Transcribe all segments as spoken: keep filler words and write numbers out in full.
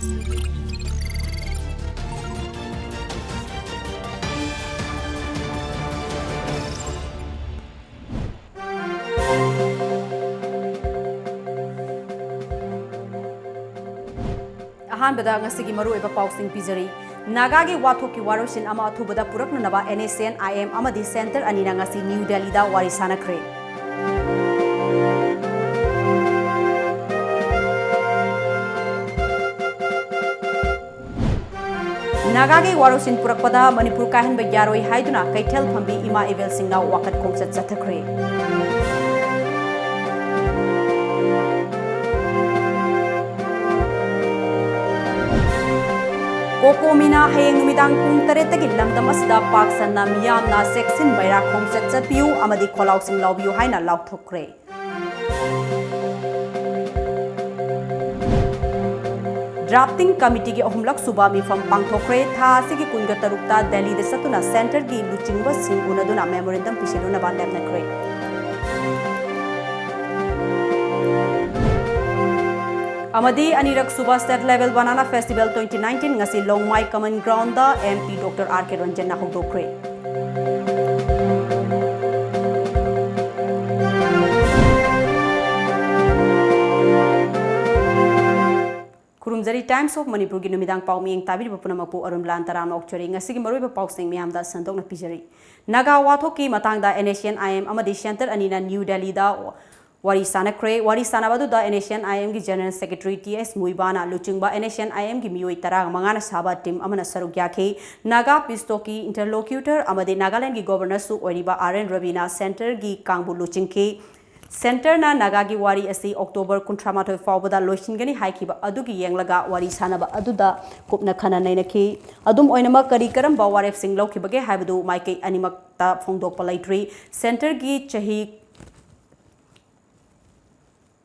ꯑꯍꯥꯟꯕꯗ ꯉꯁꯤꯒꯤ ꯃꯔꯨꯑꯣꯏꯕ ꯄꯥꯎꯁꯤꯡ ꯄꯤꯖꯔꯤ꯫ ꯅꯥꯒꯥꯒꯤ ꯋꯥꯊꯣꯛꯀꯤ ꯋꯥꯔꯣꯏꯁꯤꯟ ꯑꯃ ꯑꯊꯨꯕꯗ ꯄꯨꯔꯛꯅꯅꯕ NSCN IM ꯑꯃꯗꯤ Centre ꯑꯅꯤꯅ ꯉꯁꯤ ꯅ꯭ꯌꯨ ꯗꯦꯜꯂꯤꯗ ꯋꯥꯔꯤ ꯁꯥꯟꯅꯈ꯭ꯔꯦ꯫ ꯅꯥꯒꯥꯒꯤ ꯋꯥꯔꯣꯏꯁꯤꯟ ꯄꯨꯔꯛꯄꯗ ꯃꯅꯤꯄꯨꯔ ꯀꯥꯏꯍꯟꯕ ꯌꯥꯔꯣꯏ ꯍꯥꯏꯗꯨꯅ ꯀꯩꯊꯦꯜ ꯐꯝꯕꯤ ꯏꯃꯥ ꯏꯕꯦꯜꯁꯤꯡꯅ ꯋꯥꯀꯠ ꯈꯣꯡꯆꯠ ꯆꯠꯊꯈ꯭ꯔꯦ꯫ ꯀꯣꯀꯣꯃꯤꯅ ꯍꯌꯦꯡ ꯅꯨꯃꯤꯗꯥꯡ ꯄꯨꯡ ꯇꯔꯦꯠꯇꯒꯤ ꯂꯝꯗꯝ ꯑꯁꯤꯗ ꯄꯥꯛ ꯁꯟꯅ ꯃꯤꯌꯥꯝꯅ ꯆꯦꯛꯁꯤꯟ ꯕꯩꯔꯥ ꯈꯣꯡꯆꯠ ꯆꯠꯄꯤꯌꯨ ꯑꯃꯗꯤ ꯈꯣꯜꯂꯥꯎꯁꯤꯡ ꯂꯥꯎꯕꯤꯌꯨ ꯍꯥꯏꯅ ꯂꯥꯎꯊꯣꯛꯈ꯭ꯔꯦ꯫ ꯗ꯭ꯔꯥꯐꯇꯤꯡ ꯀꯃꯤꯇꯤꯒꯤ ꯑꯍꯨꯝꯂꯛ ꯁꯨꯕ ꯃꯤꯐꯝ ꯄꯥꯡꯊꯣꯛꯈ꯭ꯔꯦ꯫ ꯊꯥ ꯑꯁꯤꯒꯤ ꯀꯨꯟꯒ ꯇꯔꯨꯛꯇ ꯗꯦꯜꯂꯤꯗ ꯆꯠꯇꯨꯅ Centreꯒꯤ ꯂꯨꯆꯤꯡꯕꯁꯤꯡ ꯎꯅꯗꯨꯅ memorandum ꯄꯤꯁꯤꯜꯂꯨꯅꯕ ꯂꯦꯞꯅꯈ꯭ꯔꯦ꯫ ꯑꯃꯗꯤ ꯑꯅꯤꯔꯛ ꯁꯨꯕ State Level Banana Festival twenty nineteen ꯉꯁꯤ ꯂꯣꯡꯃꯥꯏ Common Groundꯗ MP Doctor R K ꯔꯟꯖꯟꯅ ꯍꯧꯗꯣꯛꯈ꯭ꯔꯦ꯫ ꯈꯨꯔꯨꯝꯖꯔꯤ Times of Manipurꯒꯤ ꯅꯨꯃꯤꯗꯥꯡ ꯄꯥꯎ ꯃꯤꯠꯌꯦꯡ ꯇꯥꯕꯤꯔꯤꯕ ꯄꯨꯝꯅꯃꯛꯄꯨ ꯑꯔꯨꯟ ꯂꯥꯟ ꯇꯔꯥꯝꯅ ꯑꯣꯛꯆꯔꯤ꯫ ꯉꯁꯤꯒꯤ ꯃꯔꯨꯑꯣꯏꯕ ꯄꯥꯎꯁꯤꯡ ꯃꯌꯥꯝꯗ ꯁꯟꯗꯣꯛꯅ ꯄꯤꯖꯔꯤ꯫ ꯅꯥꯒꯥ ꯋꯥꯊꯣꯛꯀꯤ ꯃꯇꯥꯡꯗ NSCN IM ꯑꯃꯗꯤ Centre ꯑꯅꯤꯅ ꯅ꯭ꯌꯨ ꯗꯦꯜꯂꯤꯗ ꯋꯥꯔꯤ ꯁꯥꯟꯅꯈ꯭ꯔꯦ꯫ ꯋꯥꯔꯤ ꯁꯥꯟꯅꯕ ꯑꯗꯨꯗ NSCN IMꯒꯤ General Secretary T S ꯃꯨꯏꯕꯥꯅ ꯂꯨꯆꯤꯡꯕ NSCN IMꯒꯤ ꯃꯤꯑꯣꯏ ꯇꯔꯥꯃꯉꯥꯅ ꯁꯥꯕ team ꯑꯃꯅ ꯁꯔꯨꯛ ꯌꯥꯈꯤ꯫ ꯅꯥꯒꯥ peace talkꯀꯤ interlocutor ꯑꯃꯗꯤ ꯅꯥꯒꯥꯂꯦꯟꯗꯒꯤ Governorꯁꯨ ꯑꯣꯏꯔꯤꯕ R N ꯔꯕꯤꯅ Centreꯒꯤ ꯀꯥꯡꯕꯨ ꯂꯨꯆꯤꯡꯈꯤ꯫ Centreꯅ ꯅꯥꯒꯥꯒꯤ ꯋꯥꯔꯤ ꯑꯁꯤ October ꯀꯨꯟꯊ꯭ꯔꯥ ꯃꯥꯊꯣꯏ ꯐꯥꯎꯕꯗ ꯂꯣꯏꯁꯤꯟꯒꯅꯤ ꯍꯥꯏꯈꯤꯕ ꯑꯗꯨꯒꯤ ꯌꯦꯡꯂꯒ ꯋꯥꯔꯤ ꯁꯥꯟꯅꯕ ꯑꯗꯨꯗ ꯀꯨꯞꯅ ꯈꯟꯅ ꯅꯩꯅꯈꯤ꯫ ꯑꯗꯨꯝ ꯑꯣꯏꯅꯃꯛ, ꯀꯔꯤ ꯀꯔꯝꯕ ꯋꯥꯔꯦꯞꯁꯤꯡ ꯂꯧꯈꯤꯕꯒꯦ ꯍꯥꯏꯕꯗꯨ ꯃꯥꯏꯀꯩ ꯑꯅꯤꯃꯛꯇ ꯐꯣꯡꯗꯣꯛꯄ ꯂꯩꯇ꯭ꯔꯤ꯫ Centreꯒꯤ ꯆꯍꯤ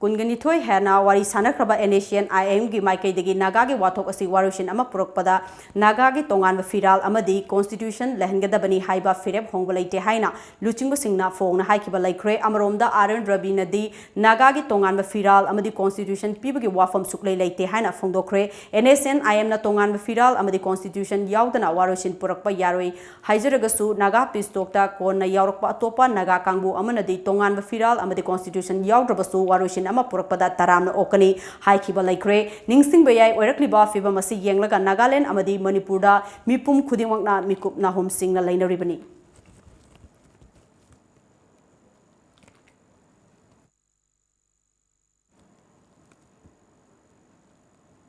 ꯀꯨꯟꯒ ꯅꯤꯊꯣꯏ ꯍꯦꯟꯅ ꯋꯥꯔꯤ ꯁꯥꯟꯅꯈ꯭ꯔꯕ NSCN IM ꯒꯤ ꯃꯥꯏꯀꯩꯗꯒꯤ ꯅꯥꯒꯥꯒꯤ ꯋꯥꯊꯣꯛ ꯑꯁꯤ ꯋꯥꯔꯣꯏꯁꯤꯟ ꯑꯃ ꯄꯨꯔꯛꯄꯗ ꯅꯥꯒꯥꯒꯤ ꯇꯣꯉꯥꯟꯕ ꯐꯤꯔꯥꯜ ꯑꯃꯗꯤ constitution ꯂꯩꯍꯟꯒꯗꯕꯅꯤ ꯍꯥꯏꯕ ꯐꯤꯔꯦꯞ ꯍꯣꯡꯕ ꯂꯩꯇꯦ ꯍꯥꯏꯅ ꯂꯨꯆꯤꯡꯕꯁꯤꯡꯅ ꯐꯣꯡꯅ ꯍꯥꯏꯈꯤꯕ ꯂꯩꯈ꯭ꯔꯦ꯫ ꯑꯃꯔꯣꯝꯗ RN ꯔꯕꯤꯅꯗꯤ ꯅꯥꯒꯥꯒꯤ ꯇꯣꯉꯥꯟꯕ ꯐꯤꯔꯥꯜ ꯑꯃꯗꯤ constitution ꯄꯤꯕꯒꯤ ꯋꯥꯐꯝ ꯁꯨꯛꯂꯩ ꯂꯩꯇꯦ ꯍꯥꯏꯅ ꯐꯣꯡꯗꯣꯛꯈ꯭ꯔꯦ꯫ NSCN IM ꯅ ꯇꯣꯉꯥꯟꯕ ꯐꯤꯔꯥꯜ ꯑꯃꯗꯤ constitution ꯌꯥꯎꯗꯅ ꯋꯥꯔꯣꯏꯁꯤꯟ ꯄꯨꯔꯛꯄ ꯌꯥꯔꯣꯏ ꯍꯥꯏꯖꯔꯒꯁꯨ, ꯅꯥꯒꯥ peace talk ꯇ ꯀꯣꯟꯅ ꯌꯥꯎꯔꯛꯄ ꯑꯇꯣꯞꯄ ꯅꯥꯒꯥ ꯀꯥꯡꯕꯨ ꯑꯃꯅꯗꯤ ꯇꯣꯉꯥꯟꯕ ꯐꯤꯔꯥꯜ ꯑꯃꯗꯤ constitution ꯌꯥꯎꯗ꯭ꯔꯕꯁꯨ ꯋꯥꯔꯣꯏꯁꯤꯟ ꯑꯃ ꯄꯨꯔꯛꯄꯗ ꯇꯔꯥꯝꯅ ꯑꯣꯛꯀꯅꯤ ꯍꯥꯏꯈꯤꯕ ꯂꯩꯈ꯭ꯔꯦ꯫ ꯅꯤꯡꯁꯤꯡꯕ ꯌꯥꯏ, ꯑꯣꯏꯔꯛꯂꯤꯕ ꯐꯤꯕꯝ ꯑꯁꯤ ꯌꯦꯡꯂꯒ ꯅꯥꯒꯥꯂꯦꯟ ꯑꯃꯗꯤ ꯃꯅꯤꯄꯨꯔꯗ ꯃꯤꯄꯨꯝ ꯈꯨꯗꯤꯡꯃꯛꯅ ꯃꯤꯀꯨꯞ ꯅꯥꯍꯨꯝꯁꯤꯡꯅ ꯂꯩꯅꯔꯤꯕꯅꯤ꯫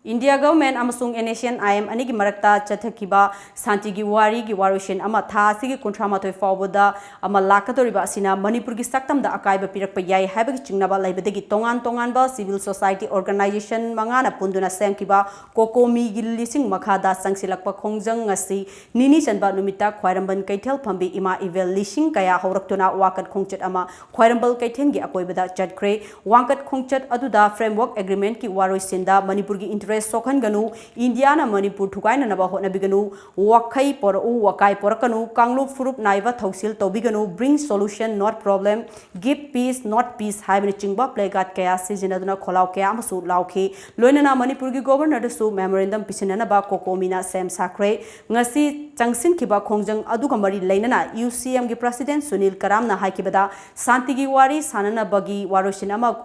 India government ꯑꯃꯁꯨꯡ NSCN IM ꯑꯅꯤꯒꯤ ꯃꯔꯛꯇ ꯆꯠꯊꯈꯤꯕ ꯁꯥꯟꯇꯤꯒꯤ ꯋꯥꯔꯤꯒꯤ ꯋꯥꯔꯣꯏꯁꯤꯟ ꯑꯃ ꯊꯥ ꯑꯁꯤꯒꯤ ꯀꯨꯟꯊ꯭ꯔꯥ ꯃꯥꯊꯣꯏ ꯐꯥꯎꯕꯗ ꯑꯃ ꯂꯥꯛꯀꯗꯧꯔꯤꯕ ꯑꯁꯤꯅ ꯃꯅꯤꯄꯨꯔꯒꯤ ꯁꯛꯇꯝꯗ ꯑꯀꯥꯏꯕ ꯄꯤꯔꯛꯄ ꯌꯥꯏ ꯍꯥꯏꯕꯒꯤ ꯆꯤꯡꯅꯕ ꯂꯩꯕꯗꯒꯤ ꯇꯣꯉꯥꯟ ꯇꯣꯉꯥꯟꯕ civil society organization ꯃꯉꯥꯅ ꯄꯨꯟꯗꯨꯅ ꯁꯦꯝꯈꯤꯕ COCOMI ꯒꯤ ꯂꯤꯁꯤꯡ ꯃꯈꯥꯗ ꯆꯪꯁꯤꯜꯂꯛꯄ ꯈꯣꯡꯖꯪ ꯉꯁꯤ ꯅꯤꯅꯤ ꯆꯟꯕ ꯅꯨꯃꯤꯠꯇ ꯈ꯭ꯋꯥꯏꯔꯝꯕꯟ ꯀꯩꯊꯦꯜ ꯐꯝꯕꯤ ꯏꯃꯥ ꯏꯕꯦꯜ ꯂꯤꯁꯤꯡ ꯀꯌꯥ ꯍꯧꯔꯛꯇꯨꯅ ꯋꯥꯀꯠ ꯈꯣꯡꯆꯠ ꯑꯃ ꯈ꯭ꯋꯥꯏꯔꯝꯕꯟ ꯀꯩꯊꯦꯜꯒꯤ ꯑꯀꯣꯏꯕꯗ ꯆꯠꯈ꯭ꯔꯦ꯫ ꯋꯥꯀꯠ ꯈꯣꯡꯆꯠ ꯑꯗꯨꯗ framework agreement ꯀꯤ ꯋꯥꯔꯣꯏꯁꯤꯟꯗ ꯃꯅꯤꯄꯨꯔꯒꯤ interest ꯁꯣꯛꯍꯟꯒꯅꯨ, ꯏꯟꯗꯤꯌꯥꯅ ꯃꯅꯤꯄꯨꯔ ꯊꯨꯒꯥꯏꯅꯅꯕ ꯍꯣꯠꯅꯕꯤꯒꯅꯨ, ꯋꯥꯈꯩ ꯄꯣꯔꯛꯎ, ꯋꯥꯀꯥꯏ ꯄꯣꯔꯛꯀꯅꯨ, ꯀꯥꯡꯂꯨꯞ ꯐꯨꯔꯨꯞ ꯅꯥꯏꯕ ꯊꯧꯁꯤꯜ ꯇꯧꯕꯤꯒꯅꯨ, bring solution not problem, give peace not peace ꯍꯥꯏꯕꯅꯆꯤꯡꯕ placard ꯀꯌꯥ ꯁꯤꯖꯤꯟꯅꯗꯨꯅ ꯈꯣꯜꯂꯥꯎ ꯀꯌꯥ ꯑꯃꯁꯨ ꯂꯥꯎꯈꯤ꯫ ꯂꯣꯏꯅꯅ ꯃꯅꯤꯄꯨꯔꯒꯤ Governor ꯗꯁꯨ memorandum ꯄꯤꯁꯤꯟꯅꯅꯕ COCOMI ꯅ ꯁꯦꯝ ꯁꯥꯈ꯭ꯔꯦ꯫ ꯉꯁꯤ ꯆꯪꯁꯤꯟꯈꯤꯕ ꯈꯣꯡꯖꯪ ꯑꯗꯨꯒ ꯃꯔꯤ ꯂꯩꯅꯅ UCM ꯒꯤ President ꯁꯨꯅꯤꯜ ꯀꯔꯥꯝꯅ ꯍꯥꯏꯈꯤꯕꯗ, ꯁꯥꯟꯇꯤꯒꯤ ꯋꯥꯔꯤ ꯁꯥꯟꯅꯅꯕꯒꯤ ꯋꯥꯔꯣꯏꯁꯤꯟ ꯑꯃ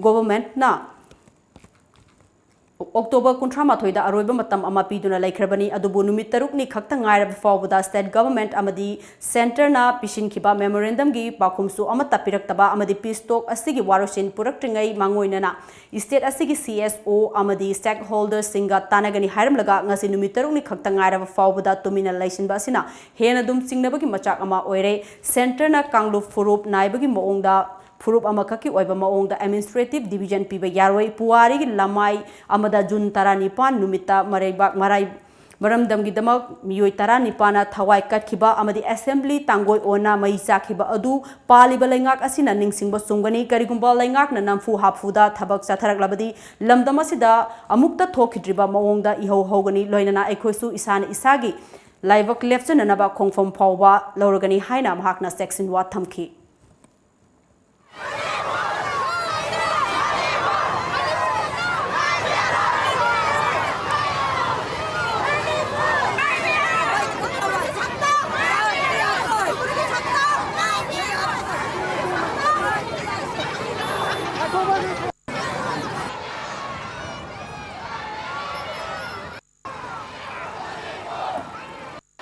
government ꯅ October ꯀꯨꯟꯊ꯭ꯔꯥ ꯃꯥꯊꯣꯏꯗ ꯑꯔꯣꯏꯕ ꯃꯇꯝ ꯑꯃ ꯄꯤꯗꯨꯅ ꯂꯩꯈ꯭ꯔꯕꯅꯤ꯫ ꯑꯗꯨꯕꯨ ꯅꯨꯃꯤꯠ ꯇꯔꯨꯛꯅꯤ ꯈꯛꯇ ꯉꯥꯏꯔꯕ ꯐꯥꯎꯕꯗ state government ꯑꯃꯗꯤ centre ꯅ ꯄꯤꯁꯤꯟꯈꯤꯕ memorandum ꯒꯤ ꯄꯥꯎꯈꯨꯝꯁꯨ ꯑꯃꯠꯇ ꯄꯤꯔꯛꯇꯕ ꯑꯃꯗꯤ peace talk ꯑꯁꯤꯒꯤ ꯋꯥꯔꯣꯏꯁꯤꯟ ꯄꯨꯔꯛꯇ꯭ꯔꯤꯉꯩ ꯃꯥꯡꯑꯣꯏꯅꯅ state ꯑꯁꯤꯒꯤ CSO ꯑꯃꯗꯤ stakeholder ꯁꯤꯡꯒ ꯇꯥꯟꯅꯒꯅꯤ ꯍꯥꯏꯔꯝꯂꯒ ꯉꯁꯤ ꯅꯨꯃꯤꯠ ꯇꯔꯨꯛꯅꯤ ꯈꯛꯇ ꯉꯥꯏꯔꯕ ꯐꯥꯎꯕꯗ ꯇꯨꯃꯤꯟꯅ ꯂꯩꯁꯤꯟꯕ ꯑꯁꯤꯅ ꯍꯦꯟꯅ ꯑꯗꯨꯝ ꯆꯤꯡꯅꯕꯒꯤ ꯃꯆꯥꯛ ꯑꯃ ꯑꯣꯏꯔꯦ꯫ Centre ꯅ ꯀꯥꯡꯂꯨꯞ ꯐꯨꯔꯨꯞ ꯅꯥꯏꯕꯒꯤ ꯃꯑꯣꯡꯗ ꯐꯨꯔꯨꯞ ꯑꯃꯈꯛꯀꯤ ꯑꯣꯏꯕ ꯃꯑꯣꯡꯗ administrative division ꯄꯤꯕ ꯌꯥꯔꯣꯏ꯫ ꯄꯨꯋꯥꯔꯤꯒꯤ ꯂꯃꯥꯏ ꯑꯃꯗ June ꯇꯔꯥꯅꯤꯄꯥꯟ ꯅꯨꯃꯤꯠꯇ ꯃꯔꯩꯕꯥꯛ ꯃꯔꯥꯏ ꯃꯔꯝꯗꯝꯒꯤꯗꯃꯛ ꯃꯤꯑꯣꯏ ꯇꯔꯥꯅꯤꯄꯥꯟꯅ ꯊꯋꯥꯏ ꯀꯠꯈꯤꯕ ꯑꯃꯗꯤ assembly ꯇꯥꯡꯒꯣꯏ ꯑꯣꯟꯅ ꯃꯩ ꯆꯥꯛꯈꯤꯕ ꯑꯗꯨ ꯄꯥꯜꯂꯤꯕ ꯂꯩꯉꯥꯛ ꯑꯁꯤꯅ ꯅꯤꯡꯁꯤꯡꯕ ꯆꯨꯝꯒꯅꯤ꯫ ꯀꯔꯤꯒꯨꯝꯕ ꯂꯩꯉꯥꯛꯅ ꯅꯝꯐꯨ ꯍꯥꯐꯨꯗ ꯊꯕꯛ ꯆꯠꯊꯔꯛꯂꯕꯗꯤ ꯂꯝꯗꯝ ꯑꯁꯤꯗ ꯑꯃꯨꯛꯇ ꯊꯣꯛꯈꯤꯗ꯭ꯔꯤꯕ ꯃꯑꯣꯡꯗ ꯏꯍꯧ ꯍꯧꯒꯅꯤ꯫ ꯂꯣꯏꯅꯅ ꯑꯩꯈꯣꯏꯁꯨ ꯏꯁꯥꯅ ꯏꯁꯥꯒꯤ ꯂꯥꯏꯕꯛ ꯂꯦꯞꯆꯅꯅꯕ ꯈꯣꯡꯐꯝ ꯐꯥꯎꯕ ꯂꯧꯔꯒꯅꯤ ꯍꯥꯏꯅ ꯃꯍꯥꯛꯅ ꯆꯦꯛꯁꯤꯟꯋꯥ ꯊꯝꯈꯤ꯫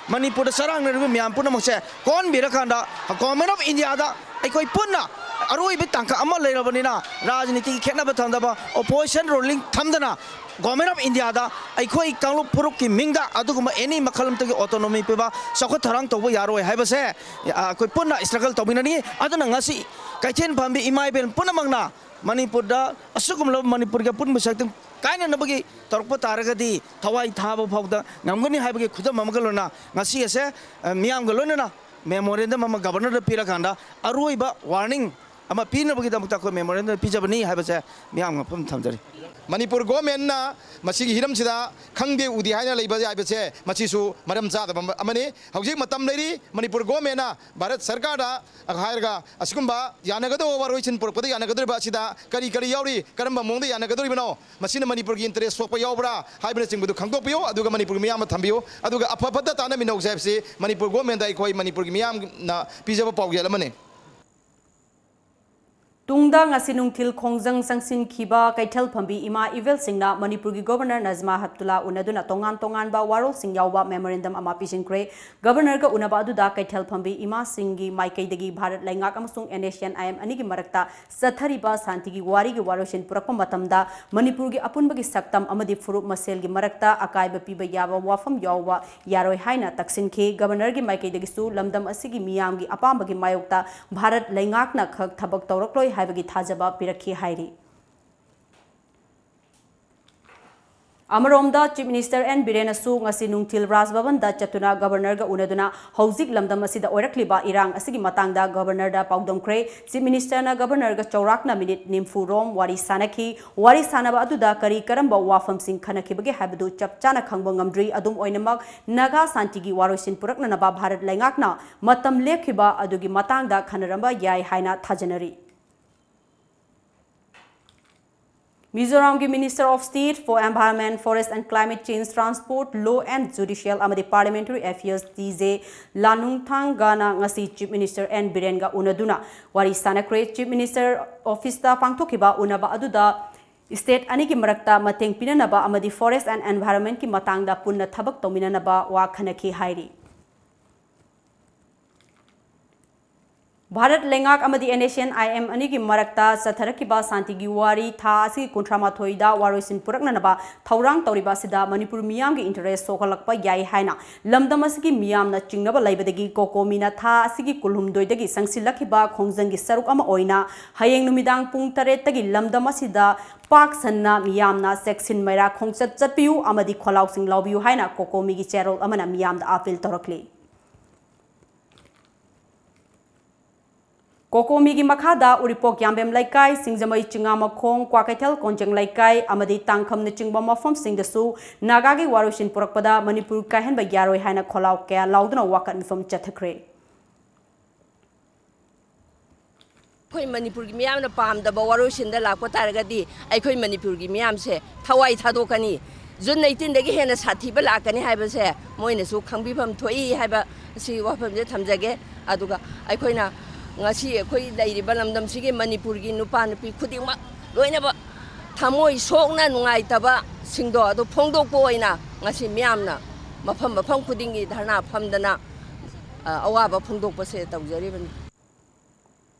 ꯃꯅꯤꯄꯨꯔꯗ ꯆꯔꯥꯡꯅꯔꯤꯕ ꯃꯌꯥꯝ ꯄꯨꯝꯅꯃꯛꯁꯦ ꯀꯣꯟꯕꯤꯔꯀꯥꯟꯗ, Government of Indiaꯗ ꯑꯩꯈꯣꯏ ꯄꯨꯟꯅ ꯑꯔꯣꯏꯕ ꯇꯥꯡꯀꯛ ꯑꯃ ꯂꯩꯔꯕꯅꯤꯅ, ꯔꯥꯖꯅꯤꯇꯤꯒꯤ ꯈꯦꯠꯅꯕ ꯊꯝꯗꯕ, opposition ruling ꯊꯝꯗꯅ, Government of Indiaꯗ ꯑꯩꯈꯣꯏ ꯀꯥꯡꯂꯨꯞ ꯐꯨꯔꯨꯞꯀꯤ ꯃꯤꯡꯗ ꯑꯗꯨꯒꯨꯝꯕ any ꯃꯈꯜ ꯑꯃꯠꯇꯒꯤ autonomy ꯄꯤꯕ, ꯆꯥꯎꯈꯠ ꯊꯧꯔꯥꯡ ꯇꯧꯕ ꯌꯥꯔꯣꯏ ꯍꯥꯏꯕꯁꯦ, ꯑ, ꯑꯩꯈꯣꯏ ꯄꯨꯟꯅ struggle ꯇꯧꯃꯤꯟꯅꯅꯤ꯫ ꯑꯗꯨꯅ ꯉꯁꯤ ꯀꯩꯊꯦꯜ ꯐꯝꯕꯤ ꯏꯃꯥ ꯏꯕꯦꯜ ꯄꯨꯝꯅꯃꯛꯅ ꯃꯅꯤꯄꯨꯔꯗ ꯑꯁꯤꯒꯨꯝꯂꯕ ꯃꯅꯤꯄꯨꯔꯒꯤ ꯑꯄꯨꯟꯕ ꯁꯛꯇꯝ ꯀꯥꯏꯅꯅꯕꯒꯤ ꯇꯧꯔꯛꯄ ꯇꯥꯔꯒꯗꯤ ꯊꯋꯥꯏ ꯊꯥꯕ ꯐꯥꯎꯗ ꯉꯝꯒꯅꯤ ꯍꯥꯏꯕꯒꯤ ꯈꯨꯗꯝ ꯑꯃꯒ ꯂꯣꯏꯅꯅ ꯉꯁꯤ ꯑꯁꯦ, ꯑ, ꯃꯤꯌꯥꯝꯒ ꯂꯣꯏꯅꯅ memorandum ꯑꯃ Governorꯗ ꯄꯤꯔꯀꯥꯟꯗ ꯑꯔꯣꯏꯕ warning ꯑꯃ ꯄꯤꯅꯕꯒꯤꯗꯃꯛꯇ ꯑꯩꯈꯣꯏ memorandum ꯄꯤꯖꯕꯅꯤ ꯍꯥꯏꯕꯁꯦ ꯃꯤꯌꯥꯝ ꯃꯐꯝ ꯊꯝꯖꯔꯤ꯫ ꯃꯅꯤꯄꯨꯔ governmentꯅ ꯃꯁꯤꯒꯤ ꯍꯤꯔꯝꯁꯤꯗ ꯈꯪꯗꯦ ꯎꯗꯦ ꯍꯥꯏꯅ ꯂꯩꯕ ꯍꯥꯏꯕꯁꯦ ꯃꯁꯤꯁꯨ ꯃꯔꯝ ꯆꯥꯗꯕ ꯑꯃꯅꯤ꯫ ꯍꯧꯖꯤꯛ ꯃꯇꯝ ꯂꯩꯔꯤ, ꯃꯅꯤꯄꯨꯔ governmentꯅ ꯚꯥꯔꯠ ꯁꯔꯀꯥꯔꯗ ꯍꯥꯏꯔꯒ ꯑꯁꯤꯒꯨꯝꯕ ꯌꯥꯅꯒꯗꯧꯕ ꯋꯥꯔꯣꯏꯁꯤꯟ ꯄꯨꯔꯛꯄꯗ ꯌꯥꯅꯒꯗꯧꯔꯤꯕ ꯑꯁꯤꯗ ꯀꯔꯤ ꯀꯔꯤ ꯌꯥꯎꯔꯤ, ꯀꯔꯝꯕ ꯃꯑꯣꯡꯗ ꯌꯥꯅꯒꯗꯧꯔꯤꯕꯅꯣ, ꯃꯁꯤꯅ ꯃꯅꯤꯄꯨꯔꯒꯤ interest ꯁꯣꯛꯄ ꯌꯥꯎꯕ꯭ꯔꯥ ꯍꯥꯏꯕꯅꯆꯤꯡꯕꯗꯨ ꯈꯪꯗꯣꯛꯄꯤꯌꯨ, ꯑꯗꯨꯒ ꯃꯅꯤꯄꯨꯔꯒꯤ ꯃꯤꯌꯥꯝꯗ ꯊꯝꯕꯤꯌꯨ, ꯑꯗꯨꯒ ꯑꯐ ꯐꯠꯇ ꯇꯥꯟꯅꯃꯤꯟꯅꯧꯁꯦ ꯍꯥꯏꯕꯁꯤ ꯃꯅꯤꯄꯨꯔ governmentꯗ ꯑꯩꯈꯣꯏ ꯃꯅꯤꯄꯨꯔꯒꯤ ꯃꯤꯌꯥꯝꯅ ꯄꯤꯖꯕ ꯄꯥꯎꯖꯦꯜ ꯑꯃꯅꯤ꯫ ꯇꯨꯡꯗ ꯉꯁꯤ ꯅꯨꯡꯊꯤꯜ ꯈꯣꯡꯖꯪ ꯆꯪꯁꯤꯟꯈꯤꯕ ꯀꯩꯊꯦꯜ ꯐꯝꯕꯤ ꯏꯃꯥ ꯏꯕꯦꯜꯁꯤꯡꯅ ꯃꯅꯤꯄꯨꯔꯒꯤ Governor ꯅꯖꯃꯥ ꯍꯦꯞꯇꯨꯂꯥ ꯎꯅꯗꯨꯅ ꯇꯣꯉꯥꯟ ꯇꯣꯉꯥꯟꯕ ꯋꯥꯔꯣꯜꯁꯤꯡ ꯌꯥꯎꯕ memorandum ꯑꯃ ꯄꯤꯁꯤꯟꯈ꯭ꯔꯦ꯫ Governorꯒ ꯎꯅꯕ ꯑꯗꯨꯗ ꯀꯩꯊꯦꯜ ꯐꯝꯕꯤ ꯏꯃꯥꯁꯤꯡꯒꯤ ꯃꯥꯏꯀꯩꯗꯒꯤ ꯚꯥꯔꯠ ꯂꯩꯉꯥꯛ ꯑꯃꯁꯨꯡ NSCN-IM ꯑꯅꯤꯒꯤ ꯃꯔꯛꯇ ꯆꯠꯊꯔꯤꯕ ꯁꯥꯟꯇꯤꯒꯤ ꯋꯥꯔꯤꯒꯤ ꯋꯥꯔꯣꯏꯁꯤꯟ ꯄꯨꯔꯛꯄ ꯃꯇꯝꯗ ꯃꯅꯤꯄꯨꯔꯒꯤ ꯑꯄꯨꯟꯕꯒꯤ ꯁꯛꯇꯝ ꯑꯃꯗꯤ ꯐꯨꯔꯨꯞ ꯃꯁꯦꯜꯒꯤ ꯃꯔꯛꯇ ꯑꯀꯥꯏꯕ ꯄꯤꯕ ꯌꯥꯕ ꯋꯥꯐꯝ ꯌꯥꯎꯕ ꯌꯥꯔꯣꯏ ꯍꯥꯏꯅ ꯇꯛꯁꯤꯟꯈꯤ꯫ Governorꯒꯤ ꯃꯥꯏꯀꯩꯗꯒꯤꯁꯨ ꯂꯝꯗꯝ ꯑꯁꯤꯒꯤ ꯃꯤꯌꯥꯝꯒꯤ ꯑꯄꯥꯝꯕꯒꯤ ꯃꯥꯌꯣꯛꯇ ꯚꯥꯔꯠ ꯂꯩꯉꯥꯛꯅ ꯈꯛ ꯊꯕꯛ ꯇꯧꯔꯛꯂꯣꯏ ꯍꯥꯏꯕꯒꯤ ꯊꯥꯖꯕ ꯄꯤꯔꯛꯈꯤ ꯍꯥꯏꯔꯤ꯫ ꯑꯃꯔꯣꯝꯗ, Chief Minister N ꯕꯤꯔꯦꯟꯅꯁꯨ ꯉꯁꯤ ꯅꯨꯡꯊꯤꯜ ꯔꯥꯖ ꯚꯕꯟꯗ ꯆꯠꯇꯨꯅ Governorꯒ ꯎꯅꯗꯨꯅ ꯍꯧꯖꯤꯛ ꯂꯝꯗꯝ ꯑꯁꯤꯗ ꯑꯣꯏꯔꯛꯂꯤꯕ ꯏꯔꯥꯡ ꯑꯁꯤꯒꯤ ꯃꯇꯥꯡꯗ Governorꯗ ꯄꯥꯎꯗꯝꯈ꯭ꯔꯦ꯫ Chief Ministerꯅ Governorꯒ ꯆꯥꯎꯔꯥꯛꯅ ꯃꯤꯅꯤꯠ ꯅꯤꯐꯨ ꯔꯣꯝ ꯋꯥꯔꯤ ꯁꯥꯅꯈꯤ꯫ ꯋꯥꯔꯤ ꯁꯥꯅꯕ ꯑꯗꯨꯗ ꯀꯔꯤ ꯀꯔꯝꯕ ꯋꯥꯐꯝꯁꯤꯡ ꯈꯟꯅꯈꯤꯕꯒꯦ ꯍꯥꯏꯕꯗꯨ ꯆꯞ ꯆꯥꯅ ꯈꯪꯕ ꯉꯝꯗ꯭ꯔꯤ꯫ ꯑꯗꯨꯝ ꯑꯣꯏꯅꯃꯛ, ꯅꯥꯒꯥ ꯁꯥꯟꯇꯤꯒꯤ ꯋꯥꯔꯣꯏꯁꯤꯟ ꯄꯨꯔꯛꯅꯅꯕ ꯚꯥꯔꯠ ꯂꯩꯉꯥꯛꯅ ꯃꯇꯝ ꯂꯦꯞꯈꯤꯕ ꯑꯗꯨꯒꯤ ꯃꯇꯥꯡꯗ ꯈꯟꯅꯔꯝꯕ ꯌꯥꯏ ꯍꯥꯏꯅ ꯊꯥꯖꯅꯔꯤ꯫ ꯃꯤꯖꯣꯔꯥꯝꯒꯤ Minister of State for Environment, Forest and Climate Change, Transport, Law and Judicial ꯑꯃꯗꯤ Parliamentary Affairs ꯇꯤ ꯖꯦ ꯂꯥꯅꯨꯡꯊꯥꯡꯒꯅ ꯉꯁꯤ Chief Minister N ꯕꯤꯔꯦꯟꯒ ꯎꯅꯗꯨꯅ ꯋꯥꯔꯤ ꯁꯥꯅꯈ꯭ꯔꯦ꯫ Chief Minister Officeꯇ ꯄꯥꯡꯊꯣꯛꯈꯤꯕ ꯎꯅꯕ ꯑꯗꯨꯗ state ꯑꯅꯤꯒꯤ ꯃꯔꯛꯇ ꯃꯇꯦꯡ ꯄꯤꯅꯅꯕ ꯑꯃꯗꯤ Forest and Environmentꯀꯤ ꯃꯇꯥꯡꯗ ꯄꯨꯟꯅ ꯊꯕꯛ ꯇꯧꯃꯤꯟꯅꯅꯕ ꯋꯥ ꯈꯟꯅꯈꯤ ꯍꯥꯏꯔꯤ꯫ ꯚꯥꯔꯠ ꯂꯩꯉꯥꯛ ꯑꯃꯗꯤ N S C N I M ꯑꯅꯤꯒꯤ ꯃꯔꯛꯇ ꯆꯠꯊꯔꯛꯈꯤꯕ ꯁꯥꯟꯇꯤꯒꯤ ꯋꯥꯔꯤ ꯊꯥ ꯑꯁꯤꯒꯤ ꯀꯨꯟꯊ꯭ꯔꯥ ꯃꯥꯊꯣꯏꯗ ꯋꯥꯔꯣꯏꯁꯤꯟ ꯄꯨꯔꯛꯅꯅꯕ ꯊꯧꯔꯥꯡ ꯇꯧꯔꯤꯕ ꯑꯁꯤꯗ ꯃꯅꯤꯄꯨꯔ ꯃꯤꯌꯥꯝꯒꯤ interest ꯁꯣꯛꯍꯜꯂꯛꯄ ꯌꯥꯏ ꯍꯥꯏꯅ ꯂꯝꯗꯝ ꯑꯁꯤꯒꯤ ꯃꯤꯌꯥꯝꯅ ꯆꯤꯡꯅꯕ ꯂꯩꯕꯗꯒꯤ COCOMIꯅ ꯊꯥ ꯑꯁꯤꯒꯤ ꯀꯨꯟꯍꯨꯝꯗꯣꯏꯗꯒꯤ ꯆꯪꯁꯤꯜꯂꯛꯈꯤꯕ ꯈꯣꯡꯖꯪꯒꯤ ꯁꯔꯨꯛ ꯑꯃ ꯑꯣꯏꯅ ꯍꯌꯦꯡ ꯅꯨꯃꯤꯗꯥꯡ ꯄꯨꯡ ꯇꯔꯦꯠꯇꯒꯤ ꯂꯝꯗꯝ ꯑꯁꯤꯗ ꯄꯥꯛ ꯁꯟꯅ ꯃꯤꯌꯥꯝꯅ ꯆꯦꯛꯁꯤꯟ ꯃꯩꯔꯥ ꯈꯣꯡꯆꯠ ꯆꯠꯄꯤꯌꯨ ꯑꯃꯗꯤ ꯈꯣꯜꯂꯥꯎꯁꯤꯡ ꯂꯥꯎꯕꯤꯌꯨ ꯍꯥꯏꯅ COCOMIꯒꯤ ꯆꯦꯔꯣꯜ ꯑꯃꯅ ꯃꯤꯌꯥꯝꯗ appeal ꯇꯧꯔꯛꯂꯤ꯫ COCOMIꯒꯤ ꯃꯈꯥꯗ ꯎꯔꯤꯄꯣꯛ ꯌꯥꯝꯕꯦꯝ ꯂꯩꯀꯥꯏ, ꯁꯤꯡꯖꯃꯩ ꯆꯤꯉꯥꯃꯈꯣꯡ, ꯀ꯭ꯋꯥꯀꯩꯊꯦꯜ ꯀꯣꯟꯖꯦꯡ ꯂꯩꯀꯥꯏ ꯑꯃꯗꯤ ꯇꯥꯡꯈꯝꯅꯆꯤꯡꯕ ꯃꯐꯝꯁꯤꯡꯗꯁꯨ ꯅꯥꯒꯥꯒꯤ ꯋꯥꯔꯣꯏꯁꯤꯟ ꯄꯨꯔꯛꯄꯗ ꯃꯅꯤꯄꯨꯔ ꯀꯥꯏꯍꯟꯕ ꯌꯥꯔꯣꯏ ꯍꯥꯏꯅ ꯈꯣꯜꯂꯥꯎ ꯀꯌꯥ ꯂꯥꯎꯗꯨꯅ ꯋꯥꯀꯠ ꯃꯤꯐꯝ ꯆꯠꯊꯈ꯭ꯔꯦ꯫ ꯑꯩꯈꯣꯏ ꯃꯅꯤꯄꯨꯔꯒꯤ ꯃꯤꯌꯥꯝꯅ ꯄꯥꯝꯗꯕ ꯋꯥꯔꯣꯏꯁꯤꯟꯗ ꯂꯥꯛꯄ ꯇꯥꯔꯒꯗꯤ ꯑꯩꯈꯣꯏ ꯃꯅꯤꯄꯨꯔꯒꯤ ꯃꯤꯌꯥꯝꯁꯦ ꯊꯋꯥꯏ ꯊꯥꯗꯣꯛꯀꯅꯤ꯫ June eighteenꯗꯒꯤ ꯍꯦꯟꯅ ꯁꯥꯊꯤꯕ ꯂꯥꯛꯀꯅꯤ ꯍꯥꯏꯕꯁꯦ ꯃꯣꯏꯅꯁꯨ ꯈꯪꯕꯤꯐꯝ ꯊꯣꯛꯏ ꯍꯥꯏꯕ ꯑꯁꯤ ꯋꯥꯐꯝꯁꯦ ꯊꯝꯖꯒꯦ꯫ ꯑꯗꯨꯒ ꯑꯩꯈꯣꯏꯅ ꯉꯁꯤ ꯑꯩꯈꯣꯏ ꯂꯩꯔꯤꯕ ꯂꯝꯗꯝꯁꯤꯒꯤ ꯃꯅꯤꯄꯨꯔꯒꯤ ꯅꯨꯄꯥ ꯅꯨꯄꯤ ꯈꯨꯗꯤꯡꯃꯛ ꯂꯣꯏꯅꯃꯛ ꯊꯃꯣꯏ ꯁꯣꯛꯅ ꯅꯨꯡꯉꯥꯏꯇꯕꯁꯤꯡꯗꯣ ꯑꯗꯨ ꯐꯣꯡꯗꯣꯛꯄ ꯑꯣꯏꯅ ꯉꯁꯤ ꯃꯤꯌꯥꯝꯅ ꯃꯐꯝ ꯃꯐꯝ ꯈꯨꯗꯤꯡꯒꯤ ꯙꯔꯅꯥ ꯐꯝꯗꯅ, ꯑ, ꯑꯋꯥꯕ ꯐꯣꯡꯗꯣꯛꯄꯁꯦ ꯇꯧꯖꯔꯤꯕꯅꯤ꯫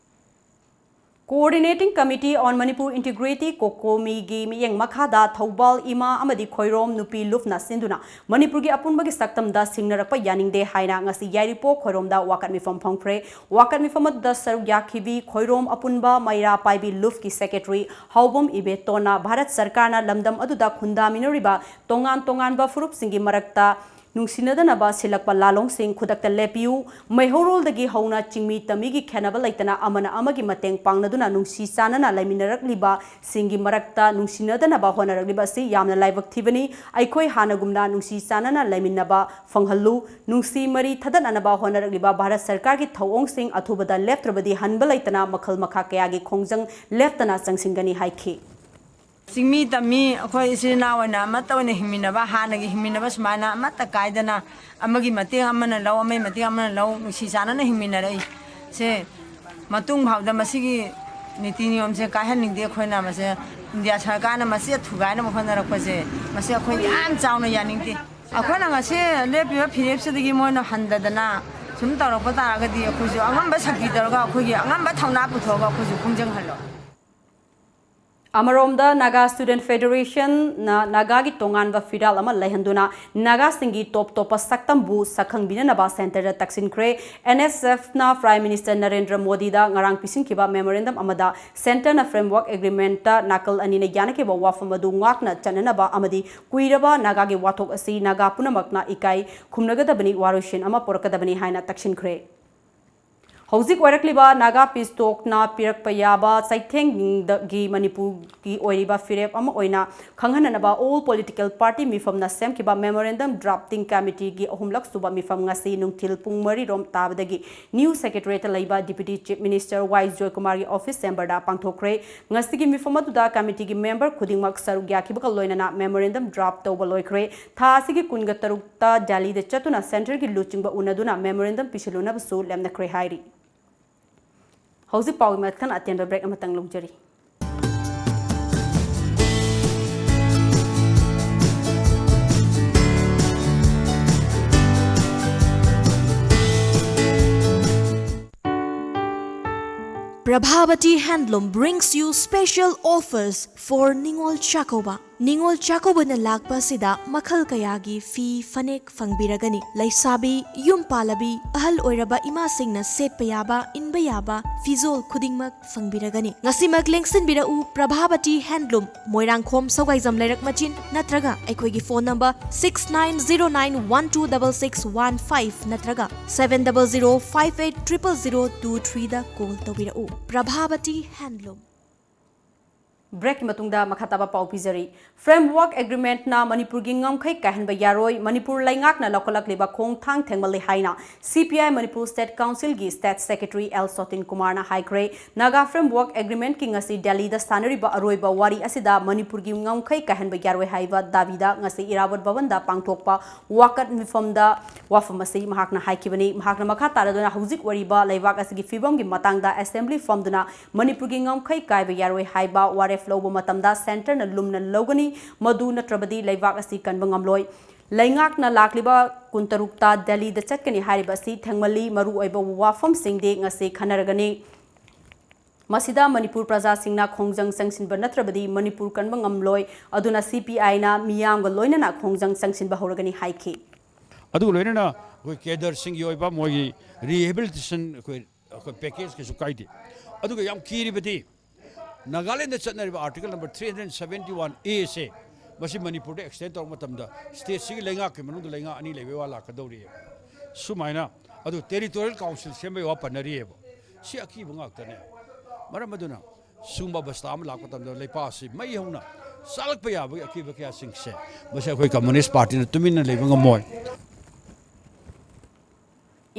Coordinating Committee on Manipur Integrity, COCOMI ꯒꯤ ꯃꯤꯠꯌꯦꯡ ꯃꯈꯥꯗ ꯊꯧꯕꯥꯜ ꯏꯃꯥ ꯑꯃꯗꯤ ꯈꯣꯏꯔꯣꯝ ꯅꯨꯄꯤ ꯂꯨꯞꯅ ꯁꯤꯟꯗꯨꯅ ꯃꯅꯤꯄꯨꯔꯒꯤ ꯑꯄꯨꯟꯕꯒꯤ ꯁꯛꯇꯝꯗ ꯁꯤꯡꯅꯔꯛꯄ ꯌꯥꯅꯤꯡꯗꯦ ꯍꯥꯏꯅ ꯉꯁꯤ ꯌꯥꯏꯔꯤꯄꯣꯛ ꯈꯣꯏꯔꯣꯝꯗ ꯋꯥꯀꯠ ꯃꯤꯐꯝ ꯐꯝꯈ꯭ꯔꯦ꯫ ꯋꯥꯀꯠ ꯃꯤꯐꯝ ꯑꯗꯨꯗ ꯁꯔꯨꯛ ꯌꯥꯈꯤꯕꯤ ꯈꯣꯏꯔꯣꯝ ꯑꯄꯨꯟꯕ ꯃꯩꯔꯥ ꯄꯥꯏꯕꯤ ꯂꯨꯞꯀꯤ secretary ꯍꯥꯎꯕꯝ ꯏꯕꯦꯇꯣꯟꯅ ꯚꯥꯔꯠ ꯁꯔꯀꯥꯔꯅ ꯂꯝꯗꯝ ꯑꯗꯨꯗ ꯈꯨꯟꯗꯥꯃꯤꯟꯅꯔꯤꯕ ꯇꯣꯉꯥꯟ ꯇꯣꯉꯥꯟꯕ ꯐꯨꯔꯨꯞꯁꯤꯡꯒꯤ ꯃꯔꯛꯇ ꯅꯨꯡꯁꯤꯅꯗꯅꯕ ꯁꯤꯜꯂꯛꯄ ꯂꯥꯂꯣꯡꯁꯤꯡ ꯈꯨꯗꯛꯇ ꯂꯦꯞꯄꯤꯌꯨ꯫ ꯃꯩꯍꯧꯔꯣꯜꯗꯒꯤ ꯍꯧꯅ ꯆꯤꯡꯃꯤ ꯇꯝꯃꯤꯒꯤ ꯈꯦꯟꯅꯕ ꯂꯩꯇꯅ ꯑꯃꯅ ꯑꯃꯒꯤ ꯃꯇꯦꯡ ꯄꯥꯡꯅꯗꯨꯅ ꯅꯨꯡꯁꯤ ꯆꯥꯟꯅꯅ ꯂꯩꯃꯤꯟꯅꯔꯛꯂꯤꯕꯁꯤꯡꯒꯤ ꯃꯔꯛꯇ ꯅꯨꯡꯁꯤꯅꯗꯅꯕ ꯍꯣꯠꯅꯔꯛꯂꯤꯕ ꯑꯁꯤ ꯌꯥꯝꯅ ꯂꯥꯏꯕꯛ ꯊꯤꯕꯅꯤ꯫ ꯑꯩꯈꯣꯏ ꯍꯥꯟꯅꯒꯨꯝꯅ ꯅꯨꯡꯁꯤ ꯆꯥꯟꯅꯅ ꯂꯩꯃꯤꯟꯅꯕ ꯐꯪꯍꯜꯂꯨ꯫ ꯅꯨꯡꯁꯤ ꯃꯔꯤ ꯊꯗꯠꯅꯅꯕ ꯍꯣꯠꯅꯔꯛꯂꯤꯕ ꯚꯥꯔꯠ ꯁꯔꯀꯥꯔꯒꯤ ꯊꯧꯑꯣꯡꯁꯤꯡ ꯑꯊꯨꯕꯗ ꯂꯦꯞꯇ꯭ꯔꯕꯗꯤ ꯍꯟꯕ ꯂꯩꯇꯅ ꯃꯈꯜ ꯃꯈꯥ ꯀꯌꯥꯒꯤ ꯈꯣꯡꯖꯪ ꯂꯦꯞꯇꯅ ꯆꯪꯁꯤꯟꯒꯅꯤ ꯍꯥꯏꯈꯤ꯫ ꯆꯤꯡꯃꯤ ꯇꯝꯃꯤ ꯑꯩꯈꯣꯏ ꯏꯆꯤꯜ ꯏꯅꯥꯎ ꯑꯣꯏꯅ ꯑꯃꯠꯇ ꯑꯣꯏꯅ ꯍꯤꯡꯃꯤꯟꯅꯕ, ꯍꯥꯟꯅꯒꯤ ꯍꯤꯡꯃꯤꯟꯅꯕ ꯁꯨꯃꯥꯏꯅ ꯑꯃꯠꯇ ꯀꯥꯏꯗꯅ ꯑꯃꯒꯤ ꯃꯇꯦꯡ ꯑꯃꯅ ꯂꯧ, ꯑꯃꯒꯤ ꯃꯇꯦꯡ ꯑꯃꯅ ꯂꯧ, ꯅꯨꯡꯁꯤ ꯆꯥꯟꯅꯅ ꯍꯤꯡꯃꯤꯟꯅꯔꯛꯏ꯫ ꯁꯦ ꯃꯇꯨꯡ ꯐꯥꯎꯗ ꯃꯁꯤꯒꯤ ꯅꯤꯇꯤ ꯅꯤꯌꯣꯝꯁꯦ ꯀꯥꯏꯍꯟꯅꯤꯡꯗꯦ꯫ ꯑꯩꯈꯣꯏꯅ ꯃꯁꯦ ꯏꯟꯗꯤꯌꯥ ꯁꯔꯀꯥꯔꯅ ꯃꯁꯤ ꯊꯨꯒꯥꯏꯅꯕ ꯍꯣꯠꯅꯔꯛꯄꯁꯦ, ꯃꯁꯤ ꯑꯩꯈꯣꯏ ꯌꯥꯝ ꯆꯥꯎꯅ ꯌꯥꯅꯤꯡꯗꯦ꯫ ꯑꯩꯈꯣꯏꯅ ꯉꯁꯤ ꯂꯦꯞꯄꯤꯕ ꯐꯤꯔꯦꯞꯁꯤꯗꯒꯤ ꯃꯣꯏꯅ ꯍꯟꯗꯗꯅ ꯁꯨꯝ ꯇꯧꯔꯛꯄ ꯇꯥꯔꯒꯗꯤ ꯑꯩꯈꯣꯏꯁꯨ ꯑꯉꯝꯕ ꯁꯛꯇꯤ ꯇꯧꯔꯒ ꯑꯩꯈꯣꯏꯒꯤ ꯑꯉꯝꯕ ꯊꯧꯅꯥ ꯄꯨꯊꯣꯛꯑꯒ ꯑꯩꯈꯣꯏꯁꯨ ꯈꯣꯡꯖꯪꯍꯜꯂꯣ꯫ ꯑꯃꯔꯣꯝꯗ Naga Student Federation ꯅ ꯅꯥꯒꯥꯒꯤ ꯇꯣꯉꯥꯟꯕ ꯐꯤꯔꯥꯜ ꯑꯃ ꯂꯩꯍꯟꯗꯨꯅ ꯅꯥꯒꯥꯁꯤꯡꯒꯤ ꯇꯣꯞ ꯇꯣꯞꯄ ꯁꯛꯇꯝꯕꯨ ꯁꯛꯈꯪꯕꯤꯅꯅꯕ centre ꯗ ꯇꯛꯁꯤꯟꯈ꯭ꯔꯦ꯫ N S F ꯅ Prime Minister ꯅꯔꯦꯟꯗ꯭ꯔ ꯃꯣꯗꯤꯗ ꯉꯔꯥꯡ ꯄꯤꯁꯤꯟꯈꯤꯕ memorandum ꯑꯃꯗ centre ꯅ framework agreement ꯇ ꯅꯥꯀꯜ ꯑꯅꯤꯅ ꯌꯥꯅꯈꯤꯕ ꯋꯥꯐꯝ ꯑꯗꯨ ꯉꯥꯛꯅ ꯆꯠꯅꯅꯕ ꯑꯃꯗꯤ ꯀꯨꯏꯔꯕ ꯅꯥꯒꯥꯒꯤ ꯋꯥꯊꯣꯛ ꯑꯁꯤ ꯅꯥꯒꯥ ꯄꯨꯝꯅꯃꯛꯅ ꯏꯀꯥꯏ ꯈꯨꯝꯅꯒꯗꯕꯅꯤ, ꯋꯥꯔꯣꯏꯁꯤꯟ ꯑꯃ ꯄꯨꯔꯛꯀꯗꯕꯅꯤ ꯍꯥꯏꯅ ꯇꯛꯁꯤꯟꯈ꯭ꯔꯦ꯫ ꯍꯧꯖꯤꯛ ꯑꯣꯏꯔꯛꯂꯤꯕ Naga Peace Talk ꯅ ꯄꯤꯔꯛꯄ ꯌꯥꯕ ꯆꯩꯊꯦꯡꯗꯒꯤ ꯃꯅꯤꯄꯨꯔꯒꯤ ꯑꯣꯏꯔꯤꯕ ꯐꯤꯔꯦꯞ ꯑꯃ ꯑꯣꯏꯅ ꯈꯪꯍꯟꯅꯅꯕ all political party ꯃꯤꯐꯝꯅ ꯁꯦꯝꯈꯤꯕ memorandum drafting committee ꯒꯤ ꯑꯍꯨꯝꯂꯛ ꯁꯨꯕ ꯃꯤꯐꯝ ꯉꯁꯤ ꯅꯨꯡꯊꯤꯜ ꯄꯨꯡ ꯃꯔꯤ ꯔꯣꯝ ꯇꯥꯕꯗꯒꯤ New Secretariat ꯇ ꯂꯩꯕ Deputy Chief Minister ꯋꯥꯏ ꯖꯣꯏꯀꯨꯃꯥꯔꯒꯤ office chamber ꯗ ꯄꯥꯡꯊꯣꯛꯈ꯭ꯔꯦ꯫ ꯉꯁꯤꯒꯤ ꯃꯤꯐꯝ ꯑꯗꯨꯗ committee ꯒꯤ member ꯈꯨꯗꯤꯡꯃꯛ ꯁꯔꯨꯛ ꯌꯥꯈꯤꯕꯒ ꯂꯣꯏꯅꯅ memorandum draft ꯇꯧꯕ ꯂꯣꯏꯈ꯭ꯔꯦ꯫ ꯊꯥ ꯑꯁꯤꯒꯤ ꯀꯨꯟꯒ ꯇꯔꯨꯛꯇ ꯗꯦꯜꯂꯤꯗ ꯆꯠꯇꯨꯅ centre ꯒꯤ ꯂꯨꯆꯤꯡꯕ ꯎꯅꯗꯨꯅ memorandum ꯄꯤꯁꯤꯜꯂꯨꯅꯕꯁꯨ ꯂꯦꯞꯅꯈ꯭ꯔꯦ ꯍꯥꯏꯔꯤ꯫ ꯍꯧꯖꯤꯛ ꯄꯥꯎꯒꯤ ꯃꯊꯪ ꯑꯇꯦꯟꯕ break ꯑꯃꯇꯪ ꯂꯧꯖꯔꯤ꯫ Prabhavati Handloom brings you special offers for Ningol Chakouba. ꯅꯤꯉꯣꯜ ꯆꯥꯛꯀꯧꯕꯅ ꯂꯥꯛꯄ ꯑꯁꯤꯗ ꯃꯈꯜ ꯀꯌꯥꯒꯤ ꯐꯤ ꯐꯅꯦꯛ ꯐꯪꯕꯤꯔꯒꯅꯤ꯫ ꯂꯩꯁꯥꯕꯤ, ꯌꯨꯝ ꯄꯥꯜꯂꯕꯤ, ꯑꯍꯜ ꯑꯣꯏꯔꯕ ꯏꯃꯥꯁꯤꯡꯅ ꯁꯦꯠꯄ ꯌꯥꯕ, ꯏꯟꯕ ꯌꯥꯕ ꯐꯤꯖꯣꯜ ꯈꯨꯗꯤꯡꯃꯛ ꯐꯪꯕꯤꯔꯒꯅꯤ꯫ ꯉꯁꯤꯃꯛ ꯂꯦꯡꯁꯤꯟꯕꯤꯔꯛꯎ ꯄ꯭ꯔꯚꯥꯕꯇꯤ ꯍꯦꯟꯗꯂꯨꯝ, ꯃꯣꯏꯔꯥꯡꯈꯣꯝ ꯁꯧꯒꯥꯏꯖꯝ ꯂꯩꯔꯛ ꯃꯆꯤꯟ ꯅꯠꯇ꯭ꯔꯒ ꯑꯩꯈꯣꯏꯒꯤ phone number six nine zero nine one two double six one five ꯅꯠꯇ꯭ꯔꯒ seven double zero five eight triple zero two three ꯗ ꯀꯣꯜ ꯇꯧꯕꯤꯔꯛꯎ꯫ ꯄ꯭ꯔꯚꯥꯕꯇꯤ ꯍꯦꯟꯗꯂꯨꯝ꯫ ꯕ꯭ꯔꯦꯛꯀꯤ ꯃꯇꯨꯡꯗ ꯃꯈꯥ ꯇꯥꯕ ꯄꯥꯎ ꯄꯤꯖꯔꯤ꯫ ꯐ꯭ꯔꯦꯝꯋꯥꯔꯛ ꯑꯦꯒ꯭ꯔꯤꯃꯦꯟꯠꯅ ꯃꯅꯤꯄꯨꯔꯒꯤ ꯉꯝꯈꯩ ꯀꯥꯏꯍꯟꯕ ꯌꯥꯔꯣꯏ꯫ ꯃꯅꯤꯄꯨꯔ ꯂꯩꯉꯥꯛꯅ ꯂꯧꯈꯠꯂꯛꯂꯤꯕ ꯈꯣꯡꯊꯥꯡ ꯊꯦꯡꯃꯜꯂꯤ ꯍꯥꯏꯅ ꯁꯤ ꯄꯤ ꯑꯥꯏ ꯃꯅꯤꯄꯨꯔ ꯁ꯭ꯇꯦꯠ ꯀꯥꯎꯟꯁꯤꯜꯒꯤ ꯁ꯭ꯇꯦꯠ ꯁꯦꯀ꯭ꯔꯦꯇꯔꯤ ꯑꯦꯜ ꯁꯣꯇꯤꯟ ꯀꯨꯃꯥꯔꯅ ꯍꯥꯏꯈ꯭ꯔꯦ꯫ ꯅꯥꯒꯥ ꯐ꯭ꯔꯦꯝꯋꯥꯔꯛ ꯑꯦꯒ꯭ꯔꯤꯃꯦꯟꯠꯀꯤ ꯉꯁꯤ ꯗꯦꯜꯂꯤꯗ ꯁꯥꯟꯅꯔꯤꯕ ꯑꯔꯣꯏꯕ ꯋꯥꯔꯤ ꯑꯁꯤꯗ ꯃꯅꯤꯄꯨꯔꯒꯤ ꯉꯝꯈꯩ ꯀꯥꯏꯍꯟꯕ ꯌꯥꯔꯣꯏ ꯍꯥꯏꯕ ꯗꯥꯕꯤꯗ ꯉꯁꯤ ꯏꯔꯥꯕꯣꯠ ꯚꯕꯟꯗ ꯄꯥꯡꯊꯣꯛꯄ ꯋꯥꯀꯠ ꯃꯤꯐꯝꯗ ꯋꯥꯐꯝ ꯑꯁꯤ ꯃꯍꯥꯛꯅ ꯍꯥꯏꯈꯤꯕꯅꯤ꯫ ꯃꯍꯥꯛꯅ ꯃꯈꯥ ꯇꯥꯔꯗꯨꯅ ꯍꯧꯖꯤꯛ ꯑꯣꯏꯔꯤꯕ ꯂꯩꯕꯥꯛ ꯑꯁꯤꯒꯤ ꯐꯤꯕꯝꯒꯤ ꯃꯇꯥꯡꯗ ꯑꯦꯁꯦꯝꯕ꯭ꯂꯤ ꯐꯝꯗꯨꯅ ꯃꯅꯤꯄꯨꯔꯒꯤ ꯉꯝꯈꯩ ꯀꯥꯏꯕ ꯌꯥꯔꯣꯏ ꯍꯥꯏꯕ ꯋꯥꯔꯦꯞ ꯂꯧꯕ ꯃꯇꯝꯗ ꯁꯦꯟꯇꯔꯅ ꯂꯨꯝꯅ ꯂꯧꯒꯅꯤ, ꯃꯗꯨ ꯅꯠꯇ꯭ꯔꯕꯗꯤ ꯂꯩꯕꯥꯛ ꯑꯁꯤ ꯀꯟꯕ ꯉꯝꯂꯣꯏ꯫ ꯂꯩꯉꯥꯛꯅ ꯂꯥꯛꯂꯤꯕ ꯀꯨꯟꯇꯔꯨꯛꯇ ꯗꯦꯜꯂꯤꯗ ꯆꯠꯀꯅꯤ ꯍꯥꯏꯔꯤꯕ ꯑꯁꯤ ꯊꯦꯡꯃꯜꯂꯤ, ꯃꯔꯨꯑꯣꯏꯕ ꯋꯥꯐꯝꯁꯤꯡꯗꯤ ꯉꯁꯤ ꯈꯟꯅꯔꯒꯅꯤ꯫ ꯃꯁꯤꯗ ꯃꯅꯤꯄꯨꯔ ꯄ꯭ꯔꯖꯥꯁꯤꯡꯅ ꯈꯣꯡꯖꯪ ꯆꯪꯁꯤꯟꯕ ꯅꯠꯇ꯭ꯔꯕꯗꯤ ꯃꯅꯤꯄꯨꯔ ꯀꯟꯕ ꯉꯝꯂꯣꯏ, ꯑꯗꯨꯅ ꯁꯤ ꯄꯤ ꯑꯥꯏꯅ ꯃꯤꯌꯥꯝꯒ ꯂꯣꯏꯅꯅ ꯈꯣꯡꯖꯪ ꯆꯪꯁꯤꯟꯕ ꯍꯧꯔꯒꯅꯤ ꯍꯥꯏꯈꯤ꯫ ꯑꯗꯨꯒ ꯂꯣꯏꯅꯅ ꯑꯩꯈꯣꯏ ꯀꯦꯗꯔꯁꯤꯡꯒꯤ ꯑꯣꯏꯕ ꯃꯣꯏꯒꯤ ꯔꯤꯍꯦꯕꯤꯂꯤꯇꯦꯁꯟ ꯑꯩꯈꯣꯏ ꯑꯩꯈꯣꯏ ꯄꯦꯀꯦꯖ ꯀꯩꯁꯨ ꯀꯥꯏꯗꯦ꯫ ꯑꯗꯨꯒ ꯌꯥꯝ ꯀꯤꯔꯤꯕꯗꯤ ꯅꯥꯒꯥꯂꯦꯟꯗ ꯆꯠꯅꯔꯤꯕ article number three hundred seventy one A ꯁꯦ ꯃꯁꯤ ꯃꯅꯤꯄꯨꯔꯗ ꯑꯦꯛꯁꯇꯦꯟ ꯇꯧꯔꯛꯄ ꯃꯇꯝꯗ ꯁ꯭ꯇꯦꯠꯁꯤꯒꯤ ꯂꯩꯉꯥꯛꯀꯤ ꯃꯅꯨꯡꯗ ꯂꯩꯉꯥꯛ ꯑꯅꯤ ꯂꯩꯕꯩ ꯋꯥ ꯂꯥꯛꯀꯗꯧꯔꯤꯑꯕ꯫ ꯁꯨꯃꯥꯏꯅ ꯑꯗꯨ ꯇꯦꯔꯤꯇꯣꯔꯤꯌꯦꯜ ꯀꯥꯎꯟꯁꯤꯜ ꯁꯦꯝꯕꯩ ꯋꯥ ꯄꯟꯅꯔꯤꯑꯕ꯫ ꯁꯤ ꯑꯀꯤꯕ ꯉꯥꯛꯇꯅꯦ꯫ ꯃꯔꯝ ꯑꯗꯨꯅ ꯁꯤꯒꯨꯝꯕ ꯑꯕꯁꯇꯥ ꯑꯃ ꯂꯥꯛꯄ ꯃꯇꯝꯗ ꯂꯩꯄꯥꯛ ꯑꯁꯤ ꯃꯩ ꯍꯧꯅ ꯆꯥꯛꯂꯛꯄ ꯌꯥꯕꯒꯤ ꯑꯀꯤꯕ ꯀꯌꯥꯁꯤꯡꯁꯦ ꯃꯁꯤ ꯑꯩꯈꯣꯏ ꯀꯝꯃꯨꯅꯤꯁ ꯄꯥꯔꯇꯤꯅ ꯇꯨꯃꯤꯟꯅ ꯂꯩꯕ ꯉꯝꯃꯣꯏ꯫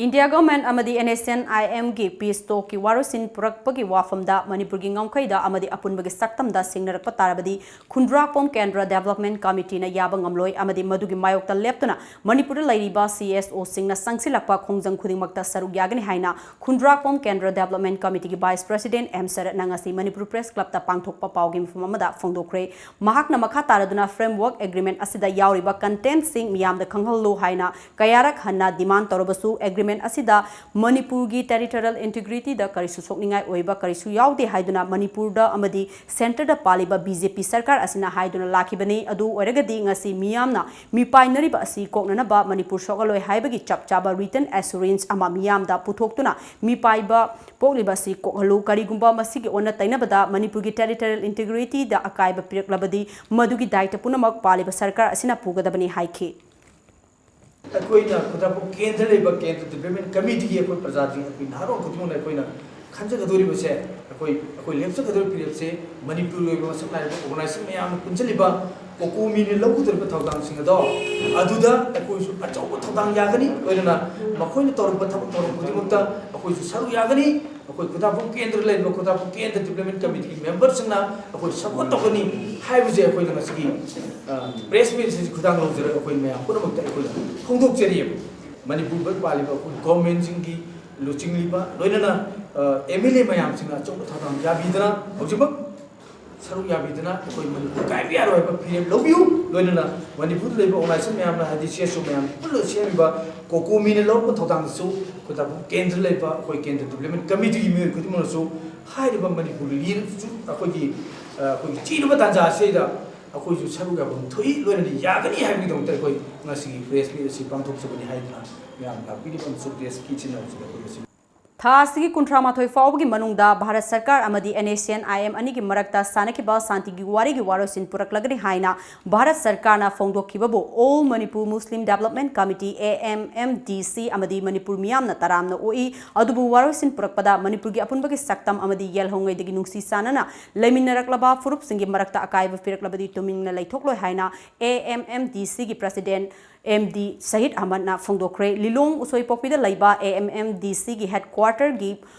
ꯏꯟꯗꯤꯌꯥ ꯒꯚꯔꯟꯃꯦꯟꯠ ꯑꯃꯗꯤ ꯑꯦꯟ ꯑꯦꯁ ꯑꯦꯟ ꯑꯥꯏ ꯑꯦꯝꯒꯤ ꯄꯤꯁ ꯇꯣꯛꯀꯤ ꯋꯥꯔꯣꯏꯁꯤꯟ ꯄꯨꯔꯛꯄꯒꯤ ꯋꯥꯐꯝꯗ ꯃꯅꯤꯄꯨꯔꯒꯤ ꯉꯝꯈꯩꯗ ꯑꯃꯗꯤ ꯑꯄꯨꯟꯕꯒꯤ ꯁꯛꯇꯝꯗ ꯁꯤꯡꯅꯔꯛꯄ ꯇꯥꯔꯕꯗꯤ ꯈꯨꯟꯗ꯭ꯔꯥꯛꯄꯝ ꯀꯦꯟꯗ꯭ꯔ ꯗꯦꯕꯂꯞꯃꯦꯟꯠ ꯀꯃꯤꯇꯤꯅ ꯌꯥꯕ ꯉꯝꯂꯣꯏ ꯑꯃꯗꯤ ꯃꯗꯨꯒꯤ ꯃꯥꯌꯣꯛꯇ ꯂꯦꯞꯇꯨꯅ ꯃꯅꯤꯄꯨꯔꯗ ꯂꯩꯔꯤꯕ ꯁꯤ ꯑꯦꯁ ꯑꯣꯁꯤꯡꯅ ꯆꯪꯁꯤꯜꯂꯛꯄ ꯈꯣꯡꯖꯪ ꯈꯨꯗꯤꯡꯃꯛꯇ ꯁꯔꯨꯛ ꯌꯥꯒꯅꯤ ꯍꯥꯏꯅ ꯈꯨꯟꯗ꯭ꯔꯥꯛꯄꯝ ꯀꯦꯟꯗ꯭ꯔ ꯗꯦꯕꯂꯞꯃꯦꯟꯠ ꯀꯃꯤꯇꯤꯒꯤ ꯚꯥꯏꯁ ꯄ꯭ꯔꯁꯤꯗꯦꯟꯠ ꯑꯦꯝ ꯁꯔꯠꯅ ꯉꯁꯤ ꯃꯅꯤꯄꯨꯔ ꯄ꯭ꯔꯦꯁ ꯀ꯭ꯂꯕꯇ ꯄꯥꯡꯊꯣꯛꯄ ꯄꯥꯎꯒꯤ ꯃꯤꯐꯝ ꯑꯃꯗ ꯐꯣꯡꯗꯣꯛꯈ꯭ꯔꯦ꯫ ꯃꯍꯥꯛꯅ ꯃꯈꯥ ꯇꯥꯔꯗꯨꯅ ꯐ꯭ꯔꯦꯝꯋꯥꯔꯛ ꯑꯦꯒ꯭ꯔꯤꯃꯦꯟꯠ ꯑꯁꯤꯗ ꯌꯥꯎꯔꯤꯕ ꯀꯟꯇꯦꯟꯠꯁꯤꯡ ꯃꯤꯌꯥꯝꯗ ꯈꯪꯍꯜꯂꯨ ꯍꯥꯏꯅ ꯀꯌꯥꯔꯛ ꯍꯟꯅ ꯗꯤꯃꯥꯟꯗ ꯇꯧꯔꯕꯁꯨ ꯑꯦꯒ꯭ꯔꯤ ꯑꯦꯒ꯭ꯔꯤꯃꯦꯟ ꯑꯁꯤꯗ ꯃꯅꯤꯄꯨꯔꯒꯤ ꯇꯦꯔꯤꯇꯣꯔꯤꯌꯦꯜ ꯏꯟꯇꯤꯒ꯭ꯔꯤꯇꯤꯗ ꯀꯔꯤꯁꯨ ꯁꯣꯛꯅꯤꯡꯉꯥꯏ ꯑꯣꯏꯕ ꯀꯔꯤꯁꯨ ꯌꯥꯎꯗꯦ ꯍꯥꯏꯗꯨꯅ ꯃꯅꯤꯄꯨꯔꯗ ꯑꯃꯗꯤ ꯁꯦꯟꯇꯔꯗ ꯄꯥꯜꯂꯤꯕ ꯕꯤ ꯖꯦ ꯄꯤ ꯁꯔꯀꯥꯔ ꯑꯁꯤꯅ ꯍꯥꯏꯗꯨꯅ ꯂꯥꯛꯈꯤꯕꯅꯤ꯫ ꯑꯗꯨ ꯑꯣꯏꯔꯒꯗꯤ ꯉꯁꯤ ꯃꯤꯌꯥꯝꯅ ꯃꯤꯄꯥꯏꯅꯔꯤꯕ ꯑꯁꯤ ꯀꯣꯛꯅꯅꯕ ꯃꯅꯤꯄꯨꯔ ꯁꯣꯛꯍꯜꯂꯣꯏ ꯍꯥꯏꯕꯒꯤ ꯆꯞ ꯆꯥꯕ ꯔꯤꯇꯟ ꯑꯦꯁꯨꯔꯦꯟꯁ ꯑꯃ ꯃꯤꯌꯥꯝꯗ ꯄꯨꯊꯣꯛꯇꯨꯅ ꯃꯤꯄꯥꯏꯕ ꯄꯣꯛꯂꯤꯕ ꯑꯁꯤ ꯀꯣꯛꯍꯜꯂꯨ꯫ ꯀꯔꯤꯒꯨꯝꯕ ꯃꯁꯤꯒꯤ ꯑꯣꯟꯅ ꯇꯩꯅꯕꯗ ꯃꯅꯤꯄꯨꯔꯒꯤ ꯇꯦꯔꯤꯇꯣꯔꯤꯌꯦꯜ ꯏꯟꯇꯤꯒ꯭ꯔꯤꯇꯤꯗ ꯑꯀꯥꯏꯕ ꯄꯤꯔꯛꯂꯕꯗꯤ ꯃꯗꯨꯒꯤ ꯗꯥꯏꯇ ꯄꯨꯝꯅꯃꯛ ꯄꯥꯜꯂꯤꯕ ꯁꯔꯀꯥꯔ ꯑꯁꯤꯅ ꯄꯨꯒꯗꯕꯅꯤ ꯍꯥꯏꯈꯤ꯫ ꯑꯩꯈꯣꯏꯅ ꯈꯨꯗꯥꯄꯨ ꯀꯦꯟꯗ꯭ꯔ ꯂꯩꯕ ꯀꯦꯟꯗ꯭ꯔ ꯗꯤꯕ꯭ꯂꯞꯃꯦꯟ ꯀꯃꯤꯇꯤꯒꯤ ꯑꯩꯈꯣꯏ ꯄ꯭ꯔꯖꯥꯁꯤꯡ, ꯑꯩꯈꯣꯏ ꯅꯍꯥꯔꯣꯜ ꯈꯨꯗꯤꯡꯃꯛꯅ ꯑꯩꯈꯣꯏꯅ ꯈꯟꯖꯒꯗꯧꯔꯤꯕꯁꯦ, ꯑꯩꯈꯣꯏ, ꯑꯩꯈꯣꯏ ꯂꯦꯞꯆꯒꯗꯧꯔꯤꯕ ꯐꯤꯔꯦꯞꯁꯦ ꯃꯅꯤꯄꯨꯔꯒꯤ ꯑꯣꯏꯕ ꯃꯁꯛ ꯅꯥꯏꯔꯕ ꯑꯣꯔꯒꯅꯥꯏꯖꯦꯁꯟ ꯃꯌꯥꯝꯅ ꯄꯨꯟꯁꯤꯜꯂꯤꯕ ꯀꯣꯀꯣꯃꯤꯅ ꯂꯧꯒꯗꯧꯔꯤꯕ ꯊꯧꯗꯥꯡꯁꯤꯡ ꯑꯗꯣ ꯑꯗꯨꯗ ꯑꯩꯈꯣꯏꯁꯨ ꯑꯆꯧꯕ ꯊꯧꯗꯥꯡ ꯌꯥꯒꯅꯤ꯫ ꯂꯣꯏꯅꯅ ꯃꯈꯣꯏꯅ ꯇꯧꯔꯛꯄ ꯊꯕꯛ ꯊꯧꯔꯝ ꯈꯨꯗꯤꯡꯃꯛꯇ ꯑꯩꯈꯣꯏꯁꯨ ꯁꯔꯨꯛ ꯌꯥꯒꯅꯤ꯫ ꯑꯩꯈꯣꯏ ꯈꯨꯗꯥꯄꯨ ꯀꯦꯟꯗ꯭ꯔ ꯂꯩꯔꯤꯕ ꯈꯨꯗꯥꯄꯨ ꯀꯦꯟꯗ꯭ꯔ ꯗꯤꯕ꯭ꯂꯞꯃꯦꯟ ꯀꯃꯤꯇꯤꯒꯤ ꯃꯦꯝꯕꯔꯁꯤꯡꯅ ꯑꯩꯈꯣꯏ ꯁꯄꯣꯔꯠ ꯇꯧꯒꯅꯤ ꯍꯥꯏꯕꯁꯦ ꯑꯩꯈꯣꯏꯅ ꯉꯁꯤꯒꯤ, ꯑ, ꯄ꯭ꯔꯦꯁ ꯃꯤꯠ ꯑꯁꯤ ꯈꯨꯊꯥꯡ ꯂꯧꯖꯔꯒ ꯑꯩꯈꯣꯏ ꯃꯌꯥꯝ ꯄꯨꯝꯅꯃꯛꯇ ꯑꯩꯈꯣꯏꯅ ꯐꯣꯡꯗꯣꯛꯆꯔꯤꯑꯕ꯫ ꯃꯅꯤꯄꯨꯔꯗ ꯄꯥꯜꯂꯤꯕ ꯑꯩꯈꯣꯏ ꯒꯣꯔꯃꯦꯟꯁꯤꯡꯒꯤ ꯂꯨꯆꯤꯡꯂꯤꯕ, ꯂꯣꯏꯅꯅ, ꯑ, ꯑꯦꯝ ꯑꯦꯜ ꯑꯦ ꯃꯌꯥꯝꯁꯤꯡꯅ ꯑꯆꯧꯕ ꯊꯧꯗꯥꯡ ꯌꯥꯕꯤꯗꯅ ꯍꯧꯖꯤꯛꯃꯛ ꯁꯔꯨꯛ ꯌꯥꯕꯤꯗꯨꯅ ꯑꯩꯈꯣꯏ ꯃꯅꯤꯄꯨꯔ ꯀꯥꯏꯕ ꯌꯥꯔꯣꯏ ꯍꯥꯏꯕ ꯐꯤꯔꯦꯞ ꯂꯧꯕꯤꯌꯨ꯫ ꯂꯣꯏꯅꯅ ꯃꯅꯤꯄꯨꯔꯗ ꯂꯩꯕ ꯑꯣꯔꯒꯅꯥꯏꯖꯦꯁꯟ ꯃꯌꯥꯝꯅ, ꯍꯥꯏꯗꯤ ꯁꯤ ꯑꯦꯁ ꯑꯣ ꯃꯌꯥꯝ ꯄꯨꯟꯅ ꯁꯦꯝꯃꯤꯕ ꯀꯣꯀꯣꯃꯤꯅ ꯂꯧꯔꯛꯄ ꯊꯧꯗꯥꯡꯗꯁꯨ ꯑꯩꯈꯣꯏ ꯇꯥꯕꯨ ꯀꯦꯟꯗ꯭ꯔ ꯂꯩꯕ ꯑꯩꯈꯣꯏ ꯀꯦꯟꯗ꯭ꯔ ꯗꯤꯕ꯭ꯂꯞꯃꯦꯟ ꯀꯃꯤꯇꯤꯒꯤ ꯃꯤꯑꯣꯏ ꯈꯨꯗꯤꯡꯃꯛꯅꯁꯨ ꯍꯥꯏꯔꯤꯕ ꯃꯅꯤꯄꯨꯔ ꯂꯤꯔꯁꯨ ꯑꯩꯈꯣꯏꯒꯤ, ꯑ, ꯑꯩꯈꯣꯏꯒꯤ ꯆꯤꯔꯕ ꯇꯥꯟꯖꯥ ꯑꯁꯤꯗ ꯑꯩꯈꯣꯏꯁꯨ ꯁꯔꯨꯛ ꯌꯥꯐꯝ ꯊꯣꯛꯏ, ꯂꯣꯏꯅꯗꯤ ꯌꯥꯒꯅꯤ ꯍꯥꯏꯕꯒꯤꯗꯃꯛꯇ ꯑꯩꯈꯣꯏ ꯉꯁꯤꯒꯤ ꯄ꯭ꯔꯦꯁ ꯃꯤꯠ ꯑꯁꯤ ꯄꯥꯡꯊꯣꯛꯆꯕꯅꯤ ꯍꯥꯏꯗꯨꯅ ꯃꯌꯥꯝ ꯂꯥꯛꯄꯤꯔꯤꯕ ꯑꯃꯁꯨꯡ ꯄ꯭ꯔꯦꯁꯀꯤ ꯏꯆꯤꯟ ꯏꯅꯥꯎꯁꯤꯡ ꯑꯩꯈꯣꯏ ꯉꯁꯤ ꯊꯥ ꯑꯁꯤꯒꯤ ꯀꯨꯟꯊ꯭ꯔꯥ ꯃꯥꯊꯣꯏ ꯐꯥꯎꯕꯒꯤ ꯃꯅꯨꯡꯗ ꯚꯥꯔꯠ ꯁꯔꯀꯥꯔ ꯑꯃꯗꯤ N S N I M ꯑꯅꯤꯒꯤ ꯃꯔꯛꯇ ꯁꯥꯟꯅꯈꯤꯕ ꯁꯥꯟꯇꯤꯒꯤ ꯋꯥꯔꯤꯒꯤ ꯋꯥꯔꯣꯏꯁꯤꯟ ꯄꯨꯔꯛꯂꯒꯅꯤ ꯍꯥꯏꯅ ꯚꯥꯔꯠ ꯁꯔꯀꯥꯔꯅ ꯐꯣꯡꯗꯣꯛꯈꯤꯕꯕꯨ All Manipur Muslim Development Committee, A M M D C, ꯑꯃꯗꯤ ꯃꯅꯤꯄꯨꯔ ꯃꯤꯌꯥꯝꯅ ꯇꯔꯥꯝꯅ ꯑꯣꯛꯏ꯫ ꯑꯗꯨꯕꯨ ꯋꯥꯔꯣꯏꯁꯤꯟ ꯄꯨꯔꯛꯄꯗ ꯃꯅꯤꯄꯨꯔꯒꯤ ꯑꯄꯨꯟꯕꯒꯤ ꯁꯛꯇꯝ ꯑꯃꯗꯤ ꯌꯦꯜꯍꯧꯉꯩꯗꯒꯤ ꯅꯨꯡꯁꯤ ꯆꯥꯟꯅꯅ ꯂꯩꯃꯤꯟꯅꯔꯛꯂꯕ ꯐꯨꯔꯨꯞꯁꯤꯡꯒꯤ ꯃꯔꯛꯇ ꯑꯀꯥꯏꯕ ꯄꯤꯔꯛꯂꯕꯗꯤ ꯇꯨꯃꯤꯟꯅ ꯂꯩꯊꯣꯛꯂꯣꯏ ꯍꯥꯏꯅ A M M D C ꯒꯤ ꯄ꯭ꯔꯁꯤꯗꯦꯟꯠ ꯑꯦꯝ ꯗꯤ ꯁꯍꯤꯗ ꯑꯍꯃꯗꯅ ꯐꯣꯡꯗꯣꯛꯈ꯭ꯔꯦ꯫ ꯂꯤꯂꯣꯡ ꯎꯁꯣꯏꯄꯣꯛꯄꯤꯗ ꯂꯩꯕ A M M D C ꯒꯤ ꯍꯦꯗꯀ꯭ꯋꯥꯇꯔꯒꯤ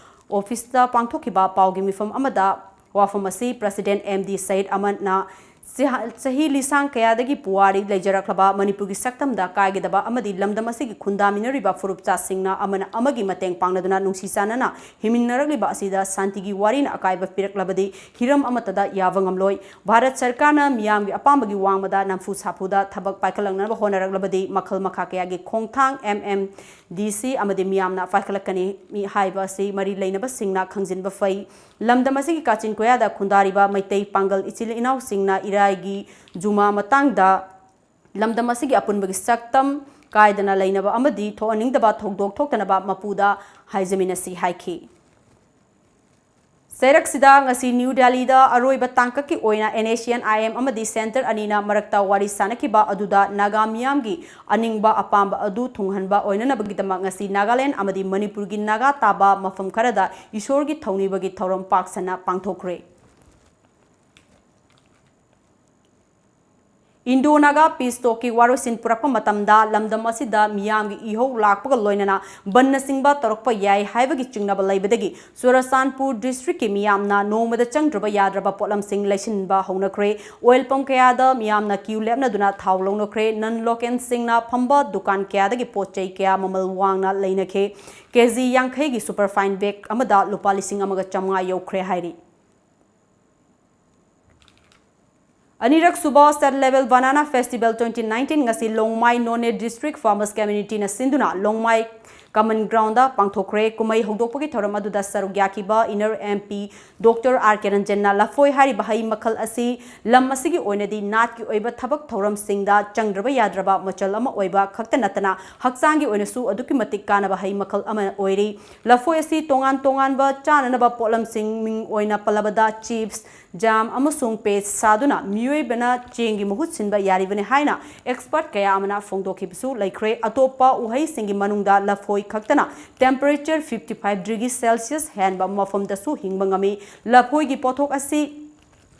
ꯑꯣꯐꯤꯁꯇ ꯄꯥꯡꯊꯣꯛꯈꯤꯕ ꯄꯥꯎꯒꯤ ꯃꯤꯐꯝ ꯑꯃꯗ ꯋꯥꯐꯝ ꯑꯁꯤ ꯄ꯭ꯔꯁꯤꯗꯦꯟꯠ ꯑꯦꯝ ꯗꯤ ꯁꯍꯤꯗ ꯑꯍꯃꯗꯅ ꯆꯍꯤ ꯂꯤꯁꯥꯡ ꯀꯌꯥꯗꯒꯤ ꯄꯨꯋꯥꯔꯤ ꯂꯩꯖꯔꯛꯂꯕ ꯃꯅꯤꯄꯨꯔꯒꯤ ꯁꯛꯇꯝꯗ ꯀꯥꯏꯒꯗꯕ ꯑꯃꯗꯤ ꯂꯝꯗꯝ ꯑꯁꯤꯒꯤ ꯈꯨꯟꯗꯥꯃꯤꯟꯅꯔꯤꯕ ꯐꯨꯔꯨꯞꯆꯥꯁꯤꯡꯅ ꯑꯃꯅ ꯑꯃꯒꯤ ꯃꯇꯦꯡ ꯄꯥꯡꯅꯗꯨꯅ ꯅꯨꯡꯁꯤ ꯆꯥꯟꯅꯅ ꯍꯤꯡꯃꯤꯟꯅꯔꯛꯂꯤꯕ ꯑꯁꯤꯗ ꯁꯥꯟꯇꯤꯒꯤ ꯋꯥꯔꯤꯅ ꯑꯀꯥꯏꯕ ꯄꯤꯔꯛꯂꯕꯗꯤ ꯍꯤꯔꯝ ꯑꯃꯠꯇꯗ ꯌꯥꯕ ꯉꯝꯂꯣꯏ꯫ ꯚꯥꯔꯠ ꯁꯔꯀꯥꯔꯅ ꯃꯤꯌꯥꯝꯒꯤ ꯑꯄꯥꯝꯕꯒꯤ ꯋꯥꯡꯃꯗ ꯅꯝꯐꯨ ꯁꯥꯐꯨꯗ ꯊꯕꯛ ꯄꯥꯏꯈꯠꯂꯛꯅꯕ ꯍꯣꯠꯅꯔꯛꯂꯕꯗꯤ ꯃꯈꯜ ꯃꯈꯥ ꯀꯌꯥꯒꯤ ꯈꯣꯡꯊꯥꯡ ꯑꯦꯝ ꯑꯦꯝ ꯗꯤ ꯁꯤ ꯑꯃꯗꯤ ꯃꯤꯌꯥꯝꯅ ꯄꯥꯏꯈꯠꯂꯛꯀꯅꯤ ꯍꯥꯏꯕ ꯑꯁꯤ ꯃꯔꯤ ꯂꯩꯅꯕꯁꯤꯡꯅ ꯈꯪꯖꯤꯟꯕ ꯐꯩ꯫ ꯂꯝꯗꯝ ꯑꯁꯤꯒꯤ ꯀꯥꯆꯤꯟ ꯀꯣꯌꯥꯗ ꯈꯨꯟꯗꯥꯔꯤꯕ ꯃꯩꯇꯩ ꯄꯥꯡꯒꯜ ꯏꯆꯤꯜ ꯏꯅꯥꯎꯁꯤꯡꯅ ꯏꯔꯥꯏꯒꯤ ꯖꯨꯃꯥ ꯃꯇꯥꯡꯗ ꯂꯝꯗꯝ ꯑꯁꯤꯒꯤ ꯑꯄꯨꯟꯕꯒꯤ ꯁꯛꯇꯝ ꯀꯥꯏꯗꯅ ꯂꯩꯅꯕ ꯑꯃꯗꯤ ꯊꯣꯛꯍꯟꯅꯤꯡꯗꯕ ꯊꯧꯗꯣꯛ ꯊꯣꯛꯇꯅꯕ ꯃꯄꯨꯗ ꯍꯥꯏꯖꯃꯤꯟꯅꯁꯤ ꯍꯥꯏꯈꯤ꯫ ꯆꯩꯔꯛꯁꯤꯗ ꯉꯁꯤ ꯅ꯭ꯌꯨ ꯗꯦꯜꯂꯤꯗ ꯑꯔꯣꯏꯕ ꯇꯥꯡꯀꯛꯀꯤ ꯑꯣꯏꯅ N S C N I M ꯑꯃꯗꯤ ꯁꯦꯟꯇꯔ ꯑꯅꯤꯅ ꯃꯔꯛꯇ ꯋꯥꯔꯤ ꯁꯥꯅꯈꯤꯕ ꯑꯗꯨꯗ ꯅꯥꯒꯥ ꯃꯤꯌꯥꯝꯒꯤ ꯑꯅꯤꯡꯕ ꯑꯄꯥꯝꯕ ꯑꯗꯨ ꯊꯨꯡꯍꯟꯕ ꯑꯣꯏꯅꯅꯕꯒꯤꯗꯃꯛ ꯉꯁꯤ ꯅꯥꯒꯥꯂꯦꯟ ꯑꯃꯗꯤ ꯃꯅꯤꯄꯨꯔꯒꯤ ꯅꯥꯒꯥ ꯇꯥꯕ ꯃꯐꯝ ꯈꯔꯗ ꯏꯁꯣꯔꯒꯤ ꯊꯧꯅꯤꯕꯒꯤ ꯊꯧꯔꯝ ꯄꯥꯛ ꯁꯟꯅ ꯄꯥꯡꯊꯣꯛꯈ꯭ꯔꯦ꯫ ꯏꯟꯗꯣ ꯅꯥꯒꯥ ꯄꯤꯁ ꯇꯣꯛꯀꯤ ꯋꯥꯔꯣꯏꯁꯤꯟ ꯄꯨꯔꯛꯄ ꯃꯇꯝꯗ ꯂꯝꯗꯝ ꯑꯁꯤꯗ ꯃꯤꯌꯥꯝꯒꯤ ꯏꯍꯧ ꯂꯥꯛꯄꯒ ꯂꯣꯏꯅꯅ ꯕꯟꯅꯆꯤꯡꯕ ꯇꯧꯔꯛꯄ ꯌꯥꯏ ꯍꯥꯏꯕꯒꯤ ꯆꯤꯡꯅꯕ ꯂꯩꯕꯗꯒꯤ ꯆꯨꯔꯆꯥꯟꯄꯨꯔ ꯗꯤꯁꯇ꯭ꯔꯤꯛꯀꯤ ꯃꯤꯌꯥꯝꯅ ꯅꯣꯡꯃꯗ ꯆꯪꯗ꯭ꯔꯕ ꯌꯥꯗ꯭ꯔꯕ ꯄꯣꯠꯂꯝꯁꯤꯡ ꯂꯩꯁꯤꯟꯕ ꯍꯧꯅꯈ꯭ꯔꯦ꯫ ꯑꯣꯏꯜ ꯄꯝ ꯀꯌꯥꯗ ꯃꯤꯌꯥꯝꯅ ꯀ꯭ꯌꯨ ꯂꯦꯞꯅꯗꯨꯅ ꯊꯥꯎ ꯂꯧꯅꯈ꯭ꯔꯦ꯫ ꯅꯟ ꯂꯣꯀꯦꯜꯁꯤꯡꯅ ꯐꯝꯕ ꯗꯨꯀꯥꯟ ꯀꯌꯥꯗꯒꯤ ꯄꯣꯠ ꯆꯩ ꯀꯌꯥ ꯃꯃꯜ ꯋꯥꯡꯅ ꯂꯩꯅꯈꯤ꯫ ꯀꯦ ꯖꯤ ꯌꯥꯡꯈꯩꯒꯤ ꯁꯨꯄꯔꯐꯥꯏꯟ ꯕꯦꯒ ꯑꯃꯗ ꯂꯨꯄꯥ ꯂꯤꯁꯤꯡ ꯑꯃꯒ ꯆꯥꯝꯃꯉꯥ ꯌꯧꯈ꯭ꯔꯦ ꯍꯥꯏꯔꯤ꯫ ꯑꯅꯤꯔꯛ ꯁꯨꯕ State Level Banana Festival twenty nineteen ꯉꯁꯤ ꯂꯣꯡꯃꯥꯏ ꯅꯣꯅꯦ ꯗꯤꯁꯇ꯭ꯔꯤꯛ ꯐꯥꯔꯃꯔꯁ ꯀꯝꯃ꯭ꯌꯨꯅꯤꯇꯤꯅ ꯁꯤꯟꯗꯨꯅ ꯂꯣꯡꯃꯥꯏ ꯀꯃꯟ ꯒ꯭ꯔꯥꯎꯟꯗ ꯄꯥꯡꯊꯣꯛꯈ꯭ꯔꯦ꯫ ꯀꯨꯝꯍꯩ ꯍꯧꯗꯣꯛꯄꯒꯤ ꯊꯧꯔꯝ ꯑꯗꯨꯗ ꯁꯔꯨꯛ ꯌꯥꯈꯤꯕ inner M P doctor R K ꯔꯟꯖꯟꯅ ꯂꯐꯣꯏ ꯍꯥꯏꯔꯤꯕ ꯍꯩ ꯃꯈꯜ ꯑꯁꯤ ꯂꯝ ꯑꯁꯤꯒꯤ ꯑꯣꯏꯅꯗꯤ ꯅꯥꯠꯀꯤ ꯑꯣꯏꯕ ꯊꯕꯛ ꯊꯧꯔꯝꯁꯤꯡꯗ ꯆꯪꯗ꯭ꯔꯕ ꯌꯥꯗ꯭ꯔꯕ ꯃꯆꯜ ꯑꯃ ꯑꯣꯏꯕ ꯈꯛꯇ ꯅꯠꯇꯅ ꯍꯛꯆꯥꯡꯒꯤ ꯑꯣꯏꯅꯁꯨ ꯑꯗꯨꯛꯀꯤ ꯃꯇꯤꯛ ꯀꯥꯟꯅꯕ ꯍꯩ ꯃꯈꯜ ꯑꯃ ꯑꯣꯏꯔꯤ꯫ ꯂꯐꯣꯏ ꯑꯁꯤ ꯇꯣꯉꯥꯟ ꯇꯣꯉꯥꯟꯕ ꯆꯥꯅꯅꯕ ꯄꯣꯠꯂꯝꯁꯤꯡ ꯃꯤꯡ ꯑꯣꯏꯅ ꯄꯜꯂꯕꯗ ꯆꯤꯞꯁ, ꯖꯥꯝ ꯑꯃꯁꯨꯡ ꯄꯦꯁ ꯁꯥꯗꯨꯅ ꯃꯤꯑꯣꯏꯕꯅ ꯆꯦꯡꯒꯤ ꯃꯍꯨꯠ ꯁꯤꯟꯕ ꯌꯥꯔꯤꯕꯅꯤ ꯍꯥꯏꯅ ꯑꯦꯛꯁꯄꯔꯠ ꯀꯌꯥ ꯑꯃꯅ ꯐꯣꯡꯗꯣꯛꯈꯤꯕꯁꯨ ꯂꯩꯈ꯭ꯔꯦ꯫ ꯑꯇꯣꯞꯄ ꯎꯍꯩꯁꯤꯡꯒꯤ ꯃꯅꯨꯡꯗ ꯂꯐꯣꯏ ꯈꯛꯇꯅ temperature fifty five degree Celsius ꯍꯦꯟꯕ ꯃꯐꯝꯗꯁꯨ ꯍꯤꯡꯕ ꯉꯝꯃꯤ꯫ ꯂꯐꯣꯏꯒꯤ ꯄꯣꯠꯊꯣꯛ ꯑꯁꯤ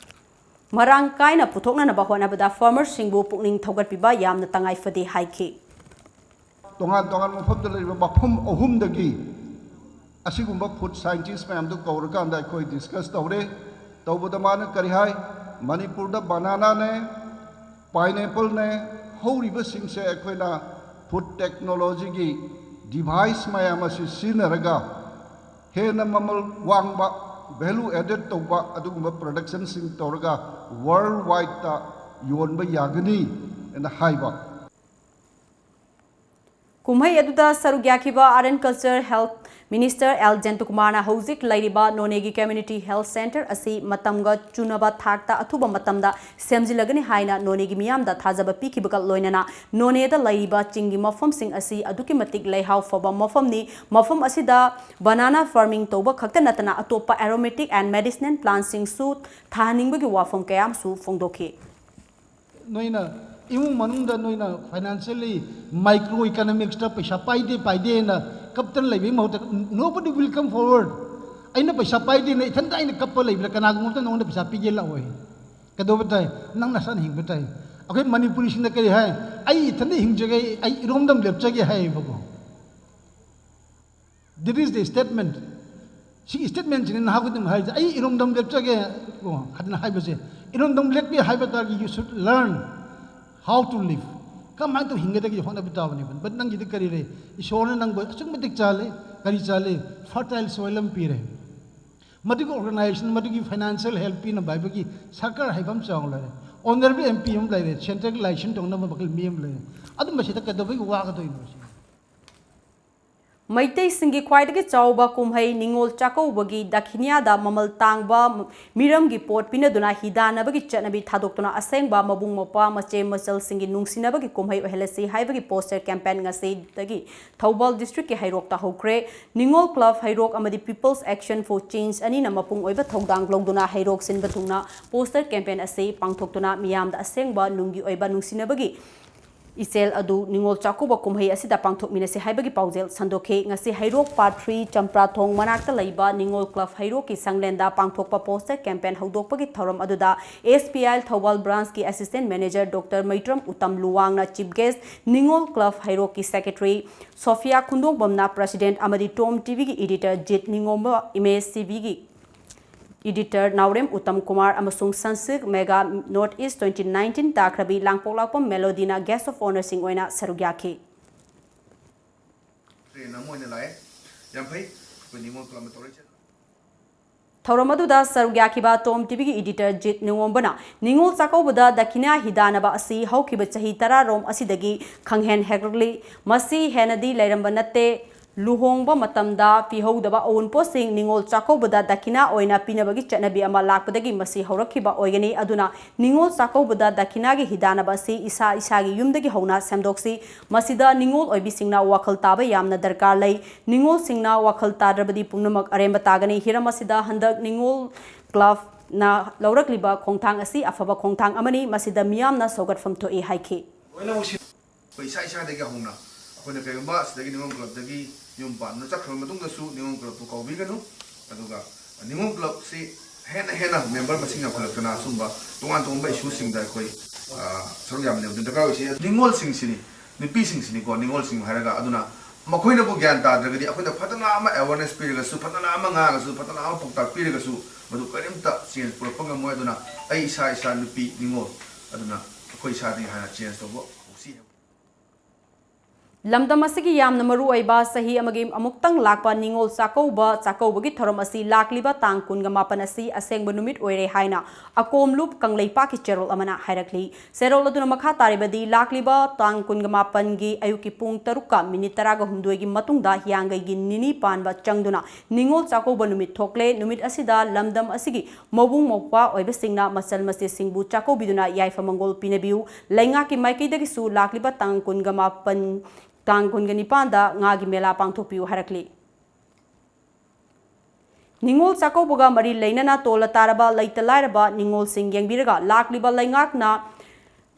ꯃꯔꯥꯡ ꯀꯥꯏꯅ ꯄꯨꯊꯣꯛꯅꯅꯕ ꯍꯣꯠꯅꯕꯗ ꯐꯥꯔꯃꯔꯁꯤꯡꯕꯨ ꯄꯨꯛꯅꯤꯡ ꯊꯧꯒꯠꯄꯤꯕ ꯌꯥꯝꯅ ꯇꯉꯥꯏ ꯐꯗꯦ ꯍꯥꯏꯈꯤ꯫ ꯇꯣꯉꯥꯟ ꯇꯣꯉꯥꯟꯕ ꯃꯐꯝꯗ ꯂꯩꯔꯤꯕ ꯃꯐꯝ ꯑꯍꯨꯝꯗꯒꯤ ꯑꯁꯤꯒꯨꯝꯕ ꯐꯨꯗ ꯁꯥꯏꯟꯇꯤꯁ ꯃꯌꯥꯝꯗꯨ ꯀꯧꯔꯀꯥꯟꯗ ꯑꯩꯈꯣꯏ ꯗꯤꯁꯀꯁ ꯇꯧꯔꯦ꯫ ꯇꯧꯕꯗ ꯃꯥꯅ ꯀꯔꯤ ꯍꯥꯏ? ꯃꯅꯤꯄꯨꯔꯗ ꯕꯅꯥꯅꯥꯅꯦ, ꯄꯥꯏꯅꯦꯄꯜꯅꯦ ꯍꯧꯔꯤꯕꯁꯤꯡꯁꯦ ꯑꯩꯈꯣꯏꯅ ꯐꯨꯗ ꯇꯦꯛꯅꯣꯂꯣꯖꯤꯒꯤ ꯗꯤꯚꯥꯏꯁ ꯃꯌꯥꯝ ꯑꯁꯤ ꯁꯤꯖꯤꯟꯅꯔꯒ ꯍꯦꯟꯅ ꯃꯃꯜ ꯋꯥꯡꯕ, ꯚꯦꯂꯨ ꯑꯦꯗꯦꯠ ꯇꯧꯕ ꯑꯗꯨꯒꯨꯝꯕ ꯄ꯭ꯔꯗꯛꯁꯟꯁꯤꯡ ꯇꯧꯔꯒ ꯋꯥꯔꯜ ꯋꯥꯏꯗꯇ ꯌꯣꯟꯕ ꯌꯥꯒꯅꯤ ꯍꯥꯏꯅ ꯍꯥꯏꯕ꯫ ꯀꯨꯝꯍꯩ ꯑꯗꯨꯗ ꯁꯔꯨꯛ ꯌꯥꯈꯤꯕ Art and Culture Health Minister L ꯖꯌꯟꯇꯀꯨꯃꯥꯔꯅ ꯍꯧꯖꯤꯛ ꯂꯩꯔꯤꯕ ꯅꯣꯅꯦꯒꯤ Community Health Centre ꯑꯁꯤ ꯃꯇꯝꯒ ꯆꯨꯅꯕ ꯊꯥꯛꯇ ꯑꯊꯨꯕ ꯃꯇꯝꯗ ꯁꯦꯝꯖꯤꯜꯂꯒꯅꯤ ꯍꯥꯏꯅ ꯅꯣꯅꯦꯒꯤ ꯃꯤꯌꯥꯝꯗ ꯊꯥꯖꯕ ꯄꯤꯈꯤꯕꯒ ꯂꯣꯏꯅꯅ ꯅꯣꯅꯦꯗ ꯂꯩꯔꯤꯕ ꯆꯤꯡꯒꯤ ꯃꯐꯝꯁꯤꯡ ꯑꯁꯤ ꯑꯗꯨꯛꯀꯤ ꯃꯇꯤꯛ ꯂꯩꯍꯥꯎ ꯐꯕ ꯃꯐꯝꯅꯤ꯫ ꯃꯐꯝ ꯑꯁꯤꯗ banana farming ꯇꯧꯕ ꯈꯛꯇ ꯅꯠꯇꯅ ꯑꯇꯣꯞꯄ aromatic and medicinal plantꯁꯤꯡꯁꯨ ꯊꯥꯍꯟꯅꯤꯡꯕꯒꯤ ꯋꯥꯐꯝ ꯀꯌꯥ ꯑꯃꯁꯨ ꯐꯣꯡꯗꯣꯛꯈꯤ꯫ ꯅꯣꯏꯅ ꯏꯃꯨꯡ ꯃꯅꯨꯡꯗ ꯅꯣꯏꯅ financially micro economicsꯇ ꯄꯩꯁꯥ ꯄꯥꯏꯗꯦ ꯄꯥꯏꯗꯦꯅ ꯀꯞꯇꯅ ꯂꯩꯕꯒꯤ ꯃꯍꯨꯠꯇ nobody will come forward꯫ ꯑꯩꯅ ꯄꯩꯁꯥ ꯄꯥꯏꯗꯦꯅ ꯏꯊꯟꯇ ꯑꯩꯅ ꯀꯞꯄ ꯂꯩꯕꯗ ꯀꯅꯥꯒꯨꯝꯕ ꯑꯃꯇ ꯅꯉꯣꯟꯗ ꯄꯩꯁꯥ ꯄꯤꯒꯦ ꯂꯥꯛꯑꯣꯏ꯫ ꯀꯩꯗꯧꯕ ꯇꯥꯏ? ꯅꯪ ꯅꯁꯥꯅ ꯍꯤꯡꯕ ꯇꯥꯏ꯫ ꯑꯩꯈꯣꯏ ꯃꯅꯤꯄꯨꯔꯤꯁꯤꯡꯅ ꯀꯔꯤ ꯍꯥꯏ? "ꯑꯩ ꯏꯊꯟꯇ ꯍꯤꯡꯖꯒꯦ, ꯑꯩ ꯏꯔꯣꯝꯗꯝ ꯂꯦꯞꯆꯒꯦ" ꯍꯥꯏꯌꯦꯕꯀꯣ꯫ That is the statement꯫ ꯁꯤꯒꯤ statementꯁꯤꯅꯤ ꯅꯍꯥ ꯈꯨꯗꯤꯡꯃꯛ ꯍꯥꯏꯔꯤꯁꯦ, "ꯑꯩ ꯏꯔꯣꯝꯗꯝ ꯂꯦꯞꯆꯒꯦ" ꯀꯣ ꯍꯥꯏꯗꯅ ꯍꯥꯏꯕꯁꯦ꯫ ꯏꯔꯣꯝꯗꯝ ꯂꯦꯞꯀꯦ ꯍꯥꯏꯕ ꯇꯥꯔꯗꯤ you should learn how to live꯫ ꯀꯃꯥꯏꯅ ꯇꯧ ꯍꯤꯡꯒꯗꯒꯦ ꯍꯣꯠꯅꯕ ꯇꯥꯕꯅꯦꯕ꯫ But ꯅꯪꯒꯤꯗꯤ ꯀꯔꯤ ꯂꯩ? ꯏꯁꯣꯔꯅ ꯅꯪꯕꯨ ꯑꯁꯨꯛ ꯃꯇꯤꯛ ꯆꯥꯜꯂꯤ, ꯀꯔꯤ ꯆꯥꯜꯂꯤ? Fertile soil ꯑꯃ ꯄꯤꯔꯦ꯫ ꯃꯗꯨꯒꯤ organization, ꯃꯗꯨꯒꯤ financial help ꯄꯤꯅꯕ ꯍꯥꯏꯕꯒꯤ ꯁꯔꯀꯥꯔ ꯍꯥꯏꯕ ꯑꯃ ꯆꯥꯎꯅ ꯂꯩꯔꯦ꯫ Honourable MP ꯑꯃ ꯂꯩꯔꯦ, centreꯒꯤ license ꯇꯧꯅꯕ ꯃꯈꯜ ꯃꯤ ꯑꯃ ꯂꯩꯔꯦ꯫ ꯑꯗꯨꯝꯕꯁꯤꯗ ꯀꯩꯗꯧꯕꯒꯤ ꯋꯥꯒꯗꯣꯏꯅꯣ ꯁꯤꯅꯤ? ꯃꯩꯇꯩꯁꯤꯡꯒꯤ ꯈ꯭ꯋꯥꯏꯗꯒꯤ ꯆꯥꯎꯕ ꯀꯨꯝꯍꯩ ꯅꯤꯉꯣꯜ ꯆꯥꯛꯀꯧꯕꯒꯤ ꯗꯈꯤꯅ꯭ꯌꯥꯗ ꯃꯃꯜ ꯇꯥꯡꯕ ꯃꯤꯔꯝꯒꯤ ꯄꯣꯠ ꯄꯤꯅꯗꯨꯅ ꯍꯤꯗꯥꯟꯅꯕꯒꯤ ꯆꯠꯅꯕꯤ ꯊꯥꯗꯣꯛꯇꯨꯅ ꯑꯁꯦꯡꯕ ꯃꯕꯨꯡ ꯃꯧꯄ꯭ꯋꯥ ꯃꯆꯦ ꯃꯆꯜꯁꯤꯡꯒꯤ ꯅꯨꯡꯁꯤꯅꯕꯒꯤ ꯀꯨꯝꯍꯩ ꯑꯣꯏꯍꯜꯂꯁꯤ ꯍꯥꯏꯕꯒꯤ poster campaign ꯉꯁꯤꯗꯒꯤ ꯊꯧꯕꯥꯜ districtꯀꯤ ꯍꯩꯔꯣꯛꯇ ꯍꯧꯈ꯭ꯔꯦ꯫ ꯅꯤꯉꯣꯜ club ꯍꯩꯔꯣꯛ ꯑꯃꯗꯤ People's Action for Change ꯑꯅꯤꯅ ꯃꯄꯨꯡ ꯑꯣꯏꯕ ꯊꯧꯗꯥꯡ ꯂꯧꯗꯨꯅ ꯍꯩꯔꯣꯛ ꯁꯤꯟꯕ ꯊꯨꯡꯅ poster campaign ꯑꯁꯤ ꯄꯥꯡꯊꯣꯛꯇꯨꯅ ꯃꯤꯌꯥꯝꯗ ꯑꯁꯦꯡꯕ ꯅꯨꯡꯒꯤ ꯑꯣꯏꯕ ꯅꯨꯡꯁꯤꯅꯕꯒꯤ ꯏꯆꯦꯜ ꯑꯗꯨ ꯅꯤꯉꯣꯜ ꯆꯥꯛꯀꯧꯕ ꯀꯨꯝꯍꯩ ꯑꯁꯤꯗ ꯄꯥꯡꯊꯣꯛꯃꯤꯟꯅꯁꯤ ꯍꯥꯏꯕꯒꯤ ꯄꯥꯎꯖꯦꯜ ꯁꯟꯗꯣꯛꯈꯤ꯫ ꯉꯁꯤ ꯍꯩꯔꯣꯛ Part three ꯆꯝꯄ꯭ꯔꯥꯊꯣꯡ ꯃꯅꯥꯛꯇ ꯂꯩꯕ ꯅꯤꯉꯣꯜ club ꯍꯩꯔꯣꯛꯀꯤ ꯁꯪꯂꯦꯟꯗ ꯄꯥꯡꯊꯣꯛꯄ poster campaign ꯍꯧꯗꯣꯛꯄꯒꯤ ꯊꯧꯔꯝ ꯑꯗꯨꯗ SPIL Thoubal branchꯀꯤ assistant manager Doctor ꯃꯩꯇ꯭ꯔꯝ Uttam ꯂꯨꯋꯥꯡꯅ chief guest, ꯅꯤꯉꯣꯜ club ꯍꯩꯔꯣꯛꯀꯤ secretary ꯁꯣꯐꯤꯌꯥ ꯈꯨꯟꯗꯣꯡꯕꯝꯅ president ꯑꯃꯗꯤ Tom TVꯒꯤ editor ꯖꯤꯠ ꯅꯤꯉꯣꯝꯕ, Image TVꯒꯤ Editor ꯅꯥꯎꯔꯦꯝ ꯎꯇꯝ ꯀꯨꯃꯥꯔ ꯑꯃꯁꯨꯡ Sunsilk Mega North East twenty nineteen ꯇꯥꯈ꯭ꯔꯕꯤ Langpoklakpam ꯃꯦꯂꯣꯗꯤꯅ Guest of Honourꯁꯤꯡ ꯑꯣꯏꯅ ꯁꯔꯨꯛ ꯌꯥꯈꯤ꯫ ꯇ꯭ꯔꯦꯟ ꯑꯃ ꯑꯣꯏꯅ ꯂꯥꯛꯑꯦ꯫ ꯌꯥꯝ ꯐꯩ꯫ ꯑꯩꯈꯣꯏ ꯅꯤꯉꯣꯜ ꯀ꯭ꯂꯕꯅ ꯇꯧꯔꯛꯏꯁꯦ꯫ ꯊꯧꯔꯝ ꯑꯗꯨꯗ ꯁꯔꯨꯛ ꯌꯥꯈꯤꯕ ꯇꯣꯝ ꯇꯤꯚꯤꯒꯤ editor ꯖꯤꯠ ꯅꯤꯉꯣꯝꯕꯅ ꯅꯤꯉꯣꯜ ꯆꯥꯛꯀꯧꯕꯗ ꯗꯈꯤꯅꯥ ꯍꯤꯗꯥꯅꯕ ꯑꯁꯤ ꯍꯧꯈꯤꯕ ꯆꯍꯤ ꯇꯔꯥꯔꯣꯝ ꯑꯁꯤꯗꯒꯤ ꯈꯪꯍꯦꯟ ꯍꯦꯟꯒꯠꯂꯛꯂꯤ꯫ ꯃꯁꯤ ꯍꯦꯟꯅꯗꯤ ꯂꯩꯔꯝꯕ ꯅꯠꯇꯦ꯫ ꯂꯨꯍꯣꯡꯕ ꯃꯇꯝꯗ ꯄꯤꯍꯧꯗꯕ ꯑꯎꯟꯄꯣꯠꯁꯤꯡ ꯅꯤꯉꯣꯜ ꯆꯥꯛꯀꯧꯕꯗ ꯗꯈꯤꯅꯥ ꯑꯣꯏꯅ ꯄꯤꯅꯕꯒꯤ ꯆꯠꯅꯕꯤ ꯑꯃ ꯂꯥꯛꯄꯗꯒꯤ ꯃꯁꯤ ꯍꯧꯔꯛꯈꯤꯕ ꯑꯣꯏꯒꯅꯤ꯫ ꯑꯗꯨꯅ ꯅꯤꯉꯣꯜ ꯆꯥꯛꯀꯧꯕꯗ ꯗꯈꯤꯅꯥꯒꯤ ꯍꯤꯗꯥꯅꯕ ꯑꯁꯤ ꯏꯁꯥ ꯏꯁꯥꯒꯤ ꯌꯨꯝꯗꯒꯤ ꯍꯧꯅ ꯁꯦꯝꯗꯣꯛꯁꯤ꯫ ꯃꯁꯤꯗ ꯅꯤꯉꯣꯜ ꯑꯣꯏꯕꯤꯁꯤꯡꯅ ꯋꯥꯈꯜ ꯇꯥꯕ ꯌꯥꯝꯅ ꯗꯔꯀꯥꯔ ꯂꯩ꯫ ꯅꯤꯉꯣꯜꯁꯤꯡꯅ ꯋꯥꯈꯜ ꯇꯥꯗ꯭ꯔꯕꯗꯤ ꯄꯨꯝꯅꯃꯛ ꯑꯔꯦꯝꯕ ꯇꯥꯒꯅꯤ꯫ ꯍꯤꯔꯝ ꯑꯁꯤꯗ ꯍꯟꯗꯛ ꯅꯤꯉꯣꯜ ꯀ꯭ꯂꯕꯅ ꯂꯧꯔꯛꯂꯤꯕ ꯈꯣꯡꯊꯥꯡ ꯑꯁꯤ ꯑꯐꯕ ꯈꯣꯡꯊꯥꯡ ꯑꯃꯅꯤ꯫ ꯃꯁꯤꯗ ꯃꯤꯌꯥꯝꯅ ꯁꯧꯒꯠꯐꯝ ꯊꯣꯛꯏ ꯍꯥꯏꯈꯤ꯫ ꯂꯣꯏꯅꯃꯛꯁꯤ ꯑꯩꯈꯣꯏ ꯏꯁꯥ ꯏꯁꯥꯗꯒꯤ ꯍꯧꯅ ꯑꯩꯈꯣꯏꯅ ꯀꯔꯤꯒꯨꯝꯕ ꯑꯁꯤꯗꯒꯤ ꯅꯤꯉꯣꯜ ꯀ꯭ꯂꯕꯇꯒꯤ ꯌꯨꯝ ꯄꯥꯟꯗꯨꯅ ꯆꯠꯈ꯭ꯔꯕ ꯃꯇꯨꯡꯗꯁꯨ ꯅꯤꯉꯣꯜ ꯀ꯭ꯂꯕꯄꯨ ꯀꯥꯎꯕꯤꯒꯅꯨ꯫ ꯑꯗꯨꯒ ꯅꯤꯉꯣꯜ ꯀ꯭ꯂꯕꯁꯤ ꯍꯦꯟꯅ ꯍꯦꯟꯅ member ꯃꯁꯤꯡ ꯌꯥꯝꯈꯠꯂꯛꯇꯅ ꯑꯁꯨꯝꯕ ꯇꯣꯉꯥꯟ ꯇꯣꯉꯥꯟꯕ issueꯁꯤꯡꯗ ꯑꯩꯈꯣꯏ, ꯑ, ꯁꯔꯨꯛ ꯌꯥꯃꯤꯟꯅꯕꯗꯨ ꯗꯔꯀꯥꯔ ꯑꯣꯏꯁꯤ꯫ ꯅꯤꯉꯣꯜꯁꯤꯡꯁꯤꯅꯤ, ꯅꯨꯄꯤꯁꯤꯡꯁꯤꯅꯤꯀꯣ, ꯅꯤꯉꯣꯜꯁꯤꯡ ꯍꯥꯏꯔꯒ꯫ ꯑꯗꯨꯅ ꯃꯈꯣꯏꯅꯕꯨ ꯒ꯭ꯌꯥꯟ ꯇꯥꯗ꯭ꯔꯒꯗꯤ ꯑꯩꯈꯣꯏꯅ ꯐꯖꯅ ꯑꯃ awareness ꯄꯤꯔꯒꯁꯨ, ꯐꯖꯅ ꯑꯃ ꯉꯥꯡꯉꯁꯨ, ꯐꯖꯅ ꯑꯃ ꯄꯥꯎꯇꯥꯛ ꯄꯤꯔꯒꯁꯨ ꯃꯗꯨ ꯀꯔꯤꯝꯇ change ꯄꯨꯔꯛꯄ ꯉꯝꯃꯣꯏ꯫ ꯑꯗꯨꯅ ꯑꯩ ꯏꯁꯥ ꯏꯁꯥ ꯅꯨꯄꯤ ꯅꯤꯉꯣꯜ, ꯑꯗꯨꯅ ꯑꯩꯈꯣꯏ ꯏꯁꯥꯗꯒꯤ ꯍꯥꯟꯅ change ꯇꯧꯕ ꯍꯧꯁꯤ꯫ ꯂꯝꯗꯝ ꯑꯁꯤꯒꯤ ꯌꯥꯝꯅ ꯃꯔꯨ ꯑꯣꯏꯕ ꯆꯍꯤ ꯑꯃꯒꯤ ꯑꯃꯨꯛꯇꯪ ꯂꯥꯛꯄ ꯅꯤꯉꯣꯜ ꯆꯥꯛꯀꯧꯕ, ꯆꯥꯛꯀꯧꯕꯒꯤ ꯊꯧꯔꯝ ꯑꯁꯤ ꯂꯥꯛꯂꯤꯕ ꯇꯥꯡ ꯀꯨꯟꯒ ꯃꯥꯄꯟ ꯑꯁꯤ ꯑꯁꯦꯡꯕ ꯅꯨꯃꯤꯠ ꯑꯣꯏꯔꯦ ꯍꯥꯏꯅ ꯑꯀꯣꯝꯂꯨꯞ ꯀꯪꯂꯩꯄꯥꯛꯀꯤ ꯆꯦꯔꯣꯜ ꯑꯃꯅ ꯍꯥꯏꯔꯛꯂꯤ꯫ ꯆꯦꯔꯣꯜ ꯑꯗꯨꯅ ꯃꯈꯥ ꯇꯥꯔꯤꯕꯗꯤ, ꯂꯥꯛꯂꯤꯕ ꯇꯥꯡ ꯀꯨꯟꯒ ꯃꯥꯄꯟꯒꯤ ꯑꯌꯨꯛꯀꯤ ꯄꯨꯡ ꯇꯔꯨꯛꯀ ꯃꯤꯅꯤꯠ ꯇꯔꯥꯍꯨꯝꯗꯣꯏꯒꯤ ꯃꯇꯨꯡꯗ ꯍꯤꯌꯥꯡꯒꯩꯒꯤ ꯅꯤꯅꯤ ꯄꯥꯟꯕ ꯆꯪꯗꯨꯅ ꯅꯤꯉꯣꯜ ꯆꯥꯛꯀꯧꯕ ꯅꯨꯃꯤꯠ ꯊꯣꯛꯂꯦ꯫ ꯅꯨꯃꯤꯠ ꯑꯁꯤꯗ ꯂꯝꯗꯝ ꯑꯁꯤꯒꯤ ꯃꯕꯨꯡ ꯃꯧꯄ꯭ꯋꯥ ꯑꯣꯏꯕꯁꯤꯡꯅ ꯃꯆꯜ ꯃꯆꯦꯁꯤꯡꯕꯨ ꯆꯥꯛꯀꯧꯕꯤꯗꯨꯅ ꯌꯥꯏꯐ ꯃꯪꯒꯣꯜ ꯄꯤꯅꯕꯤꯌꯨ꯫ ꯂꯩꯉꯥꯛꯀꯤ ꯃꯥꯏꯀꯩꯗꯒꯤꯁꯨ ꯂꯥꯛꯂꯤꯕ ꯇꯥꯡ ꯀꯨꯟꯒ ꯃꯥꯄꯟ, ꯇꯥꯡ ꯀꯨꯟꯒ ꯅꯤꯄꯥꯟꯗ ꯉꯥꯒꯤ ꯃꯦꯂꯥ ꯄꯥꯡꯊꯣꯛꯄꯤꯌꯨ ꯍꯥꯏꯔꯛꯂꯤ꯫ ꯅꯤꯉꯣꯜ ꯆꯥꯛꯀꯧꯕꯒ ꯃꯔꯤ ꯂꯩꯅꯅ ꯇꯣꯜꯂ ꯇꯥꯔꯕ ꯂꯩꯇ ꯂꯥꯏꯔꯕ ꯅꯤꯉꯣꯜꯁꯤꯡ ꯌꯦꯡꯕꯤꯔꯒ ꯂꯥꯛꯂꯤꯕ ꯂꯩꯉꯥꯛꯅ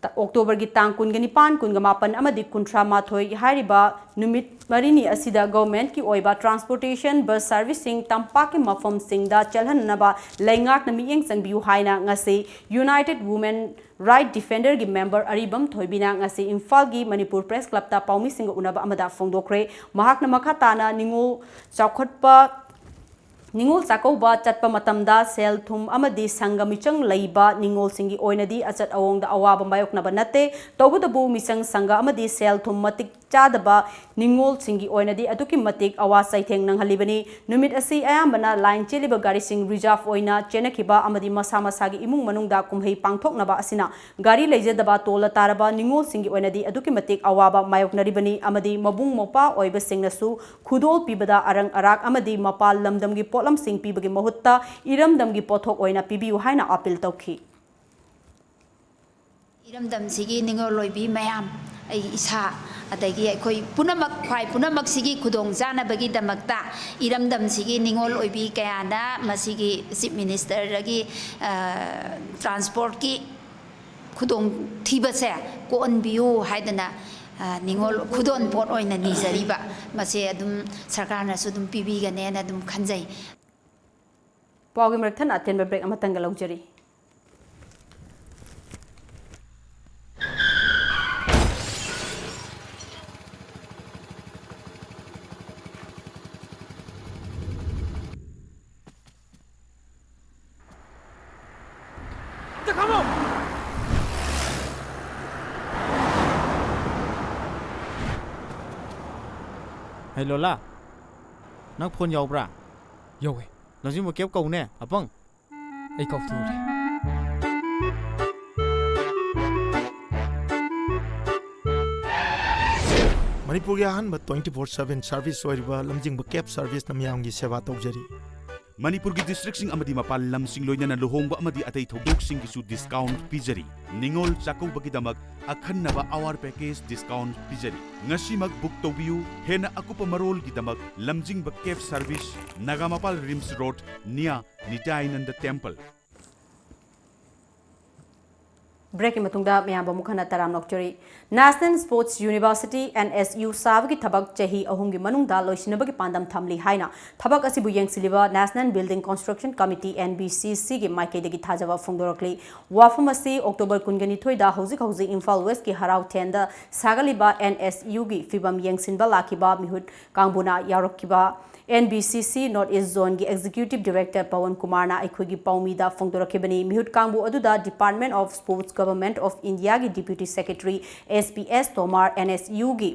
ꯇ-, ꯑꯣꯛꯇꯣꯕꯔꯒꯤ ꯇꯥꯡ ꯀꯨꯟꯒ ꯅꯤꯄꯥꯟ, ꯀꯨꯟꯒ ꯃꯥꯄꯟ ꯑꯃꯗꯤ ꯀꯨꯟꯊ꯭ꯔꯥ ꯃꯥꯊꯣꯏ ꯍꯥꯏꯔꯤꯕ ꯅꯨꯃꯤꯠ ꯃꯔꯤꯅꯤ ꯑꯁꯤꯗ governmentꯀꯤ ꯑꯣꯏꯕ transportation bus serviceꯁꯤꯡ ꯇꯝꯄꯥꯛꯀꯤ ꯃꯐꯝꯁꯤꯡꯗ ꯆꯦꯜꯍꯟꯅꯕ ꯂꯩꯉꯥꯛꯅ ꯃꯤꯠꯌꯦꯡ ꯆꯪꯕꯤꯌꯨ ꯍꯥꯏꯅ ꯉꯁꯤ United Women Right Defenderꯒꯤ member ꯑꯔꯤꯕꯝ ꯊꯣꯏꯕꯤꯅ ꯉꯁꯤ ꯏꯝꯐꯥꯜꯒꯤ ꯃꯅꯤꯄꯨꯔ Press Clubꯇ ꯄꯥꯎꯃꯤꯁꯤꯡꯒ ꯎꯅꯕ ꯑꯃꯗ ꯐꯣꯡꯗꯣꯛꯈ꯭ꯔꯦ꯫ ꯃꯍꯥꯛꯅ ꯃꯈꯥ ꯇꯥꯅ ꯅꯤꯉꯣꯜ ꯆꯥꯎꯈꯠꯄ ꯅꯤꯉꯣꯜ ꯆꯥꯛꯀꯧꯕ ꯆꯠꯄ ꯃꯇꯝꯗ ꯁꯦꯜ ꯊꯨꯝ ꯑꯃꯗꯤ ꯁꯪꯒ ꯃꯤꯆꯪ ꯂꯩꯕ ꯅꯤꯉꯣꯜꯁꯤꯡꯒꯤ ꯑꯣꯏꯅꯗꯤ ꯑꯆꯠ ꯑꯋꯣꯡꯗ ꯑꯋꯥꯕ ꯃꯥꯌꯣꯛꯅꯕ ꯅꯠꯇꯦ꯫ ꯇꯧꯕꯇꯕꯨ ꯃꯤꯆꯪ ꯁꯪꯒ ꯑꯃꯗꯤ ꯁꯦꯜ ꯊꯨꯝ ꯃꯇꯤꯛ ꯆꯥꯗꯕ ꯅꯤꯉꯣꯜꯁꯤꯡꯒꯤ ꯑꯣꯏꯅꯗꯤ ꯑꯗꯨꯛꯀꯤ ꯃꯇꯤꯛ ꯑꯋꯥ ꯆꯩꯊꯦꯡ ꯅꯪꯍꯜꯂꯤꯕꯅꯤ꯫ ꯅꯨꯃꯤꯠ ꯑꯁꯤ ꯑꯌꯥꯝꯕꯅ ꯂꯥꯏꯟ ꯆꯦꯜꯂꯤꯕ ꯒꯥꯔꯤꯁꯤꯡ ꯔꯤꯖꯥꯔꯚ ꯑꯣꯏꯅ ꯆꯦꯟꯅꯈꯤꯕ ꯑꯃꯗꯤ ꯃꯁꯥ ꯃꯁꯥꯒꯤ ꯏꯃꯨꯡ ꯃꯅꯨꯡꯗ ꯀꯨꯝꯍꯩ ꯄꯥꯡꯊꯣꯛꯅꯕ ꯑꯁꯤꯅ ꯒꯥꯔꯤ ꯂꯩꯖꯗꯕ ꯇꯣꯜꯂ ꯇꯥꯔꯕ ꯅꯤꯉꯣꯜꯁꯤꯡꯒꯤ ꯑꯣꯏꯅꯗꯤ ꯑꯗꯨꯛꯀꯤ ꯃꯇꯤꯛ ꯑꯋꯥꯕ ꯃꯥꯌꯣꯛꯅꯔꯤꯕꯅꯤ ꯑꯃꯗꯤ ꯃꯕꯨꯡ ꯃꯧꯄ꯭ꯋꯥ ꯑꯣꯏꯕꯁꯤꯡꯅꯁꯨ ꯈꯨꯗꯣꯜ ꯄꯤꯕꯗ ꯑꯔꯪ ꯑꯔꯥꯛ ꯑꯃꯗꯤ ꯃꯄꯥꯟ ꯂꯝꯗꯝꯒꯤ ꯄꯣꯠꯂꯝꯁꯤꯡ ꯄꯤꯕꯒꯤ ꯃꯍꯨꯠꯇ ꯏꯔꯝꯗꯝꯒꯤ ꯄꯣꯠꯊꯣꯛ ꯑꯣꯏꯅ ꯄꯤꯕꯤꯌꯨ ꯍꯥꯏꯅ ꯑꯥꯄꯤꯜ ꯇꯧꯈꯤ꯫ ꯏꯔꯝꯗꯝꯁꯤꯒꯤ ꯅꯤꯉꯣꯜ ꯑꯣꯏꯕꯤ ꯃꯌꯥꯝ, ꯑꯩ ꯏꯁꯥ, ꯑꯗꯒꯤ ꯑꯩꯈꯣꯏ ꯄꯨꯝꯅꯃꯛ, ꯈ꯭ꯋꯥꯏ ꯄꯨꯝꯅꯃꯛꯁꯤꯒꯤ ꯈꯨꯗꯣꯡ ꯆꯥꯅꯕꯒꯤꯗꯃꯛꯇ ꯏꯔꯝꯗꯝꯁꯤꯒꯤ ꯅꯤꯉꯣꯜ ꯑꯣꯏꯕꯤ ꯀꯌꯥꯅ ꯃꯁꯤꯒꯤ ꯆꯤꯐ ꯃꯤꯅꯤꯁꯇꯔꯗꯒꯤ, ꯑ, ꯇ꯭ꯔꯥꯟꯁꯄꯣꯔꯠꯀꯤ ꯈꯨꯗꯣꯡꯊꯤꯕꯁꯦ ꯀꯣꯛꯍꯟꯕꯤꯌꯨ ꯍꯥꯏꯗꯅ, ꯑ, ꯅꯤꯉꯣꯜ ꯈꯨꯗꯣꯜ ꯄꯣꯠ ꯑꯣꯏꯅ ꯅꯤꯖꯔꯤꯕ, ꯃꯁꯦ ꯑꯗꯨꯝ ꯁꯔꯀꯥꯔꯅꯁꯨ ꯑꯗꯨꯝ ꯄꯤꯕꯤꯒꯅꯦꯅ ꯑꯗꯨꯝ ꯈꯟꯖꯩ꯫ ꯄꯥꯎꯒꯤ ꯃꯔꯛ ꯊꯠꯅ ꯑꯇꯦꯟꯕ ꯕ꯭ꯔꯦꯛ ꯑꯃꯇꯪꯒ ꯂꯧꯖꯔꯤ꯫ ꯍꯩ ꯂꯣꯂꯥ, ꯅꯪ ꯐꯣꯟ ꯌꯥꯎꯕ꯭ꯔꯥ? ꯌꯧꯋꯦ꯫ ꯂꯝꯖꯤꯡꯕ ꯀꯦꯞ ꯀꯧꯅꯦ ꯑꯄꯪ꯫ ꯑꯩ ꯀꯥꯎꯊꯣꯛꯎꯔꯦ꯫ ꯃꯅꯤꯄꯨꯔꯒꯤ ꯑꯍꯥꯟꯕ twenty four seven service ꯑꯣꯏꯔꯤꯕ ꯂꯝꯖꯤꯡꯕ cab serviceꯅ ꯃꯤꯌꯥꯝꯒꯤ ꯁꯦꯕꯥ ꯇꯧꯖꯔꯤ꯫ ꯃꯅꯤꯄꯨꯔꯒꯤ districtꯁꯤꯡ ꯑꯃꯗꯤ ꯃꯄꯥꯟ ꯂꯝꯁꯤꯡ ꯂꯣꯏꯅꯅ ꯂꯨꯍꯣꯡꯕ ꯑꯃꯗꯤ ꯑꯇꯩ ꯊꯧꯗꯣꯛꯁꯤꯡꯒꯤꯁꯨ discount ꯄꯤꯖꯔꯤ꯫ ꯅꯤꯉꯣꯜ ꯆꯥꯛꯀꯧꯕꯒꯤꯗꯃꯛ ꯑꯈꯟꯅꯕ award package discount ꯄꯤꯖꯔꯤ꯫ ꯉꯁꯤꯃꯛ book ꯇꯧꯕꯤꯌꯨ꯫ ꯍꯦꯟꯅ ꯑꯀꯨꯞꯄ ꯃꯔꯣꯜꯒꯤꯗꯃꯛ ꯂꯝꯖꯤꯡꯕ cab service, Nagampal RIMS road, near ꯅꯤꯇꯥꯌꯥꯅꯟꯗ temple꯫ Breakꯀꯤ ꯃꯇꯨꯡꯗ ꯃꯌꯥꯝꯕꯨ ꯑꯃꯨꯛ ꯍꯟꯅ ꯇꯔꯥꯝꯅ ꯑꯣꯛꯆꯔꯤ꯫ National Sports University, N S U, ꯁꯥꯕꯒꯤ ꯊꯕꯛ ꯆꯍꯤ ꯑꯍꯨꯝꯒꯤ ꯃꯅꯨꯡꯗ ꯂꯣꯏꯁꯤꯟꯅꯕꯒꯤ ꯄꯥꯟꯗꯝ ꯊꯝꯂꯤ ꯍꯥꯏꯅ ꯊꯕꯛ ꯑꯁꯤꯕꯨ ꯌꯦꯡꯁꯤꯜꯂꯤꯕ National Building Construction Committee, N B C C, ꯒꯤ ꯃꯥꯏꯀꯩꯗꯒꯤ ꯊꯥꯖꯕ ꯐꯣꯡꯗꯣꯔꯛꯂꯤ꯫ ꯋꯥꯐꯝ ꯑꯁꯤ October ꯀꯨꯟꯒ ꯅꯤꯊꯣꯏꯗ ꯍꯧꯖꯤꯛ ꯍꯧꯖꯤꯛ ꯏꯝꯐꯥꯜ West ꯀꯤ ꯍꯔꯥꯎꯊꯦꯟꯗ ꯁꯥꯒꯠꯂꯤꯕ N S U ꯒꯤ ꯐꯤꯕꯝ ꯌꯦꯡꯁꯤꯟꯕ ꯂꯥꯛꯈꯤꯕ ꯃꯤꯍꯨꯠ ꯀꯥꯡꯕꯨꯅ ꯌꯥꯎꯔꯛꯈꯤꯕ N B C C North East Zone ꯒꯤ Executive Director ꯄꯋꯟ ꯀꯨꯃꯥꯔꯅ ꯑꯩꯈꯣꯏꯒꯤ ꯄꯥꯎꯃꯤꯗ ꯐꯣꯡꯗꯣꯔꯛꯈꯤꯕꯅꯤ꯫ ꯃꯤꯍꯨꯠ ꯀꯥꯡꯕꯨ ꯑꯗꯨꯗ Department of Sports, Government of India ꯒꯤ Deputy Secretary S P S Tomar, N S U ꯒꯤ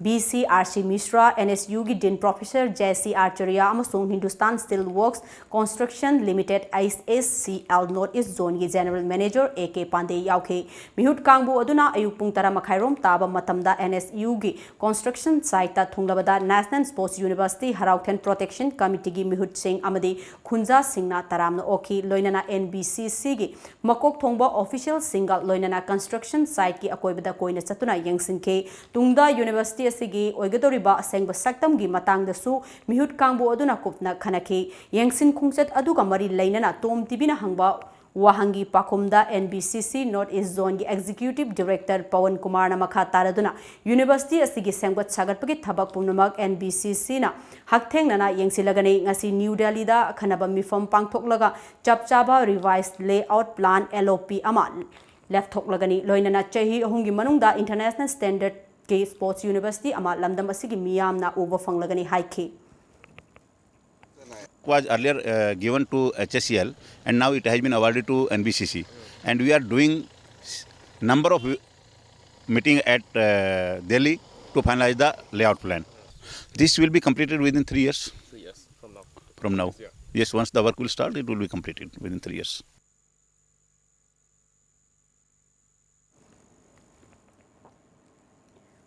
B C R C Mishra, N S U ꯒꯤ Dean Professor J C Acharya ꯑꯃꯁꯨꯡ Hindustan Steel Works Construction Limited, H S C L, North East Zone ꯒꯤ General Manager A K Pandey ꯌꯥꯎꯈꯤ꯫ ꯃꯤꯍꯨꯠ ꯀꯥꯡꯕꯨ ꯑꯗꯨꯅ ꯑꯌꯨꯛ ꯄꯨꯡ ꯇꯔꯥ ꯃꯈꯥꯏꯔꯣꯝ ꯇꯥꯕ ꯃꯇꯝꯗ N S U ꯒꯤ construction site ꯇ ꯊꯨꯡꯂꯕꯗ National Sports University ꯍꯔꯥꯎꯊꯦꯟ Protection Committee ꯒꯤ ꯃꯤꯍꯨꯠꯁꯤꯡ ꯑꯃꯗꯤ ꯈꯨꯟꯖꯥꯁꯤꯡꯅ ꯇꯔꯥꯝꯅ ꯑꯣꯛꯈꯤ꯫ ꯂꯣꯏꯅꯅ N B C C ꯒꯤ ꯃꯀꯣꯛ ꯊꯣꯡꯕ official ꯁꯤꯡꯒ ꯂꯣꯏꯅꯅ construction site ꯀꯤ ꯑꯀꯣꯏꯕꯗ ꯀꯣꯏꯅ ꯆꯠꯇꯨꯅ ꯌꯦꯡꯁꯤꯟꯈꯤ꯫ ꯇꯨꯡꯗ university ꯑꯁꯤꯒꯤ ꯑꯣꯏꯒꯗꯧꯔꯤꯕ ꯑꯁꯦꯡꯕ ꯁꯛꯇꯝꯒꯤ ꯃꯇꯥꯡꯗꯁꯨ ꯃꯤꯍꯨꯠ ꯀꯥꯡꯕꯨ ꯑꯗꯨꯅ ꯀꯨꯞꯅ ꯈꯟꯅꯈꯤ꯫ ꯌꯦꯡꯁꯤꯟ ꯈꯣꯡꯆꯠ ꯑꯗꯨꯒ ꯃꯔꯤ ꯂꯩꯅꯅ Tom T V ꯅ ꯍꯪꯕ ꯋꯥꯍꯪꯒꯤ ꯄꯥꯎꯈꯨꯝꯗ N B C C North East Zone ꯒꯤ Executive Director ꯄꯋꯟ ꯀꯨꯃꯥꯔꯅ ꯃꯈꯥ ꯇꯥꯔꯗꯨꯅ university ꯑꯁꯤꯒꯤ ꯁꯦꯝꯒꯠ ꯁꯥꯒꯠꯄꯒꯤ ꯊꯕꯛ ꯄꯨꯝꯅꯃꯛ N B C C ꯅ ꯍꯛꯊꯦꯡꯅꯅ ꯌꯦꯡꯁꯤꯜꯂꯒꯅꯤ꯫ ꯉꯁꯤ ꯅ꯭ꯌꯨ ꯗꯦꯜꯂꯤꯗ ꯑꯈꯟꯅꯕ ꯃꯤꯐꯝ ꯄꯥꯡꯊꯣꯛꯂꯒ ꯆꯞ ꯆꯥꯕ revised layout plan, L O P, ꯑꯃ ꯂꯦꯞꯊꯣꯛꯂꯒꯅꯤ꯫ ꯂꯣꯏꯅꯅ ꯆꯍꯤ ꯑꯍꯨꯝꯒꯤ ꯃꯅꯨꯡꯗ international standard ꯀꯤ sports university ꯑꯃ ꯂꯝꯗꯝ ꯑꯁꯤꯒꯤ ꯃꯤꯌꯥꯝꯅ ꯎꯕ ꯐꯪꯂꯒꯅꯤ ꯍꯥꯏꯈꯤ꯫ Was earlier uh, given to H S C L, and now it has been awarded to N B C C, and we are doing s- number of meeting at uh, Delhi to finalize the layout plan. This will be completed within three years. Three years from now. From now. Yes, once the work will start, it will be completed within three years.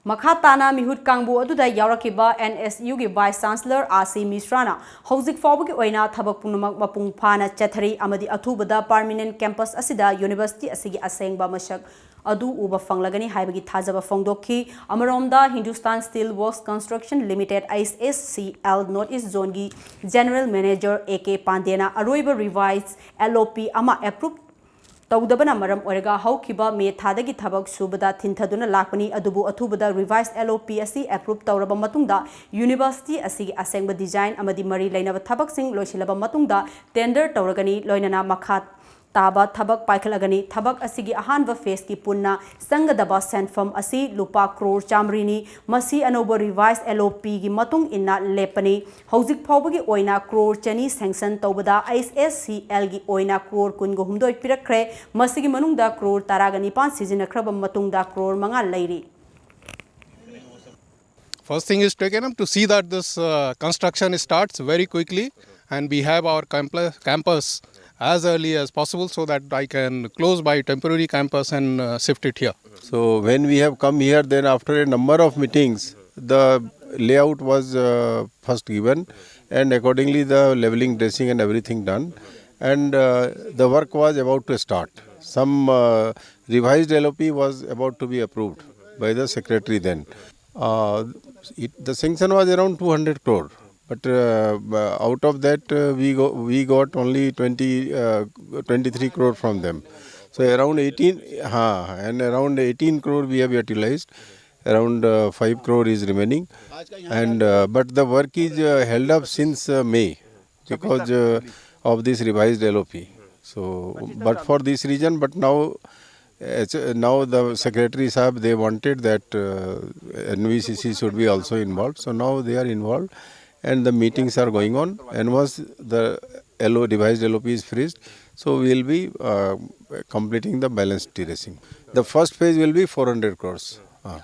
ꯃꯈꯥ ꯇꯥꯅ ꯃꯤꯍꯨꯠ ꯀꯥꯡꯕꯨ ꯑꯗꯨꯗ ꯌꯥꯎꯔꯛꯈꯤꯕ N S U ꯒꯤ Vice Chancellor R C Mishra ꯅ ꯍꯧꯖꯤꯛ ꯐꯥꯎꯕꯒꯤ ꯑꯣꯏꯅ ꯊꯕꯛ ꯄꯨꯝꯅꯃꯛ ꯃꯄꯨꯡ ꯐꯥꯅ ꯆꯠꯊꯔꯤ ꯑꯃꯗꯤ ꯑꯊꯨꯕꯗ permanent campus ꯑꯁꯤꯗ university ꯑꯁꯤꯒꯤ ꯑꯁꯦꯡꯕ ꯃꯁꯛ ꯑꯗꯨ ꯎꯕ ꯐꯪꯂꯒꯅꯤ ꯍꯥꯏꯕꯒꯤ ꯊꯥꯖꯕ ꯐꯣꯡꯗꯣꯛꯈꯤ꯫ ꯑꯃꯔꯣꯝꯗ Hindustan Steel Works Construction Limited, H S C L, North East Zone ꯒꯤ General Manager A K Pandey ꯅ ꯑꯔꯣꯏꯕ revised L O P ꯑꯃ approve ꯇꯧꯗꯕꯅ ꯃꯔꯝ ꯑꯣꯏꯔꯒ ꯍꯧꯈꯤꯕ ꯃꯦ ꯊꯥꯗꯒꯤ ꯊꯕꯛ ꯁꯨꯕꯗ ꯊꯤꯟꯊꯗꯨꯅ ꯂꯥꯛꯄꯅꯤ꯫ ꯑꯗꯨꯕꯨ ꯑꯊꯨꯕꯗ revised L O P ꯑꯁꯤ approve ꯇꯧꯔꯕ ꯃꯇꯨꯡꯗ university ꯑꯁꯤꯒꯤ ꯑꯁꯦꯡꯕ design ꯑꯃꯗꯤ ꯃꯔꯤ ꯂꯩꯅꯕ ꯊꯕꯛꯁꯤꯡ ꯂꯣꯏꯁꯤꯜꯂꯕ ꯃꯇꯨꯡꯗ tender ꯇꯧꯔꯒꯅꯤ, ꯂꯣꯏꯅꯅ ꯃꯈꯥ ꯇꯥꯕ ꯊꯕꯛ ꯄꯥꯏꯈꯠꯂꯒꯅꯤ꯫ ꯊꯕꯛ ꯑꯁꯤꯒꯤ ꯑꯍꯥꯟꯕ phaseꯀꯤ ꯄꯨꯟꯅ ꯆꯪꯒꯗꯕ ꯁꯦꯟꯐꯝ ꯑꯁꯤ ꯂꯨꯄꯥ ꯀ꯭ꯔꯣꯔ ꯆꯥꯃꯔꯤꯅꯤ꯫ ꯃꯁꯤ ꯑꯅꯧꯕ revised L O Pꯒꯤ ꯃꯇꯨꯡ ꯏꯟꯅ ꯂꯦꯞꯄꯅꯤ꯫ ꯍꯧꯖꯤꯛ ꯐꯥꯎꯕꯒꯤ ꯑꯣꯏꯅ ꯀ꯭ꯔꯣꯔ ꯆꯅꯤ sanction ꯇꯧꯕꯗ H S C Lꯒꯤ ꯑꯣꯏꯅ ꯀ꯭ꯔꯣꯔ ꯀꯨꯟꯒ ꯍꯨꯝꯗꯣꯏ ꯄꯤꯔꯛꯈ꯭ꯔꯦ꯫ ꯃꯁꯤꯒꯤ ꯃꯅꯨꯡꯗ ꯀ꯭ꯔꯣꯔ ꯇꯔꯥꯒ ꯅꯤꯄꯥꯟ ꯁꯤꯖꯤꯟꯅꯈ꯭ꯔꯕ ꯃꯇꯨꯡꯗ ꯀ꯭ꯔꯣꯔ ꯃꯉꯥ ꯂꯩꯔꯤ꯫ First thing is taken up to see that this uh, construction starts very quickly and we have our campus as early as possible so that I can close my temporary campus and uh, shift it here. So when we have come here, then after a number of meetings, the layout was uh, first given, and accordingly the leveling, dressing, and everything done, and uh, the work was about to start. Some uh, revised L O P was about to be approved by the secretary then. Uh, it, the sanction was around two hundred crore, but uh, out of that uh, we go, we got only twenty, uh, twenty-three crore from them. So around eighteen, ha, and around eighteen crore we have utilized. Around uh, five crore is remaining, and uh, but the work is uh, held up since uh, May because uh, of this revised L O P. So, but for this reason, but now, as, uh, now the secretary sahab, they wanted that uh, N V C C should be also involved. So now they are involved, and the meetings are going on. And once the L O, revised L O P is finished, so we will be uh, completing the balance terracing. The first phase will be four hundred crores. Uh.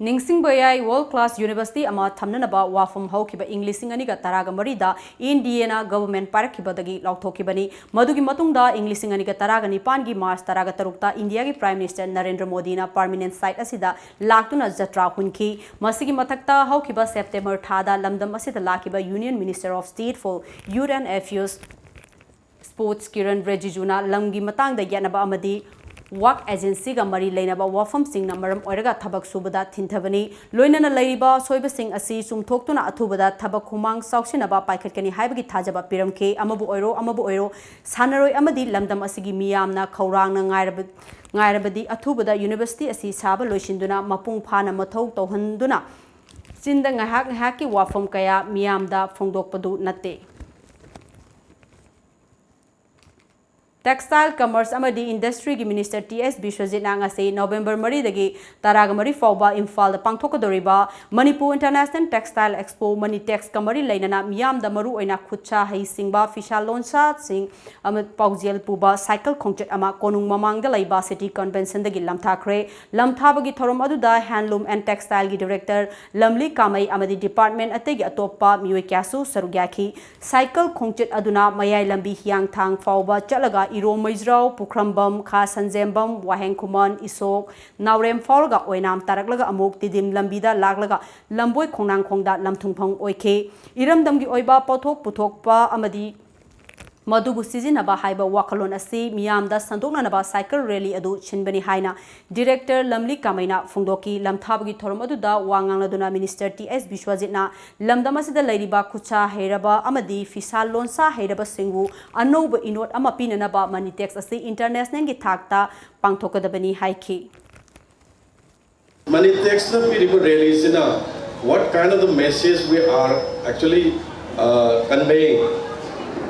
ꯅꯤꯡꯁꯤꯡꯕ ꯌꯥꯏ, world class university ꯑꯃ ꯊꯝꯅꯅꯕ ꯋꯥꯐꯝ ꯍꯧꯈꯤꯕ ꯏꯪ ꯂꯤꯁꯤꯡ ꯑꯅꯤꯒ ꯇꯔꯥꯒ ꯃꯔꯤꯗ ꯏꯟꯗꯤꯌꯥꯅ government ꯄꯥꯏꯔꯛꯈꯤꯕꯗꯒꯤ ꯂꯥꯎꯊꯣꯛꯈꯤꯕꯅꯤ꯫ ꯃꯗꯨꯒꯤ ꯃꯇꯨꯡꯗ ꯏꯪ ꯂꯤꯁꯤꯡ ꯑꯅꯤꯒ ꯇꯔꯥꯒ ꯅꯤꯄꯥꯟꯒꯤ ꯃꯥꯔꯆ ꯇꯔꯥꯒ ꯇꯔꯨꯛꯇ ꯏꯟꯗꯤꯌꯥꯒꯤ Prime Minister ꯅꯔꯦꯟꯗ꯭ꯔ ꯃꯣꯗꯤꯅ permanent site ꯑꯁꯤꯗ ꯂꯥꯛꯇꯨꯅ ꯖꯇ꯭ꯔꯥ ꯍꯨꯟꯈꯤ꯫ ꯃꯁꯤꯒꯤ ꯃꯊꯛꯇ ꯍꯧꯈꯤꯕ ꯁꯦꯞꯇꯦꯝꯕꯔ ꯊꯥꯗ ꯂꯝꯗꯝ ꯑꯁꯤꯗ ꯂꯥꯛꯈꯤꯕ Union Minister of State for Youth and Affairs Sports Kiran ꯔꯤꯖꯤꯖꯨꯅ ꯂꯝꯒꯤ ꯃꯇꯥꯡꯗ ꯌꯦꯠꯅꯕ ꯑꯃꯗꯤ ꯋꯥꯛ ꯑꯦꯖꯦꯟꯁꯤꯒ ꯃꯔꯤ ꯂꯩꯅꯕ ꯋꯥꯐꯝꯁꯤꯡꯅ ꯃꯔꯝ ꯑꯣꯏꯔꯒ ꯊꯕꯛ ꯁꯨꯕꯗ ꯊꯤꯟꯊꯕꯅꯤ꯫ ꯂꯣꯏꯅꯅ ꯂꯩꯔꯤꯕ ꯑꯁꯣꯏꯕꯁꯤꯡ ꯑꯁꯤ ꯆꯨꯝꯊꯣꯛꯇꯨꯅ ꯑꯊꯨꯕꯗ ꯊꯕꯛ ꯈꯨꯃꯥꯡ ꯆꯥꯎꯁꯤꯟꯅꯕ ꯄꯥꯏꯈꯠꯀꯅꯤ ꯍꯥꯏꯕꯒꯤ ꯊꯥꯖꯕ ꯄꯤꯔꯝꯈꯤ꯫ ꯑꯃꯕꯨ ꯑꯣꯏꯔꯣ, ꯑꯃꯕꯨ ꯑꯣꯏꯔꯣ, ꯁꯥꯟꯅꯔꯣꯏ ꯑꯃꯗꯤ ꯂꯝꯗꯝ ꯑꯁꯤꯒꯤ ꯃꯤꯌꯥꯝꯅ ꯈꯧꯔꯥꯡꯅ ꯉꯥꯏꯔꯕ-, ꯉꯥꯏꯔꯕꯗꯤ ꯑꯊꯨꯕꯗ ꯌꯨꯅꯤꯚꯔꯁꯤꯇꯤ ꯑꯁꯤ ꯁꯥꯕ ꯂꯣꯏꯁꯤꯟꯗꯨꯅ ꯃꯄꯨꯡ ꯐꯥꯅ ꯃꯊꯧ ꯇꯧꯍꯟꯗꯨꯅ ꯆꯤꯟꯗ ꯉꯥꯏꯍꯥꯛ ꯉꯥꯏꯍꯥꯛꯀꯤ ꯋꯥꯐꯝ ꯀꯌꯥ ꯃꯤꯌꯥꯝꯗ ꯐꯣꯡꯗꯣꯛꯄꯗꯨ ꯅꯠꯇꯦ꯫ Textile, Commerce ꯑꯃꯗꯤ Industryꯒꯤ Minister ꯇꯤ ꯑꯦꯁ ꯕꯤꯁ꯭ꯋꯖꯤꯠꯅ ꯉꯁꯤ ꯅꯣꯚꯦꯝꯕꯔ ꯃꯔꯤꯗꯒꯤ ꯇꯔꯥꯒ ꯃꯔꯤ ꯐꯥꯎꯕ ꯏꯝꯐꯥꯜꯗ ꯄꯥꯡꯊꯣꯛꯀꯗꯧꯔꯤꯕ ꯃꯅꯤꯄꯨꯔ International Textile Expo, MANITEXꯀ ꯃꯔꯤ ꯂꯩꯅꯅ ꯃꯤꯌꯥꯝꯗ ꯃꯔꯨꯑꯣꯏꯅ ꯈꯨꯠꯁꯥ ꯍꯩꯁꯤꯡꯕ ꯐꯤꯁꯥ ꯂꯣꯟꯁꯥꯁꯤꯡ ꯑꯃ ꯄꯥꯎꯖꯦꯜ ꯄꯨꯕ ꯁꯥꯏꯀꯜ ꯈꯣꯡꯆꯠ ꯑꯃ ꯀꯣꯅꯨꯡ ꯃꯃꯥꯡꯗ ꯂꯩꯕ City Conventionꯗꯒꯤ ꯂꯝꯊꯥꯈ꯭ꯔꯦ꯫ ꯂꯝꯊꯥꯕꯒꯤ ꯊꯧꯔꯝ ꯑꯗꯨꯗ Handloom and Textileꯒꯤ Director ꯂꯝꯂꯤ ꯀꯥꯃꯩ ꯑꯃꯗꯤ department ꯑꯇꯩꯒꯤ ꯑꯇꯣꯞꯄ ꯃꯤꯑꯣꯏ ꯀꯌꯥꯁꯨ ꯁꯔꯨꯛ ꯌꯥꯈꯤ꯫ ꯁꯥꯏꯀꯜ ꯈꯣꯡꯆꯠ ꯑꯗꯨꯅ ꯃꯌꯥꯏ ꯂꯝꯕꯤ ꯍꯤꯌꯥꯡꯊꯥꯡ ꯐꯥꯎꯕ ꯆꯠꯂꯒ ꯏꯔꯣꯝ ꯃꯩꯖ꯭ꯔꯥꯎ, ꯄꯨꯈ꯭ꯔꯝꯕꯝ, ꯈꯥ ꯁꯟꯖꯦꯝꯕꯝ, ꯋꯥꯍꯦꯡ ꯈꯨꯃꯟ, ꯏꯁꯣꯛ, ꯅꯥꯎꯔꯦꯝ ꯐꯥꯎꯔꯒ ꯑꯣꯏꯅꯥꯝ ꯇꯥꯔꯛꯂꯒ ꯑꯃꯨꯛ ꯇꯤꯗꯤꯝ ꯂꯝꯕꯤꯗ ꯂꯥꯛꯂꯒ ꯂꯝꯕꯣꯏ ꯈꯣꯡꯅꯥꯡꯈꯣꯡꯗ ꯂꯝꯊꯨꯡꯐꯝ ꯑꯣꯏꯈꯤ꯫ ꯏꯔꯝꯗꯝꯒꯤ ꯑꯣꯏꯕ ꯄꯣꯠꯊꯣꯛ ꯄꯨꯊꯣꯛꯄ ꯑꯃꯗꯤ ꯃꯗꯨꯕꯨ ꯁꯤꯖꯤꯟꯅꯕ ꯍꯥꯏꯕ ꯋꯥꯈꯜꯂꯣꯟ ꯑꯁꯤ ꯃꯤꯌꯥꯝꯗ ꯁꯟꯗꯣꯛꯅꯅꯕ ꯁꯥꯏꯀꯜ ꯔꯦꯂꯤ ꯑꯗꯨ ꯁꯤꯟꯕꯅꯤ ꯍꯥꯏꯅ Director ꯂꯝꯂꯤ ꯀꯥꯃꯩꯅ ꯐꯣꯡꯗꯣꯛꯈꯤ꯫ ꯂꯝꯊꯥꯕꯒꯤ ꯊꯧꯔꯝ ꯑꯗꯨꯗ ꯋꯥ ꯉꯥꯡꯂꯗꯨꯅ Minister ꯇꯤ ꯑꯦꯁ ꯕꯤꯁ꯭ꯋꯖꯤꯠꯅ ꯂꯝꯗꯝ ꯑꯁꯤꯗ ꯂꯩꯔꯤꯕ ꯈꯨꯠꯁꯥ ꯍꯩꯔꯕ ꯑꯃꯗꯤ ꯐꯤꯁꯥ ꯂꯣꯟꯁꯥ ꯍꯩꯔꯕꯁꯤꯡꯕꯨ ꯑꯅꯧꯕ ꯏꯅꯣꯠ ꯑꯃ ꯄꯤꯅꯅꯕ MANITEX ꯑꯁꯤ Internationalꯒꯤ ꯊꯥꯛꯇ ꯄꯥꯡꯊꯣꯛꯀꯗꯕꯅꯤ ꯍꯥꯏꯈꯤ꯫ MANITEXꯅ ꯄꯤꯔꯤꯕ ꯔꯦꯂꯤꯁꯤꯅ what kind of the message we are actually uh, conveying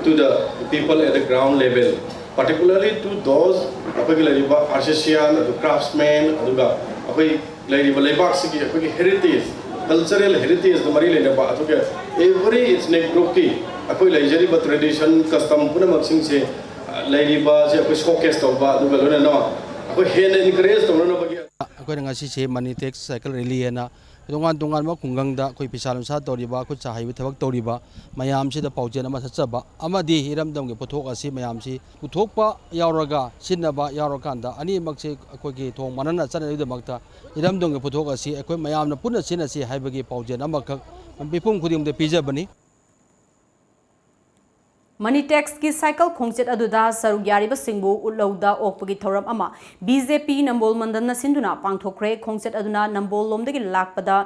to the people at the ground level, particularly to those ꯑꯩꯈꯣꯏꯒꯤ ꯂꯩꯔꯤꯕ artisan ꯑꯗꯨ craftsman ꯑꯗꯨꯒ ꯑꯩꯈꯣꯏ ꯂꯩꯔꯤꯕ ꯂꯩꯕꯥꯛꯁꯤꯒꯤ ꯑꯩꯈꯣꯏꯒꯤ heritage, cultural heritageꯗ ꯃꯔꯤ ꯂꯩꯅꯕ ꯑꯗꯨꯒ every ethnic groupꯀꯤ ꯑꯩꯈꯣꯏ ꯂꯩꯖꯔꯤꯕ tradition, custom ꯄꯨꯝꯅꯃꯛꯁꯤꯡꯁꯦ ꯂꯩꯔꯤꯕꯁꯦ ꯑꯩꯈꯣꯏ showcase ꯇꯧꯕ ꯑꯗꯨꯒ ꯂꯣꯏꯅꯅ ꯑꯩꯈꯣꯏ ꯍꯦꯟꯅ encourage ꯇꯧꯅꯅꯕꯒꯤ ꯑꯩꯈꯣꯏꯅ ꯉꯁꯤꯁꯦ MANITEX cycle rally ꯍꯥꯏꯅ ꯇꯣꯉꯥꯟ ꯇꯣꯉꯥꯟꯕ ꯈꯨꯡꯒꯪꯗ ꯑꯩꯈꯣꯏ ꯐꯤꯁꯥ ꯂꯣꯟꯁꯥ ꯇꯧꯔꯤꯕ, ꯈꯨꯠ ꯁꯥ ꯍꯩꯕ ꯊꯕꯛ ꯇꯧꯔꯤꯕ ꯃꯌꯥꯝꯁꯤꯗ ꯄꯥꯎꯖꯦꯜ ꯑꯃ ꯆꯠꯆꯕ ꯑꯃꯗꯤ ꯏꯔꯝꯗꯝꯒꯤ ꯄꯣꯠꯊꯣꯛ ꯑꯁꯤ ꯃꯌꯥꯝꯁꯤ ꯄꯨꯊꯣꯛꯄ ꯌꯥꯎꯔꯒ ꯁꯤꯖꯤꯟꯅꯕ ꯌꯥꯎꯔꯀꯥꯟꯗ ꯑꯅꯤꯃꯛꯁꯦ ꯑꯩꯈꯣꯏꯒꯤ ꯊꯣꯡ ꯃꯥꯟꯅꯅ ꯆꯠꯅꯕꯒꯤꯗꯃꯛꯇ ꯏꯔꯝꯗꯝꯒꯤ ꯄꯣꯠꯊꯣꯛ ꯑꯁꯤ ꯑꯩꯈꯣꯏ ꯃꯌꯥꯝꯅ ꯄꯨꯟꯅ ꯁꯤꯖꯤꯟꯅꯁꯤ ꯍꯥꯏꯕꯒꯤ ꯄꯥꯎꯖꯦꯜ ꯑꯃꯈꯛ ꯃꯤꯄꯨꯝ ꯈꯨꯗꯤꯡꯃꯛꯇ ꯄꯤꯖꯕꯅꯤ꯫ ꯃꯅꯤꯇꯦꯛꯁꯀꯤ ꯁꯥꯏꯀꯜ ꯈꯣꯡꯆꯠ ꯑꯗꯨꯗ ꯁꯔꯨꯛ ꯌꯥꯔꯤꯕꯁꯤꯡꯕꯨ ꯎꯠꯂꯧꯗ ꯑꯣꯛꯄꯒꯤ ꯊꯧꯔꯝ ꯑꯃ ꯕꯤ ꯖꯦ ꯄꯤ ꯅꯝꯕꯣꯜ ꯃꯟꯗꯜꯅ ꯁꯤꯟꯗꯨꯅ ꯄꯥꯡꯊꯣꯛꯈ꯭ꯔꯦ꯫ ꯈꯣꯡꯆꯠ ꯑꯗꯨꯅ ꯅꯝꯕꯣꯜ ꯂꯣꯝꯗꯒꯤ ꯂꯥꯛꯄꯗ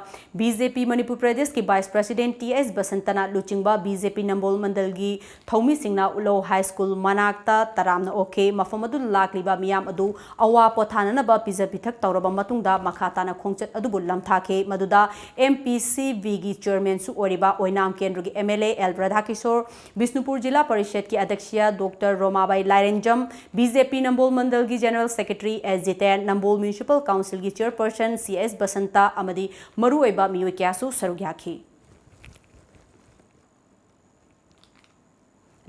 ꯕꯤ ꯖꯦ ꯄꯤ ꯃꯅꯤꯄꯨꯔ ꯄ꯭ꯔꯗꯦꯁꯀꯤ ꯚꯥꯏꯁ ꯄ꯭ꯔꯁꯤꯗꯦꯟꯠ ꯇꯤ ꯑꯦꯁ ꯕꯁꯟꯇꯅ ꯂꯨꯆꯤꯡꯕ B J P Nambol ꯃꯟꯗꯜꯒꯤ ꯊꯧꯃꯤꯁꯤꯡꯅ ꯎꯠꯂꯧ high school ꯃꯅꯥꯛꯇ ꯇꯔꯥꯝꯅ ꯑꯣꯛꯈꯤ꯫ ꯃꯐꯝ ꯑꯗꯨꯗ ꯂꯥꯛꯂꯤꯕ ꯃꯤꯌꯥꯝ ꯑꯗꯨ ꯑꯋꯥ ꯄꯣꯊꯥꯅꯅꯕ ꯄꯤꯖ ꯄꯤꯊꯛ ꯇꯧꯔꯕ ꯃꯇꯨꯡꯗ ꯃꯈꯥ ꯇꯥꯅ ꯈꯣꯡꯆꯠ ꯑꯗꯨꯕꯨ ꯂꯝꯊꯥꯈꯤ꯫ ꯃꯗꯨꯗ ꯑꯦꯝ ꯄꯤ ꯁꯤ ꯕꯤꯒꯤ ꯆꯤꯌꯔꯃꯦꯟꯁꯨ ꯑꯣꯏꯔꯤꯕ ꯑꯣꯏꯅꯥꯝ ꯀꯦꯟꯗ꯭ꯔꯒꯤ ꯑꯦꯝ ꯑꯦꯜ ꯑꯦ ꯑꯦꯜ ꯔꯥꯙꯥꯀꯤꯁꯣꯔ, ꯕꯤꯁꯅꯨꯄꯨꯔ ꯖꯤꯂꯥ ꯄꯔꯤꯁꯗꯀꯤ ꯑꯗ꯭ꯌꯛꯁ doctor Romabai Lairenjam, B J P Nambol ꯃꯟꯗꯜꯒꯤ general secretary S Jiten, Nambol municipal ꯀꯥꯎꯟꯁꯤꯜꯒꯤ ꯆꯤꯌꯔꯄꯔꯁꯟ ꯁꯤ ꯑꯦꯁ ꯕꯁꯟꯇ ꯑꯃꯗꯤ ꯃꯔꯨꯑꯣꯏꯕ ꯃꯤꯑꯣꯏ ꯀꯌꯥꯁꯨ ꯁꯔꯨꯛ ꯌꯥꯈꯤ꯫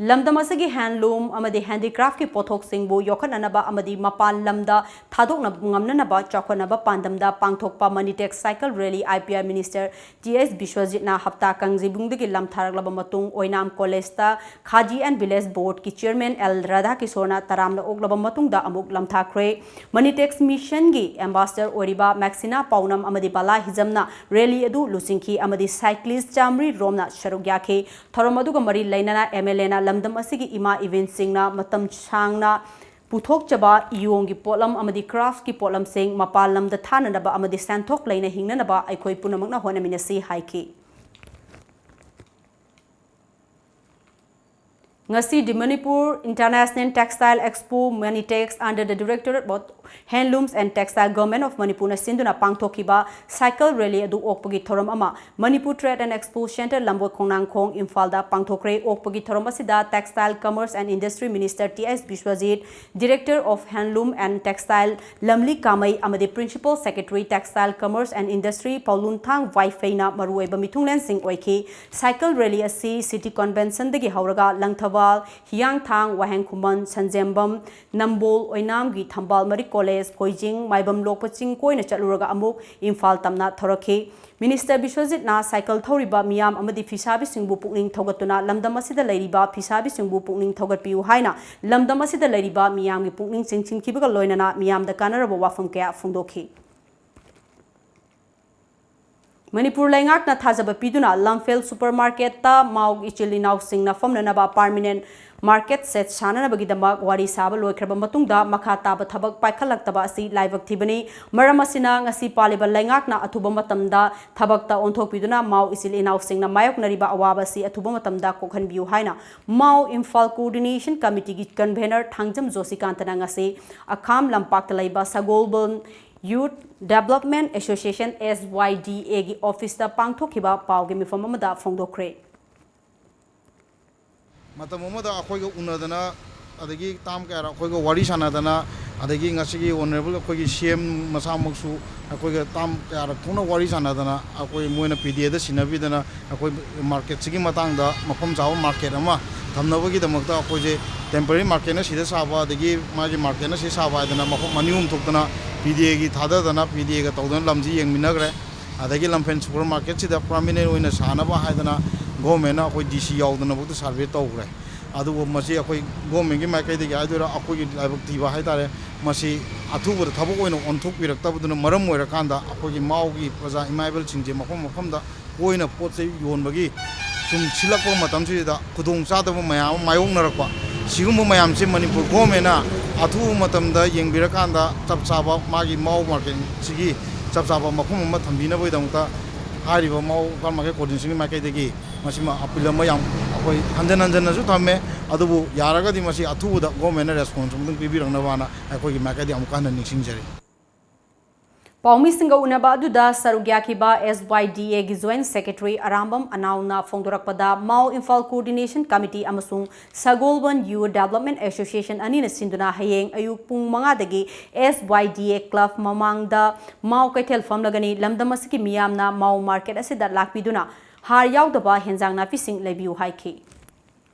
ꯂꯝꯗꯝ ꯑꯁꯤꯒꯤ ꯍꯦꯟꯂꯨꯝ ꯑꯃꯗꯤ ꯍꯦꯟꯗꯤꯀ꯭ꯔꯥꯐꯀꯤ ꯄꯣꯠꯊꯣꯛꯁꯤꯡꯕꯨ ꯌꯣꯛꯈꯠꯅꯅꯕ ꯑꯃꯗꯤ ꯃꯄꯥꯟ ꯂꯝꯗ ꯊꯥꯗꯣꯛꯅ ꯉꯝꯅꯅꯕ ꯆꯥꯎꯈꯠꯅꯕ ꯄꯥꯟꯗꯝꯗ ꯄꯥꯡꯊꯣꯛꯄ Manitex cycle rally I P R minister T S ꯕꯤꯁ꯭ꯋꯖꯤꯠꯅ ꯍꯞꯇꯥ ꯀꯥꯡꯖꯩꯕꯨꯡꯗꯒꯤ ꯂꯝꯊꯥꯔꯛꯂꯕ ꯃꯇꯨꯡ ꯑꯣꯏꯅꯥꯝ ꯀꯣꯂꯦꯖꯇ ꯈꯥꯗꯤ ꯑꯦꯟ ꯚꯤꯂꯦꯖ ꯕꯣꯔꯗꯀꯤ ꯆꯤꯌꯔꯃꯦꯟ ꯑꯦꯜ ꯔꯥꯙꯥꯀꯤꯁꯣꯔꯅ ꯇꯔꯥꯝꯅ ꯑꯣꯛꯂꯕ ꯃꯇꯨꯡꯗ ꯑꯃꯨꯛ ꯂꯝꯊꯥꯈ꯭ꯔꯦ꯫ ꯃꯅꯤꯇꯦꯛꯁ ꯃꯤꯁꯟꯒꯤ ꯑꯦꯝꯕꯥꯁꯗꯔ ꯑꯣꯏꯔꯤꯕ ꯃꯦꯛꯁꯤꯅꯥ ꯄꯥꯎꯅꯝ ꯑꯃꯗꯤ ꯕꯂꯥ ꯍꯤꯖꯝꯅ ꯔꯦꯂꯤ ꯑꯗꯨ ꯂꯨꯆꯤꯡꯈꯤ ꯑꯃꯗꯤ ꯁꯥꯏꯀ꯭ꯂꯤꯁ ꯆꯥꯃꯔꯤ ꯔꯣꯝꯅ ꯁꯔꯨꯛ ꯌꯥꯈꯤ꯫ ꯊꯧꯔꯝ ꯑꯗꯨꯒ ꯃꯔꯤ ꯂꯩꯅꯅ ꯑꯦꯝ ꯑꯦꯜ ꯑꯦꯅ ꯂꯝꯗꯝ ꯑꯁꯤꯒꯤ ꯏꯃꯥ ꯏꯕꯦꯟꯁꯤꯡꯅ ꯃꯇꯝ ꯁꯥꯡꯅ ꯄꯨꯊꯣꯛꯆꯕ ꯏꯌꯣꯡꯒꯤ ꯄꯣꯠꯂꯝ ꯑꯃꯗꯤ ꯀ꯭ꯔꯥꯐꯀꯤ ꯄꯣꯠꯂꯝꯁꯤꯡ ꯃꯄꯥꯟ ꯂꯝꯗ ꯊꯥꯅꯅꯕ ꯑꯃꯗꯤ ꯁꯦꯟꯊꯣꯛ ꯂꯩꯅ ꯍꯤꯡꯅꯅꯕ ꯑꯩꯈꯣꯏ ꯄꯨꯝꯅꯃꯛꯅ ꯍꯣꯠꯅꯃꯤꯟꯅꯁꯤ ꯍꯥꯏꯈꯤ꯫ ꯉꯁꯤ ꯗꯤ Manipur international textile expo Manitex under the Directorate of Handlooms and Textile Government of ꯃꯅꯤꯄꯨꯔꯅ ꯁꯤꯟꯗꯨꯅ ꯄꯥꯡꯊꯣꯛꯈꯤꯕ ꯁꯥꯏꯀꯜ ꯔꯦꯂꯤ ꯑꯗꯨ ꯑꯣꯛꯄꯒꯤ ꯊꯧꯔꯝ ꯑꯃ Manipur trade and expo centre, Lamboi Khongnangkhong, ꯏꯝꯐꯥꯜꯗ ꯄꯥꯡꯊꯣꯛꯈ꯭ꯔꯦ꯫ ꯑꯣꯛꯄꯒꯤ ꯊꯧꯔꯝ ꯑꯁꯤꯗ textile, commerce and industry minister T S Biswajit, Director of Handloom and Textile ꯂꯝꯂꯤ ꯀꯥꯃꯩ ꯑꯃꯗꯤ Principal Secretary Textile, Commerce and Industry ꯄꯥꯎꯂꯨꯟꯊꯥꯡ ꯋꯥꯏꯐꯩꯅ ꯃꯔꯨꯑꯣꯏꯕ ꯃꯤꯊꯨꯡꯂꯦꯟꯁꯤꯡ ꯑꯣꯏꯈꯤ꯫ ꯁꯥꯏꯀꯜ ꯔꯦꯂꯤ ꯑꯁꯤ ꯁꯤꯇꯤ ꯀꯟꯚꯦꯟꯁꯟꯗꯒꯤ ꯍꯧꯔꯒ ꯂꯪꯊꯕꯥꯜ, ꯍꯤꯌꯥꯡꯊꯥꯡ, ꯋꯥꯍꯦꯡ ꯈꯨꯃꯟ, ꯁꯟꯖꯦꯝꯕꯝ, ꯅꯝꯕꯣꯜ, ꯑꯣꯏꯅꯥꯝꯒꯤ ꯊꯝꯕꯥꯜ ꯃꯔꯤꯛ ꯀꯣꯂꯦꯖ, ꯐꯣꯏꯖꯤꯡ, ꯃꯥꯏꯕꯝ ꯂꯣꯛꯄ ꯆꯤꯡ ꯀꯣꯏꯅ ꯆꯠꯂꯨꯔꯒ ꯑꯃꯨꯛ ꯏꯝꯐꯥꯜ ꯇꯝꯅ ꯊꯧꯔꯛꯈꯤ꯫ ꯃꯤꯅꯤꯁꯇꯔ ꯕꯤꯁ꯭ꯋꯖꯤꯠꯅ ꯁꯥꯏꯀꯜ ꯊꯧꯔꯤꯕ ꯃꯤꯌꯥꯝ ꯑꯃꯗꯤ ꯐꯤꯁꯥꯕꯤꯁꯤꯡꯕꯨ ꯄꯨꯛꯅꯤꯡ ꯊꯧꯒꯠꯇꯨꯅ ꯂꯝꯗꯝ ꯑꯁꯤꯗ ꯂꯩꯔꯤꯕ ꯐꯤꯁꯥꯕꯤꯁꯤꯡꯕꯨ ꯄꯨꯛꯅꯤꯡ ꯊꯧꯒꯠꯄꯤꯌꯨ ꯍꯥꯏꯅ ꯂꯝꯗꯝ ꯑꯁꯤꯗ ꯂꯩꯔꯤꯕ ꯃꯤꯌꯥꯝꯒꯤ ꯄꯨꯛꯅꯤꯡ ꯆꯤꯡꯁꯤꯟꯈꯤꯕꯒ ꯂꯣꯏꯅꯅ ꯃꯤꯌꯥꯝꯗ ꯀꯥꯟꯅꯔꯕ ꯋꯥꯐꯝ ꯀꯌꯥ ꯐꯣꯡꯗꯣꯛꯈꯤ꯫ ꯃꯅꯤꯄꯨꯔ ꯂꯩꯉꯥꯛꯅ ꯊꯥꯖꯕ ꯄꯤꯗꯨꯅ ꯂꯝꯐꯦꯜ ꯁꯨꯄꯔ ꯃꯥꯔꯀꯦꯠꯇ ꯃꯥꯎ ꯏꯆꯤꯜ ꯏꯅꯥꯎꯁꯤꯡꯅ ꯐꯝꯅꯅꯕ ꯄꯥꯔꯃꯤꯅꯦꯟ ꯃꯥꯔꯀꯦꯠ ꯁꯦꯠ ꯁꯥꯅꯅꯕꯒꯤꯗꯃꯛ ꯋꯥꯔꯤ ꯁꯥꯕ ꯂꯣꯏꯈ꯭ꯔꯕ ꯃꯇꯨꯡꯗ, ꯃꯈꯥ ꯇꯥꯕ ꯊꯕꯛ ꯄꯥꯏꯈꯠꯂꯛꯇꯕ ꯑꯁꯤ ꯂꯥꯏꯕꯛ ꯊꯤꯕꯅꯤ꯫ ꯃꯔꯝ ꯑꯁꯤꯅ, ꯉꯁꯤ ꯄꯥꯜꯂꯤꯕ ꯂꯩꯉꯥꯛꯅ ꯑꯊꯨꯕ ꯃꯇꯝꯗ ꯊꯕꯛꯇ ꯑꯣꯟꯊꯣꯛꯄꯤꯗꯨꯅ ꯃꯥꯎ ꯏꯆꯤꯜ ꯏꯅꯥꯎꯁꯤꯡꯅ ꯃꯥꯌꯣꯛꯅꯔꯤꯕ ꯑꯋꯥꯕ ꯑꯁꯤ ꯑꯊꯨꯕ ꯃꯇꯝꯗ ꯀꯣꯛꯍꯟꯕꯤꯌꯨ ꯍꯥꯏꯅ ꯃꯥꯎ ꯏꯝꯐꯥꯜ ꯀꯣꯑꯣꯔꯗꯤꯅꯦꯁꯟ ꯀꯃꯤꯇꯤꯒꯤ ꯀꯟꯚꯦꯅꯔ ꯊꯥꯡꯖꯝ ꯖꯣꯁꯤꯀꯥꯟꯇꯅ ꯉꯁꯤ ꯑꯈꯥꯝ ꯂꯝꯄꯥꯛꯇ ꯂꯩꯕ ꯁꯒꯣꯜꯕꯟ ꯌꯨꯠ ꯗꯦꯕꯂꯞꯃꯦꯟ ꯑꯦꯁꯣꯁꯤꯌꯦꯁꯟ, ꯑꯦꯁ ꯋꯥꯏ ꯗꯤ ꯑꯦꯒꯤ ꯑꯣꯐꯤꯁꯇ ꯄꯥꯡꯊꯣꯛꯈꯤꯕ ꯄꯥꯎꯒꯤ ꯃꯤꯐꯝ ꯑꯃꯗ ꯐꯣꯡꯗꯣꯛꯈ꯭ꯔꯦ꯫ ꯃꯇꯝ ꯑꯃꯗ ꯑꯩꯈꯣꯏꯒ ꯎꯅꯗꯅ, ꯑꯗꯒꯤ ꯇꯥꯝ ꯀꯌꯥꯔꯛ ꯑꯩꯈꯣꯏꯒ ꯋꯥꯔꯤ ꯁꯥꯟꯅꯗꯅ, ꯑꯗꯒꯤ ꯉꯁꯤꯒꯤ ꯑꯣꯅꯔꯦꯕꯜ ꯑꯩꯈꯣꯏꯒꯤ ꯁꯤ ꯑꯦꯝ ꯃꯁꯥꯃꯛꯁꯨ ꯑꯩꯈꯣꯏꯒ ꯇꯥꯝ ꯀꯌꯥꯔꯛ ꯊꯣꯛꯅ ꯋꯥꯔꯤ ꯁꯥꯟꯅꯗꯅ, ꯑꯩꯈꯣꯏ, ꯃꯣꯏꯅ ꯄꯤ ꯗꯤ ꯑꯦꯗ ꯁꯤꯟꯅꯕꯤꯗꯅ ꯑꯩꯈꯣꯏ ꯃꯥꯔꯀꯦꯠꯁꯤꯒꯤ ꯃꯇꯥꯡꯗ ꯃꯐꯝ ꯆꯥꯕ ꯃꯥꯔꯀꯦꯠ ꯑꯃ ꯊꯝꯅꯕꯒꯤꯗꯃꯛꯇ ꯑꯩꯈꯣꯏꯁꯦ ꯇꯦꯝꯄꯔꯦꯔꯤ ꯃꯥꯔꯀꯦꯠꯅ ꯁꯤꯗ ꯁꯥꯕ, ꯑꯗꯒꯤ ꯃꯥꯒꯤ ꯃꯥꯔꯀꯦꯠꯅ ꯁꯤꯗ ꯁꯥꯕ ꯍꯥꯏꯗꯅ ꯃꯐꯝ ꯑꯅꯤ ꯑꯍꯨꯝ ꯊꯣꯛꯇꯅ ꯄꯤ ꯗꯤ ꯑꯦꯒꯤ ꯊꯥꯗꯗꯅ, ꯄꯤ ꯗꯤ ꯑꯦꯒ ꯇꯧꯗꯅ ꯂꯝꯁꯤ ꯌꯦꯡꯃꯤꯟꯅꯈ꯭ꯔꯦ꯫ ꯑꯗꯒꯤ ꯂꯝꯐꯦꯜ ꯁꯨꯄꯔ ꯃꯥꯔꯀꯦꯠꯁꯤꯗ ꯄꯔꯃꯤꯅꯦꯟ ꯑꯣꯏꯅ ꯁꯥꯅꯕ ꯍꯥꯏꯗꯅ ꯒꯣꯔꯃꯦꯟꯅ ꯑꯩꯈꯣꯏ ꯗꯤ ꯁꯤ ꯌꯥꯎꯗꯅꯕꯨꯛꯇ ꯁꯥꯔꯚꯦ ꯇꯧꯈ꯭ꯔꯦ꯫ ꯑꯗꯨꯕꯨ ꯃꯁꯤ ꯑꯩꯈꯣꯏ ꯒꯣꯔꯃꯦꯟꯒꯤ ꯃꯥꯏꯀꯩꯗꯒꯤ ꯍꯥꯏꯗꯣꯏꯔꯥ, ꯑꯩꯈꯣꯏꯒꯤ ꯂꯥꯏꯕꯛ ꯊꯤꯕ ꯍꯥꯏ ꯇꯥꯔꯦ, ꯃꯁꯤ ꯑꯊꯨꯕꯗ ꯊꯕꯛ ꯑꯣꯏꯅ ꯑꯣꯟꯊꯣꯛꯄꯤꯔꯛꯇꯕꯗꯨꯅ ꯃꯔꯝ ꯑꯣꯏꯔꯀꯥꯟꯗ ꯑꯩꯈꯣꯏꯒꯤ ꯃꯥꯎꯒꯤ ꯄ꯭ꯔꯖꯥ ꯏꯃꯥ ꯏꯕꯦꯜꯁꯤꯡꯁꯦ ꯃꯐꯝ ꯃꯐꯝꯗ ꯇꯣꯏꯅ ꯄꯣꯠ ꯆꯩ ꯌꯣꯟꯕꯒꯤ ꯁꯨꯝ ꯁꯤꯜꯂꯛꯄ ꯃꯇꯝꯁꯤꯗ ꯈꯨꯗꯣꯡ ꯆꯥꯗꯕ ꯃꯌꯥꯝ ꯑꯃ ꯃꯥꯌꯣꯛꯅꯔꯛꯄ, ꯁꯤꯒꯨꯝꯕ ꯃꯌꯥꯝꯁꯦ ꯃꯅꯤꯄꯨꯔ ꯒꯣꯔꯃꯦꯟꯅ ꯑꯊꯨꯕ ꯃꯇꯝꯗ ꯌꯦꯡꯕꯤꯔꯀꯥꯟꯗ ꯆꯞ ꯆꯥꯕ ꯃꯥꯒꯤ ꯃꯥꯎ ꯃꯥꯔꯀꯦꯠꯁꯤꯒꯤ ꯆꯞ ꯆꯥꯕ ꯃꯐꯝ ꯑꯃ ꯊꯝꯕꯤꯅꯕꯒꯤꯗꯃꯛꯇ ꯍꯥꯏꯔꯤꯕ ꯃꯥꯎ ꯏꯝꯐꯥꯜ ꯃꯥꯔꯀꯦꯠ ꯀꯣꯑꯣꯔꯗꯤꯅꯦꯁꯟꯒꯤ ꯃꯥꯏꯀꯩꯗꯒꯤ ꯃꯁꯤꯃ ꯑꯄꯤꯜ ꯑꯃ ꯌꯥꯝ ꯑꯩꯈꯣꯏ ꯍꯟꯖꯟ ꯍꯟꯖꯟꯅꯁꯨ ꯊꯝꯃꯦ꯫ ꯑꯗꯨꯕꯨ ꯌꯥꯔꯒꯗꯤ ꯃꯁꯤ ꯑꯊꯨꯕꯗ ꯒꯣꯔꯃꯦꯟꯅ ꯔꯦꯁꯄꯣꯟꯁ ꯑꯃꯇꯪ ꯄꯤꯕꯤꯔꯛꯅꯕꯅ ꯑꯩꯈꯣꯏꯒꯤ ꯃꯥꯏꯀꯩꯗꯒꯤ ꯑꯃꯨꯛꯀ ꯍꯟꯅ ꯅꯤꯡꯁꯤꯡꯖꯔꯤ꯫ ꯄꯥꯎꯃꯤꯁꯤꯡꯒ ꯎꯅꯕ ꯑꯗꯨꯗ ꯁꯔꯨꯛ ꯌꯥꯈꯤꯕ ꯑꯦꯁ ꯋꯥꯏ ꯗꯤ ꯑꯦꯒꯤ ꯖꯣꯏꯟꯠ ꯁꯦꯀ꯭ꯔꯦꯇꯔꯤ ꯑꯔꯥꯝꯕꯝ ꯑꯅꯥꯎꯅ ꯐꯣꯡꯗꯣꯔꯛꯄꯗ, ꯃꯥꯎ ꯏꯝꯐꯥꯜ ꯀꯣꯑꯣꯔꯗꯤꯅꯦꯁꯟ ꯀꯃꯤꯇꯤ ꯑꯃꯁꯨꯡ ꯁꯒꯣꯜꯕꯟ ꯌꯨꯠ ꯗꯦꯕꯂꯞꯃꯦꯟ ꯑꯦꯁꯣꯁꯤꯌꯦꯁꯟ ꯑꯅꯤꯅ ꯁꯤꯟꯗꯨꯅ ꯍꯌꯦꯡ ꯑꯌꯨꯛ ꯄꯨꯡ ꯃꯉꯥꯗꯒꯤ ꯑꯦꯁ ꯋꯥꯏ ꯗꯤ ꯑꯦ ꯀ꯭ꯂꯕ ꯃꯃꯥꯡꯗ ꯃꯥꯎ ꯀꯩꯊꯦꯜ ꯐꯝꯂꯒꯅꯤ꯫ ꯂꯝꯗꯝ ꯑꯁꯤꯒꯤ ꯃꯤꯌꯥꯝꯅ ꯃꯥꯎ ꯃꯥꯔꯀꯦꯠ ꯑꯁꯤꯗ ꯂꯥꯛꯄꯤꯗꯨꯅ ꯍꯥꯔ ꯌꯥꯎꯗꯕ ꯍꯦꯟꯖꯥꯡ ꯅꯥꯄꯤꯁꯤꯡ ꯂꯩꯕꯤꯌꯨ ꯍꯥꯏꯈꯤ꯫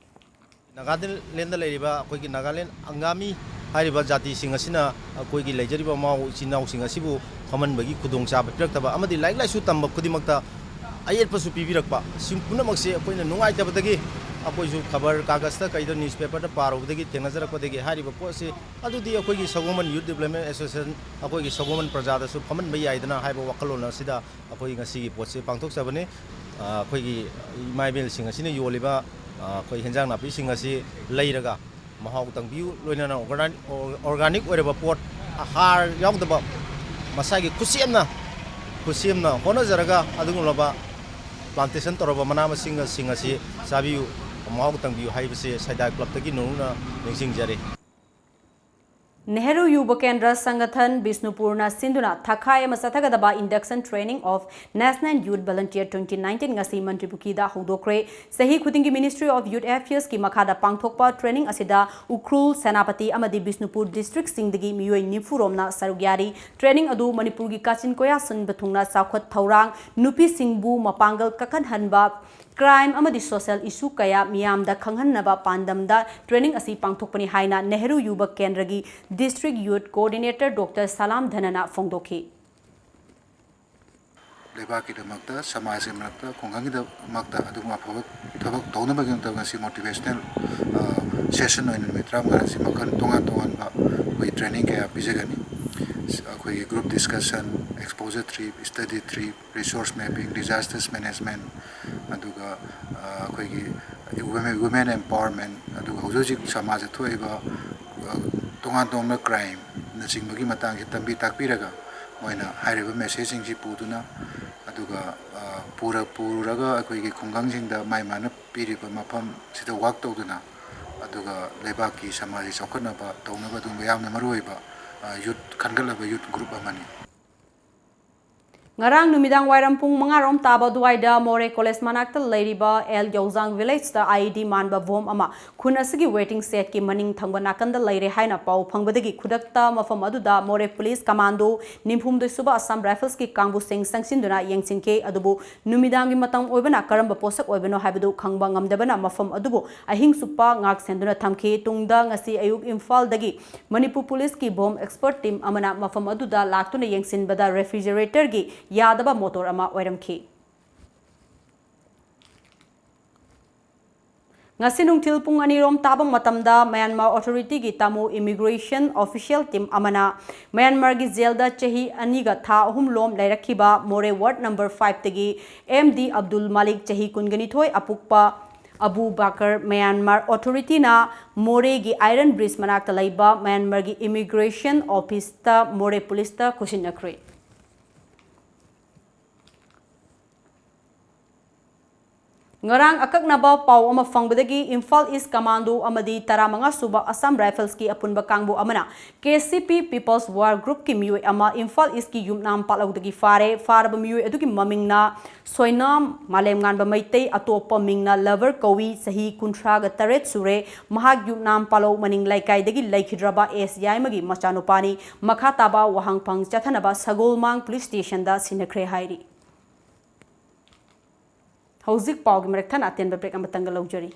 ꯅꯥꯒꯥꯂꯦꯟꯗ ꯂꯩꯔꯤꯕ ꯑꯩꯈꯣꯏꯒꯤ ꯅꯥꯒꯥꯂꯦꯟ ꯑꯪꯒꯥꯃꯤ ꯍꯥꯏꯔꯤꯕ ꯖꯥꯇꯤꯁꯤꯡ ꯑꯁꯤꯅ ꯑꯩꯈꯣꯏꯒꯤ ꯂꯩꯖꯔꯤꯕ ꯃꯥꯎ ꯏꯆꯤꯟ ꯏꯅꯥꯎꯁꯤꯡ ꯑꯁꯤꯕꯨ ꯐꯝꯍꯟꯕꯒꯤ ꯈꯨꯗꯣꯡꯆꯥꯕ ꯄꯤꯔꯛꯇꯕ ꯑꯃꯗꯤ ꯂꯥꯏꯔꯤꯛ ꯂꯥꯏꯁꯨ ꯇꯝꯕ ꯈꯨꯗꯤꯡꯃꯛꯇ ꯑꯌꯦꯠꯄꯁꯨ ꯄꯤꯕꯤꯔꯛꯄ, ꯁꯤ ꯄꯨꯝꯅꯃꯛꯁꯦ ꯑꯩꯈꯣꯏꯅ ꯅꯨꯡꯉꯥꯏꯇꯕꯗꯒꯤ, ꯑꯩꯈꯣꯏꯁꯨ ꯈꯕꯔ ꯀꯥꯒꯖꯇ ꯀꯩꯗ, ꯅ꯭ꯌꯨꯁꯄꯦꯄꯔꯗ ꯄꯥꯔꯨꯕꯗꯒꯤ ꯊꯦꯡꯅꯖꯔꯛꯄꯗꯒꯤ, ꯍꯥꯏꯔꯤꯕ ꯄꯣꯠꯁꯤ ꯑꯗꯨꯗꯤ ꯑꯩꯈꯣꯏꯒꯤ ꯁꯒꯣꯜꯕꯟ ꯌꯨꯠ ꯗꯤꯕ꯭ꯂꯞꯃꯦꯟ ꯑꯦꯁꯣꯁꯤꯌꯦꯁꯟ, ꯑꯩꯈꯣꯏꯒꯤ ꯁꯒꯣꯜꯕꯟ ꯄ꯭ꯔꯖꯥꯗꯁꯨ ꯐꯝꯍꯟꯕ ꯌꯥꯏꯗꯅ ꯍꯥꯏꯕ ꯋꯥꯈꯜꯂꯣꯟ ꯑꯁꯤꯗ ꯑꯩꯈꯣꯏ ꯉꯁꯤꯒꯤ ꯄꯣꯠꯁꯤ ꯄꯥꯡꯊꯣꯛꯆꯕꯅꯤ꯫ ꯑ, ꯑꯩꯈꯣꯏꯒꯤ ꯏꯃꯥ ꯏꯕꯦꯜꯁꯤꯡ ꯑꯁꯤꯅ ꯌꯣꯜꯂꯤꯕ, ꯑ, ꯑꯩꯈꯣꯏ ꯍꯦꯟꯖꯥꯡ ꯅꯥꯄꯤꯁꯤꯡ ꯑꯁꯤ ꯂꯩꯔꯒ ꯃꯍꯥꯎ ꯇꯪꯕꯤꯌꯨ, ꯂꯣꯏꯅꯅ ꯑꯣꯔꯒꯥꯅꯤꯛ, ꯑꯣꯔꯒꯥꯅꯤꯛ ꯑꯣꯏꯔꯕ ꯄꯣꯠ, ꯍꯥꯔ ꯌꯥꯎꯗꯕ, ꯃꯁꯥꯒꯤ ꯈꯨꯠꯁꯦꯝꯅ, ꯈꯨꯠꯁꯦꯝꯅ ꯍꯣꯠꯅꯖꯔꯒ ꯑꯗꯨꯒꯨꯝꯂꯕ ꯄ꯭ꯂꯥꯟꯇꯦꯁꯟ ꯇꯧꯔꯕ ꯃꯅꯥ ꯃꯁꯤꯡꯁꯤꯡ ꯑꯁꯤ ꯆꯥꯕꯤꯌꯨ, ꯃꯍꯥꯎ ꯇꯪꯕꯤꯌꯨ ꯍꯥꯏꯕꯁꯤ ꯁꯥꯏꯗꯥꯏ ꯀ꯭ꯂꯕꯇꯒꯤ ꯅꯧꯅ ꯅꯤꯡꯁꯤꯡꯖꯔꯤ꯫ ꯅꯦꯍꯔꯨ ꯌꯨꯕ ꯀꯦꯟꯗ꯭ꯔ ꯁꯪꯒꯊꯟ ꯕꯤꯁꯅꯨꯄꯨꯔꯅ ꯁꯤꯟꯗꯨꯅ ꯊꯥꯈꯥꯏ ꯑꯃ ꯆꯠꯊꯒꯗꯕ Induction Training of National Youth Volunteer twenty nineteen ꯉꯁꯤ ꯃꯟꯇ꯭ꯔꯤ ꯄꯨꯈ꯭ꯔꯤꯗ ꯍꯧꯗꯣꯛꯈ꯭ꯔꯦ꯫ ꯆꯍꯤ ꯈꯨꯗꯤꯡꯒꯤ Ministry of Youth Affairs ꯀꯤ ꯃꯈꯥꯗ ꯄꯥꯡꯊꯣꯛꯄ training ꯑꯁꯤꯗ ꯎꯈ꯭ꯔꯨꯜ, ꯁꯦꯅꯥꯄꯇꯤ ꯑꯃꯗꯤ ꯕꯤꯁꯅꯨꯄꯨꯔ district ꯁꯤꯡꯗꯒꯤ ꯃꯤꯑꯣꯏ ꯅꯤꯐꯨ ꯔꯣꯝꯅ ꯁꯔꯨꯛ ꯌꯥꯔꯤ꯫ Training ꯑꯗꯨ ꯃꯅꯤꯄꯨꯔꯒꯤ ꯀꯥꯆꯤꯟ ꯀꯣꯌꯥ ꯁꯤꯟꯕ ꯊꯨꯡꯅ ꯆꯥꯎꯈꯠ ꯊꯧꯔꯥꯡ, ꯅꯨꯄꯤꯁꯤꯡꯕꯨ ꯃꯄꯥꯡꯒꯜ ꯀꯟꯈꯠꯍꯟꯕ, crime ꯑꯃꯗꯤ social issue ꯀꯌꯥ ꯃꯤꯌꯥꯝꯗ ꯈꯪꯍꯟꯅꯕ ꯄꯥꯟꯗꯝꯗ training ꯑꯁꯤ ꯄꯥꯡꯊꯣꯛꯄꯅꯤ ꯍꯥꯏꯅ ꯅꯦꯍꯔꯨ ꯌꯨꯕ ꯀꯦꯟꯗ꯭ꯔꯒꯤ District Youth Coordinator Doctor ꯁꯂꯥꯝ ꯙꯅꯅ ꯐꯣꯡꯗꯣꯛꯈꯤ꯫ ꯂꯩꯕꯥꯛꯀꯤꯗꯃꯛꯇ, ꯁꯃꯥꯖꯒꯤ ꯃꯔꯛꯇ, ꯈꯨꯡꯒꯪꯒꯤꯗꯃꯛꯇ ꯑꯗꯨꯒꯨꯝꯕ ꯑꯐꯕ ꯊꯕꯛ ꯇꯧꯅꯕꯒꯤꯗꯃꯛꯇ ꯉꯁꯤ motivational, ꯑ, session ꯑꯣꯏꯅ ꯅꯨꯃꯤꯠ ꯇꯔꯥꯃꯉꯥꯅꯤꯁꯤ ꯃꯈꯜ ꯇꯣꯉꯥꯟ ꯇꯣꯉꯥꯟꯕ ꯑꯩꯈꯣꯏ training ꯀꯌꯥ ꯄꯤꯖꯒꯅꯤ꯫ ꯑꯩꯈꯣꯏꯒꯤ group discussion, exposure trip, study trip, resource mapping, disasters management, ꯑꯗꯨꯒ, ꯑ, ꯑꯩꯈꯣꯏꯒꯤ women, women empowerment, ꯑꯗꯨꯒ ꯍꯧꯖꯤꯛ ꯍꯧꯖꯤꯛ ꯁꯃꯥꯖꯗ ꯊꯣꯛꯏꯕ, ꯑ, ꯇꯣꯉꯥꯟ ꯇꯣꯉꯥꯟꯕ crimeꯅꯆꯤꯡꯕꯒꯤ ꯃꯇꯥꯡꯁꯤ ꯇꯝꯕꯤ ꯇꯥꯛꯄꯤꯔꯒ ꯃꯣꯏꯅ ꯍꯥꯏꯔꯤꯕ messageꯁꯤꯡꯁꯤ ꯄꯨꯗꯨꯅ, ꯑꯗꯨꯒ, ꯑ, ꯄꯨꯔ-, ꯄꯨꯔꯒ ꯑꯩꯈꯣꯏꯒꯤ ꯈꯨꯡꯒꯪꯁꯤꯡꯗ ꯃꯥꯏ ꯃꯥꯅ ꯄꯤꯔꯤꯕ ꯃꯐꯝꯁꯤꯗ work ꯇꯧꯗꯨꯅ, ꯑꯗꯨꯒ ꯂꯩꯕꯥꯛꯀꯤ ꯁꯃꯥꯖꯒꯤ ꯆꯥꯎꯈꯠꯅꯕ ꯇꯧꯅꯕ ꯑꯗꯨꯒꯨꯝꯕ ꯌꯥꯝꯅ ꯃꯔꯨꯑꯣꯏꯕ, ꯑ, youth, ꯈꯟꯒꯠꯂꯕ youth group ꯑꯃꯅꯤ꯫ ꯉꯔꯥꯡ ꯅꯨꯃꯤꯗꯥꯡ ꯋꯥꯏꯔꯝ ꯄꯨꯡ ꯃꯉꯥ ꯔꯣꯝ ꯇꯥꯕ ꯑꯗꯨꯋꯥꯏꯗ ꯃꯣꯔꯦ ꯀꯣꯂꯦꯖ ꯃꯅꯥꯛꯇ ꯂꯩꯔꯤꯕ ꯑꯦꯜ ꯌꯧꯖꯥꯡ ꯚꯤꯂꯦꯖꯇ IED ꯃꯥꯟꯕ ꯕꯣꯝ ꯑꯃ ꯈꯨꯟ ꯑꯁꯤꯒꯤ waiting shedꯀꯤ ꯃꯅꯤꯡ ꯊꯪꯕ ꯅꯥꯀꯟꯗ ꯂꯩꯔꯦ ꯍꯥꯏꯅ ꯄꯥꯎ ꯐꯪꯕꯗꯒꯤ ꯈꯨꯗꯛꯇ ꯃꯐꯝ ꯑꯗꯨꯗ ꯃꯣꯔꯦ ꯄꯨꯂꯤꯁ ꯀꯃꯥꯟꯗꯣ ꯅꯤꯐꯨꯍꯨꯝꯗꯣꯏ ꯁꯨꯕ ꯑꯁꯥꯝ ꯔꯥꯏꯐꯜꯁꯀꯤ ꯀꯥꯡꯕꯨꯁꯤꯡ ꯆꯪꯁꯤꯟꯗꯨꯅ ꯌꯦꯡꯁꯤꯟꯈꯤ꯫ ꯑꯗꯨꯕꯨ ꯅꯨꯃꯤꯗꯥꯡꯒꯤ ꯃꯇꯝ ꯑꯣꯏꯕꯅ ꯀꯔꯝꯕ ꯄꯣꯠꯁꯛ ꯑꯣꯏꯕꯅꯣ ꯍꯥꯏꯕꯗꯨ ꯈꯪꯕ ꯉꯝꯗꯕꯅ ꯃꯐꯝ ꯑꯗꯨꯕꯨ ꯑꯍꯤꯡ ꯆꯨꯞꯄ ꯉꯥꯛ ꯁꯦꯟꯗꯨꯅ ꯊꯝꯈꯤ꯫ ꯇꯨꯡꯗ ꯉꯁꯤ ꯑꯌꯨꯛ ꯏꯝꯐꯥꯜꯗꯒꯤ ꯃꯅꯤꯄꯨꯔ ꯄꯨꯂꯤꯁꯀꯤ ꯕꯣꯝ expert team ꯑꯃꯅ ꯃꯐꯝ ꯑꯗꯨꯗ ꯂꯥꯛꯇꯨꯅ ꯌꯦꯡꯁꯤꯟꯕꯗ refrigeratorꯒꯤ ꯌꯥꯗꯕ motor ꯑꯃ ꯑꯣꯏꯔꯝꯈꯤ꯫ ꯉꯁꯤ ꯅꯨꯡꯊꯤꯜ ꯄꯨꯡ ꯑꯅꯤꯔꯣꯝ ꯇꯥꯕ ꯃꯇꯝꯗ ꯃ꯭ꯌꯥꯟꯃꯥꯔ ꯑꯣꯊꯣꯔꯤꯇꯤꯒꯤ ꯇꯥꯃꯨ ꯏꯃꯤꯒ꯭ꯔꯦꯁꯟ ꯑꯣꯐꯤꯁꯤꯌꯦꯜ ꯇꯤꯝ ꯑꯃꯅ ꯃ꯭ꯌꯥꯟꯃꯥꯔꯒꯤ ꯖꯦꯜꯗ ꯆꯍꯤ ꯑꯅꯤꯒ ꯊꯥ ꯑꯍꯨꯝ ꯂꯣꯝ ꯂꯩꯔꯛꯈꯤꯕ ꯃꯣꯔꯦ ꯋꯥꯔꯗ ꯅꯝꯕꯔ ꯐꯥꯏꯚꯇꯒꯤ ꯑꯦꯝ ꯗꯤ ꯑꯕꯗꯨꯜ ꯃꯥꯂꯤꯛ, ꯆꯍꯤ ꯀꯨꯟꯒ ꯅꯤꯊꯣꯏ, ꯑꯄꯣꯛꯄ ꯑꯕꯨ ꯕꯥꯀꯔ ꯃ꯭ꯌꯥꯟꯃꯥꯔ ꯑꯣꯊꯣꯔꯤꯇꯤꯅ ꯃꯣꯔꯦꯒꯤ ꯑꯥꯏꯔꯟ ꯕ꯭ꯔꯤꯖ ꯃꯅꯥꯛꯇ ꯂꯩꯕ ꯃ꯭ꯌꯥꯟꯃꯥꯔꯒꯤ ꯏꯃꯤꯒ꯭ꯔꯦꯁꯟ ꯑꯣꯐꯤꯁꯇ ꯃꯣꯔꯦ ꯄꯨꯂꯤꯁꯇ ꯈꯨꯠꯁꯤꯟꯅꯈ꯭ꯔꯦ꯫ ꯉꯔꯥꯡ ꯑꯀꯛꯅꯕ ꯄꯥꯎ ꯑꯃ ꯐꯪꯕꯗꯒꯤ ꯏꯝꯐꯥꯜ ꯏꯁ ꯀꯃꯥꯟꯗꯣ ꯑꯃꯗꯤ ꯇꯔꯥꯃꯉꯥ ꯁꯨꯕ ꯑꯁꯥꯝ ꯔꯥꯏꯐꯜꯁꯀꯤ ꯑꯄꯨꯟꯕ ꯀꯥꯡꯕꯨ ꯑꯃꯅ ꯀꯦ ꯁꯤ ꯄꯤ ꯄꯤꯄꯜꯁ ꯋꯥꯔ ꯒ꯭ꯔꯨꯞꯀꯤ ꯃꯤꯑꯣꯏ ꯑꯃ ꯏꯝꯐꯥꯜ ꯏꯁꯀꯤ ꯌꯨꯝꯅꯥꯝ ꯄꯥꯠꯂꯧꯗꯒꯤ ꯐꯥꯔꯦ꯫ ꯐꯥꯔꯕ ꯃꯤꯑꯣꯏ ꯑꯗꯨꯒꯤ ꯃꯃꯤꯡꯅ ꯁꯣꯏꯅꯥꯝ ꯃꯥꯂꯦꯝꯉꯥꯟꯕ ꯃꯩꯇꯩ, ꯑꯇꯣꯞꯄ ꯃꯤꯡꯅ ꯂꯚꯔ ꯀꯧꯏ, ꯆꯍꯤ ꯀꯨꯟꯊ꯭ꯔꯥꯒ ꯇꯔꯦꯠ ꯁꯨꯔꯦ꯫ ꯃꯍꯥꯛ ꯌꯨꯝꯅꯥꯝ ꯄꯥꯠꯂꯧ ꯃꯅꯤꯡ ꯂꯩꯀꯥꯏꯗꯒꯤ ꯂꯩꯈꯤꯗ꯭ꯔꯕ ꯑꯦꯁ ꯌꯥꯏꯃꯒꯤ ꯃꯆꯥꯅꯨꯄꯥꯅꯤ꯫ ꯃꯈꯥ ꯇꯥꯕ ꯋꯥꯍꯪꯐꯝ ꯆꯠꯊꯅꯕ ꯁꯒꯣꯜꯃꯥꯡ ꯄꯨꯂꯤꯁ ꯁ꯭ꯇꯦꯁꯟꯗ ꯁꯤꯟꯅꯈ꯭ꯔꯦ ꯍꯥꯏꯔꯤ꯫ ꯍꯧꯖꯤꯛ ꯄꯥꯎꯒꯤ ꯃꯔꯛ ꯊꯠꯅ ꯑꯇꯦꯟꯕ break ꯑꯃꯇꯪꯒ ꯂꯧꯖꯔꯤ꯫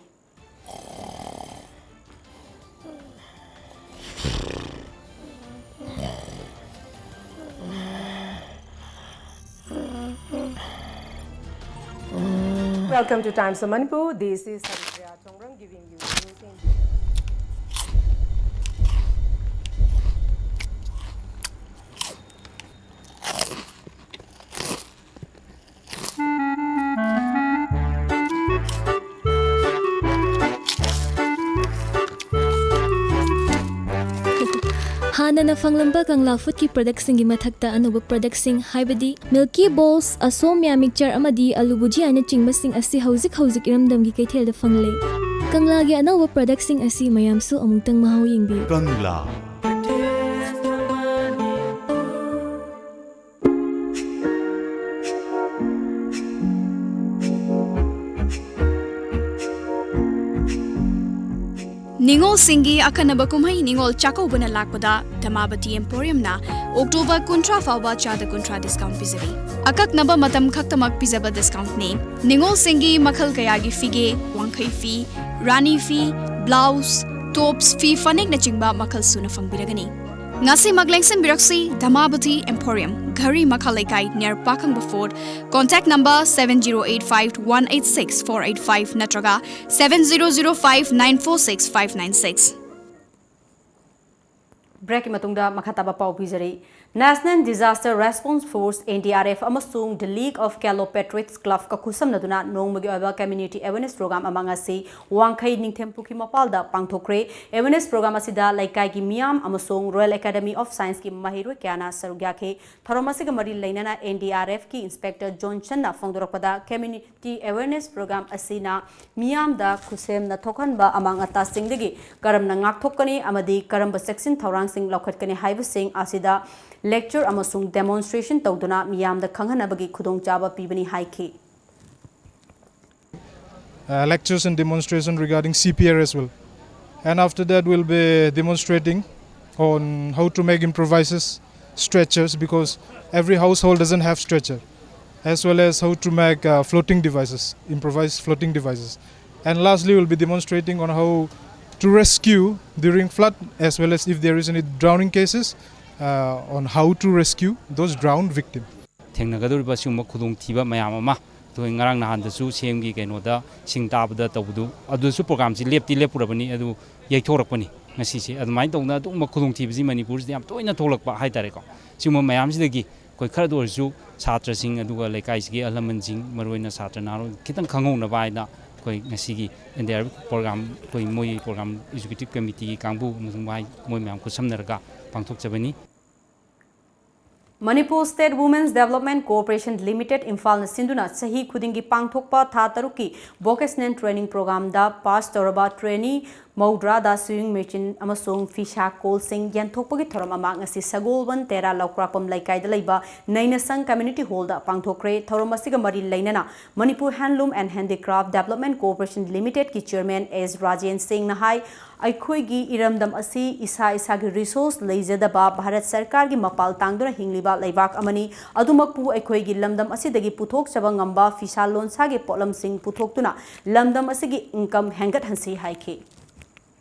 Welcome to Times of Manipur. This is Haripriya Chongrang giving you news in ꯍꯥꯟꯅꯅ ꯐꯪꯂꯝꯕ ꯀꯪꯂꯥ ꯐꯨꯗꯀꯤ ꯄ꯭ꯔꯗꯛꯁꯤꯡꯒꯤ ꯃꯊꯛꯇ ꯑꯅꯧꯕ ꯄ꯭ꯔꯗꯛꯁꯤꯡ, ꯍꯥꯏꯕꯗꯤ ꯃꯤꯜꯀꯤ ꯕꯣꯜꯁ, ꯑꯁꯣꯝꯌꯥ ꯃꯤꯛꯆꯔ ꯑꯃꯗꯤ ꯑꯂꯨ ꯚꯨꯖꯤꯌꯥꯅꯆꯤꯡꯕꯁꯤꯡ ꯑꯁꯤ ꯍꯧꯖꯤꯛ ꯍꯧꯖꯤꯛ ꯏꯔꯝꯗꯝꯒꯤ ꯀꯩꯊꯦꯜꯗ ꯐꯪꯂꯦ꯫ ꯀꯪꯂꯥꯒꯤ ꯑꯅꯧꯕ ꯄ꯭ꯔꯗꯛꯁꯤꯡ ꯑꯁꯤ ꯃꯌꯥꯝꯁꯨ ꯑꯃꯨꯛꯇꯪ ꯃꯍꯥꯎ ꯌꯦꯡꯕꯤꯌꯨ꯫ ꯀꯪꯂꯥ꯫ ꯅꯤꯉꯣꯜꯁꯤꯡꯒꯤ ꯑꯈꯟꯅꯕ ꯀꯨꯝꯍꯩ ꯅꯤꯉꯣꯜ ꯆꯥꯛꯀꯧꯕꯅ ꯂꯥꯛꯄꯗ ꯙꯃꯥꯕꯇꯤ ꯑꯦꯝꯄꯣꯔꯤꯌꯝꯅ ꯑꯣꯛꯇꯣꯕꯔ ꯀꯨꯟꯊ꯭ꯔꯥ ꯐꯥꯎꯕ ꯆꯥꯗ ꯀꯨꯟꯊ꯭ꯔꯥ ꯗꯤꯁꯀꯥꯎꯟ ꯄꯤꯖꯔꯤ꯫ ꯑꯀꯛꯅꯕ ꯃꯇꯝ ꯈꯛꯇꯃꯛ ꯄꯤꯖꯕ ꯗꯤꯁꯀꯥꯎꯟꯅꯤ꯫ ꯅꯤꯉꯣꯜꯁꯤꯡꯒꯤ ꯃꯈꯜ ꯀꯌꯥꯒꯤ ꯐꯤꯒꯦ, ꯋꯥꯡꯈꯩ ꯐꯤ, ꯔꯥꯅꯤ ꯐꯤ, ꯕ꯭ꯂꯥꯎꯁ, ꯇꯣꯞꯁ, ꯐꯤ ꯐꯅꯦꯛꯅꯆꯤꯡꯕ ꯃꯈꯜ ꯁꯨꯅ ꯐꯪꯕꯤꯔꯒꯅꯤ꯫ ꯉꯁꯤꯃꯛ ꯂꯦꯡꯁꯤꯟꯕꯤꯔꯛꯁꯤ ꯙꯃꯥꯕꯇꯤ Emporium, ꯘꯔꯤ ꯃꯈꯥ ꯂꯩꯀꯥꯏ, near ꯄꯥꯈꯪꯕ Fort. Contact number seven zero eight five one eight six four eight five ꯅꯠꯇ꯭ꯔꯒ seven zero zero five nine four six five nine six. ꯕ꯭ꯔꯦꯛꯀꯤ ꯃꯇꯨꯡꯗ ꯃꯈꯥ ꯇꯥꯕ ꯄꯥꯎ ꯄꯤꯖꯔꯤ꯫ National Disaster Response Force, N D R F, ꯑꯃꯁꯨꯡ The League of Calopatriots Clubꯀ ꯈꯨꯠꯁꯝꯅꯗꯨꯅ ꯅꯣꯡꯃꯒꯤ ꯑꯣꯏꯕ community awareness program ꯑꯃ ꯉꯁꯤ ꯋꯥꯡꯈꯩ ꯅꯤꯡꯊꯦꯝ ꯄꯨꯈ꯭ꯔꯤ ꯃꯄꯥꯜꯗ ꯄꯥꯡꯊꯣꯛꯈ꯭ꯔꯦ꯫ Awareness program ꯑꯁꯤꯗ ꯂꯩꯀꯥꯏꯒꯤ ꯃꯤꯌꯥꯝ ꯑꯃꯁꯨꯡ Royal Academy of Scienceꯀꯤ ꯃꯍꯩꯔꯣꯏ ꯀꯌꯥꯅ ꯁꯔꯨꯛ ꯌꯥꯈꯤ꯫ ꯊꯧꯔꯝ ꯑꯁꯤꯒ ꯃꯔꯤ ꯂꯩꯅꯅ N D R Fꯀꯤ Inspector Johnsonꯅ ꯐꯣꯡꯗꯣꯔꯛꯄꯗ, community awareness program ꯑꯁꯤꯅ ꯃꯤꯌꯥꯝꯗ ꯈꯨꯠꯁꯦꯝꯅ ꯊꯣꯛꯍꯟꯕ ꯑꯃꯥꯡ ꯑꯇꯥꯁꯤꯡꯗꯒꯤ ꯀꯔꯝꯅ ꯉꯥꯛꯊꯣꯛꯀꯅꯤ ꯑꯃꯗꯤ ꯀꯔꯝꯕ ꯆꯦꯛꯁꯤꯟ ꯊꯧꯔꯥꯡꯁꯤꯡ ꯂꯧꯈꯠꯀꯅꯤ ꯍꯥꯏꯕꯁꯤꯡ ꯑꯁꯤꯗ lecture ꯑꯃꯁꯨꯡ demonstration ꯇꯧꯗꯨꯅ ꯃꯤꯌꯥꯝꯗ ꯈꯪꯍꯟꯅꯕꯒꯤ ꯈꯨꯗꯣꯡꯆꯥꯕ ꯄꯤꯕꯅꯤ ꯍꯥꯏꯈꯤ꯫ Uh, lectures and demonstration regarding C P R as well. And after that, we'll be demonstrating on how to make improvised stretchers, because every household doesn't have stretcher, as well as how to make uh, floating devices, improvised floating devices. And lastly, we'll be demonstrating on how to rescue during flood, as well as if there is any drowning cases, uh, on how to rescue those drowned victims. ꯊꯦꯡꯅꯒꯗꯧꯔꯤꯕ ꯑꯁꯤꯒꯨꯝꯕ ꯈꯨꯗꯣꯡꯊꯤꯕ ꯃꯌꯥꯝ ꯑꯃ ꯑꯩꯈꯣꯏ ꯉꯔꯥꯡ ꯅꯍꯥꯟꯗꯁꯨ ꯁꯤ ꯑꯦꯝꯒꯤ ꯀꯩꯅꯣꯗ ꯁꯤꯡ ꯇꯥꯕꯗ ꯇꯧꯕꯗꯨ, ꯑꯗꯨꯁꯨ programꯁꯤ ꯂꯦꯞꯇꯤ ꯂꯦꯞꯄꯨꯔꯕꯅꯤ, ꯑꯗꯨ ꯌꯩꯊꯣꯔꯛꯄꯅꯤ ꯉꯁꯤꯁꯦ꯫ ꯑꯗꯨꯃꯥꯏꯅ ꯇꯧꯗꯅ ꯑꯗꯨꯒꯨꯝꯕ ꯈꯨꯗꯣꯡꯊꯤꯕꯁꯤ ꯃꯅꯤꯄꯨꯔꯁꯤꯗ ꯌꯥꯝ ꯇꯣꯏꯅ ꯊꯣꯛꯂꯛꯄ ꯍꯥꯏꯇꯥꯔꯦꯀꯣ꯫ ꯁꯤꯒꯨꯝꯕ ꯃꯌꯥꯝꯁꯤꯗꯒꯤ ꯑꯩꯈꯣꯏ ꯈꯔꯗ ꯑꯣꯏꯔꯁꯨ ꯁꯥꯇ꯭ꯔꯁꯤꯡ ꯑꯗꯨꯒ ꯂꯩꯀꯥꯏꯁꯤꯒꯤ ꯑꯍꯜ ꯂꯃꯟꯁꯤꯡ, ꯃꯔꯨꯑꯣꯏꯅ ꯁꯥꯇ꯭ꯔ ꯅꯍꯥꯔꯣꯜ ꯈꯤꯇꯪ ꯈꯪꯍꯧꯅꯕ ꯍꯥꯏꯅ ꯑꯩꯈꯣꯏ ꯉꯁꯤꯒꯤ N D R F program, ꯑꯩꯈꯣꯏ ꯃꯣꯏ program executive committeeꯒꯤ ꯀꯥꯡꯕꯨ ꯑꯃꯁꯨꯡ ꯃꯣꯏ ꯃꯌꯥꯝ ꯈꯨꯠꯁꯝꯅꯔꯒ ꯄꯥꯡꯊꯣꯛꯆꯕꯅꯤ꯫ Manipur State Women's Development Corporation Limited ꯏꯝꯐꯥꯜꯅ ꯁꯤꯟꯗꯨꯅ ꯆꯍꯤ ꯈꯨꯗꯤꯡꯒꯤ ꯄꯥꯡꯊꯣꯛꯄ ꯊꯥ ꯇꯔꯨꯛꯀꯤ vocational training programꯗ pass ꯇꯧꯔꯕ trainee ꯃꯧꯗ꯭ꯔꯥꯗ sewing machine ꯑꯃꯁꯨꯡ ꯐꯤꯁꯥ ꯀꯣꯜꯁꯤꯡ ꯌꯦꯟꯊꯣꯛꯄꯒꯤ ꯊꯧꯔꯝ ꯑꯃ ꯉꯁꯤ ꯁꯒꯣꯜꯕꯟ ꯇꯦꯔꯥ ꯂꯧꯀ꯭ꯔꯥꯛꯄꯝ ꯂꯩꯀꯥꯏꯗ ꯂꯩꯕ ꯅꯩꯅꯁꯪ community hallꯗ ꯄꯥꯡꯊꯣꯛꯈ꯭ꯔꯦ꯫ ꯊꯧꯔꯝ ꯑꯁꯤꯒ ꯃꯔꯤ ꯂꯩꯅꯅ Manipur Handloom and Handicraft Development Corporation Limitedꯀꯤ chairman S Rajen ꯁꯤꯡꯅ ꯍꯥꯏ, ꯑꯩꯈꯣꯏꯒꯤ ꯏꯔꯝꯗꯝ ꯑꯁꯤ ꯏꯁꯥ ꯏꯁꯥꯒꯤ resource ꯂꯩꯖꯗꯕ ꯚꯥꯔꯠ ꯁꯔꯀꯥꯔꯒꯤ ꯃꯄꯥꯜ ꯇꯥꯡꯗꯨꯅ ꯍꯤꯡꯂꯤꯕ ꯂꯩꯕꯥꯛ ꯑꯃꯅꯤ꯫ ꯑꯗꯨꯃꯛꯄꯨ ꯑꯩꯈꯣꯏꯒꯤ ꯂꯝꯗꯝ ꯑꯁꯤꯗꯒꯤ ꯄꯨꯊꯣꯛꯆꯕ ꯉꯝꯕ ꯐꯤꯁꯥ ꯂꯣꯟꯁꯥꯒꯤ ꯄꯣꯠꯂꯝꯁꯤꯡ ꯄꯨꯊꯣꯛꯇꯨꯅ ꯂꯝꯗꯝ ꯑꯁꯤꯒꯤ income ꯍꯦꯟꯒꯠꯍꯟꯁꯤ ꯍꯥꯏꯈꯤ꯫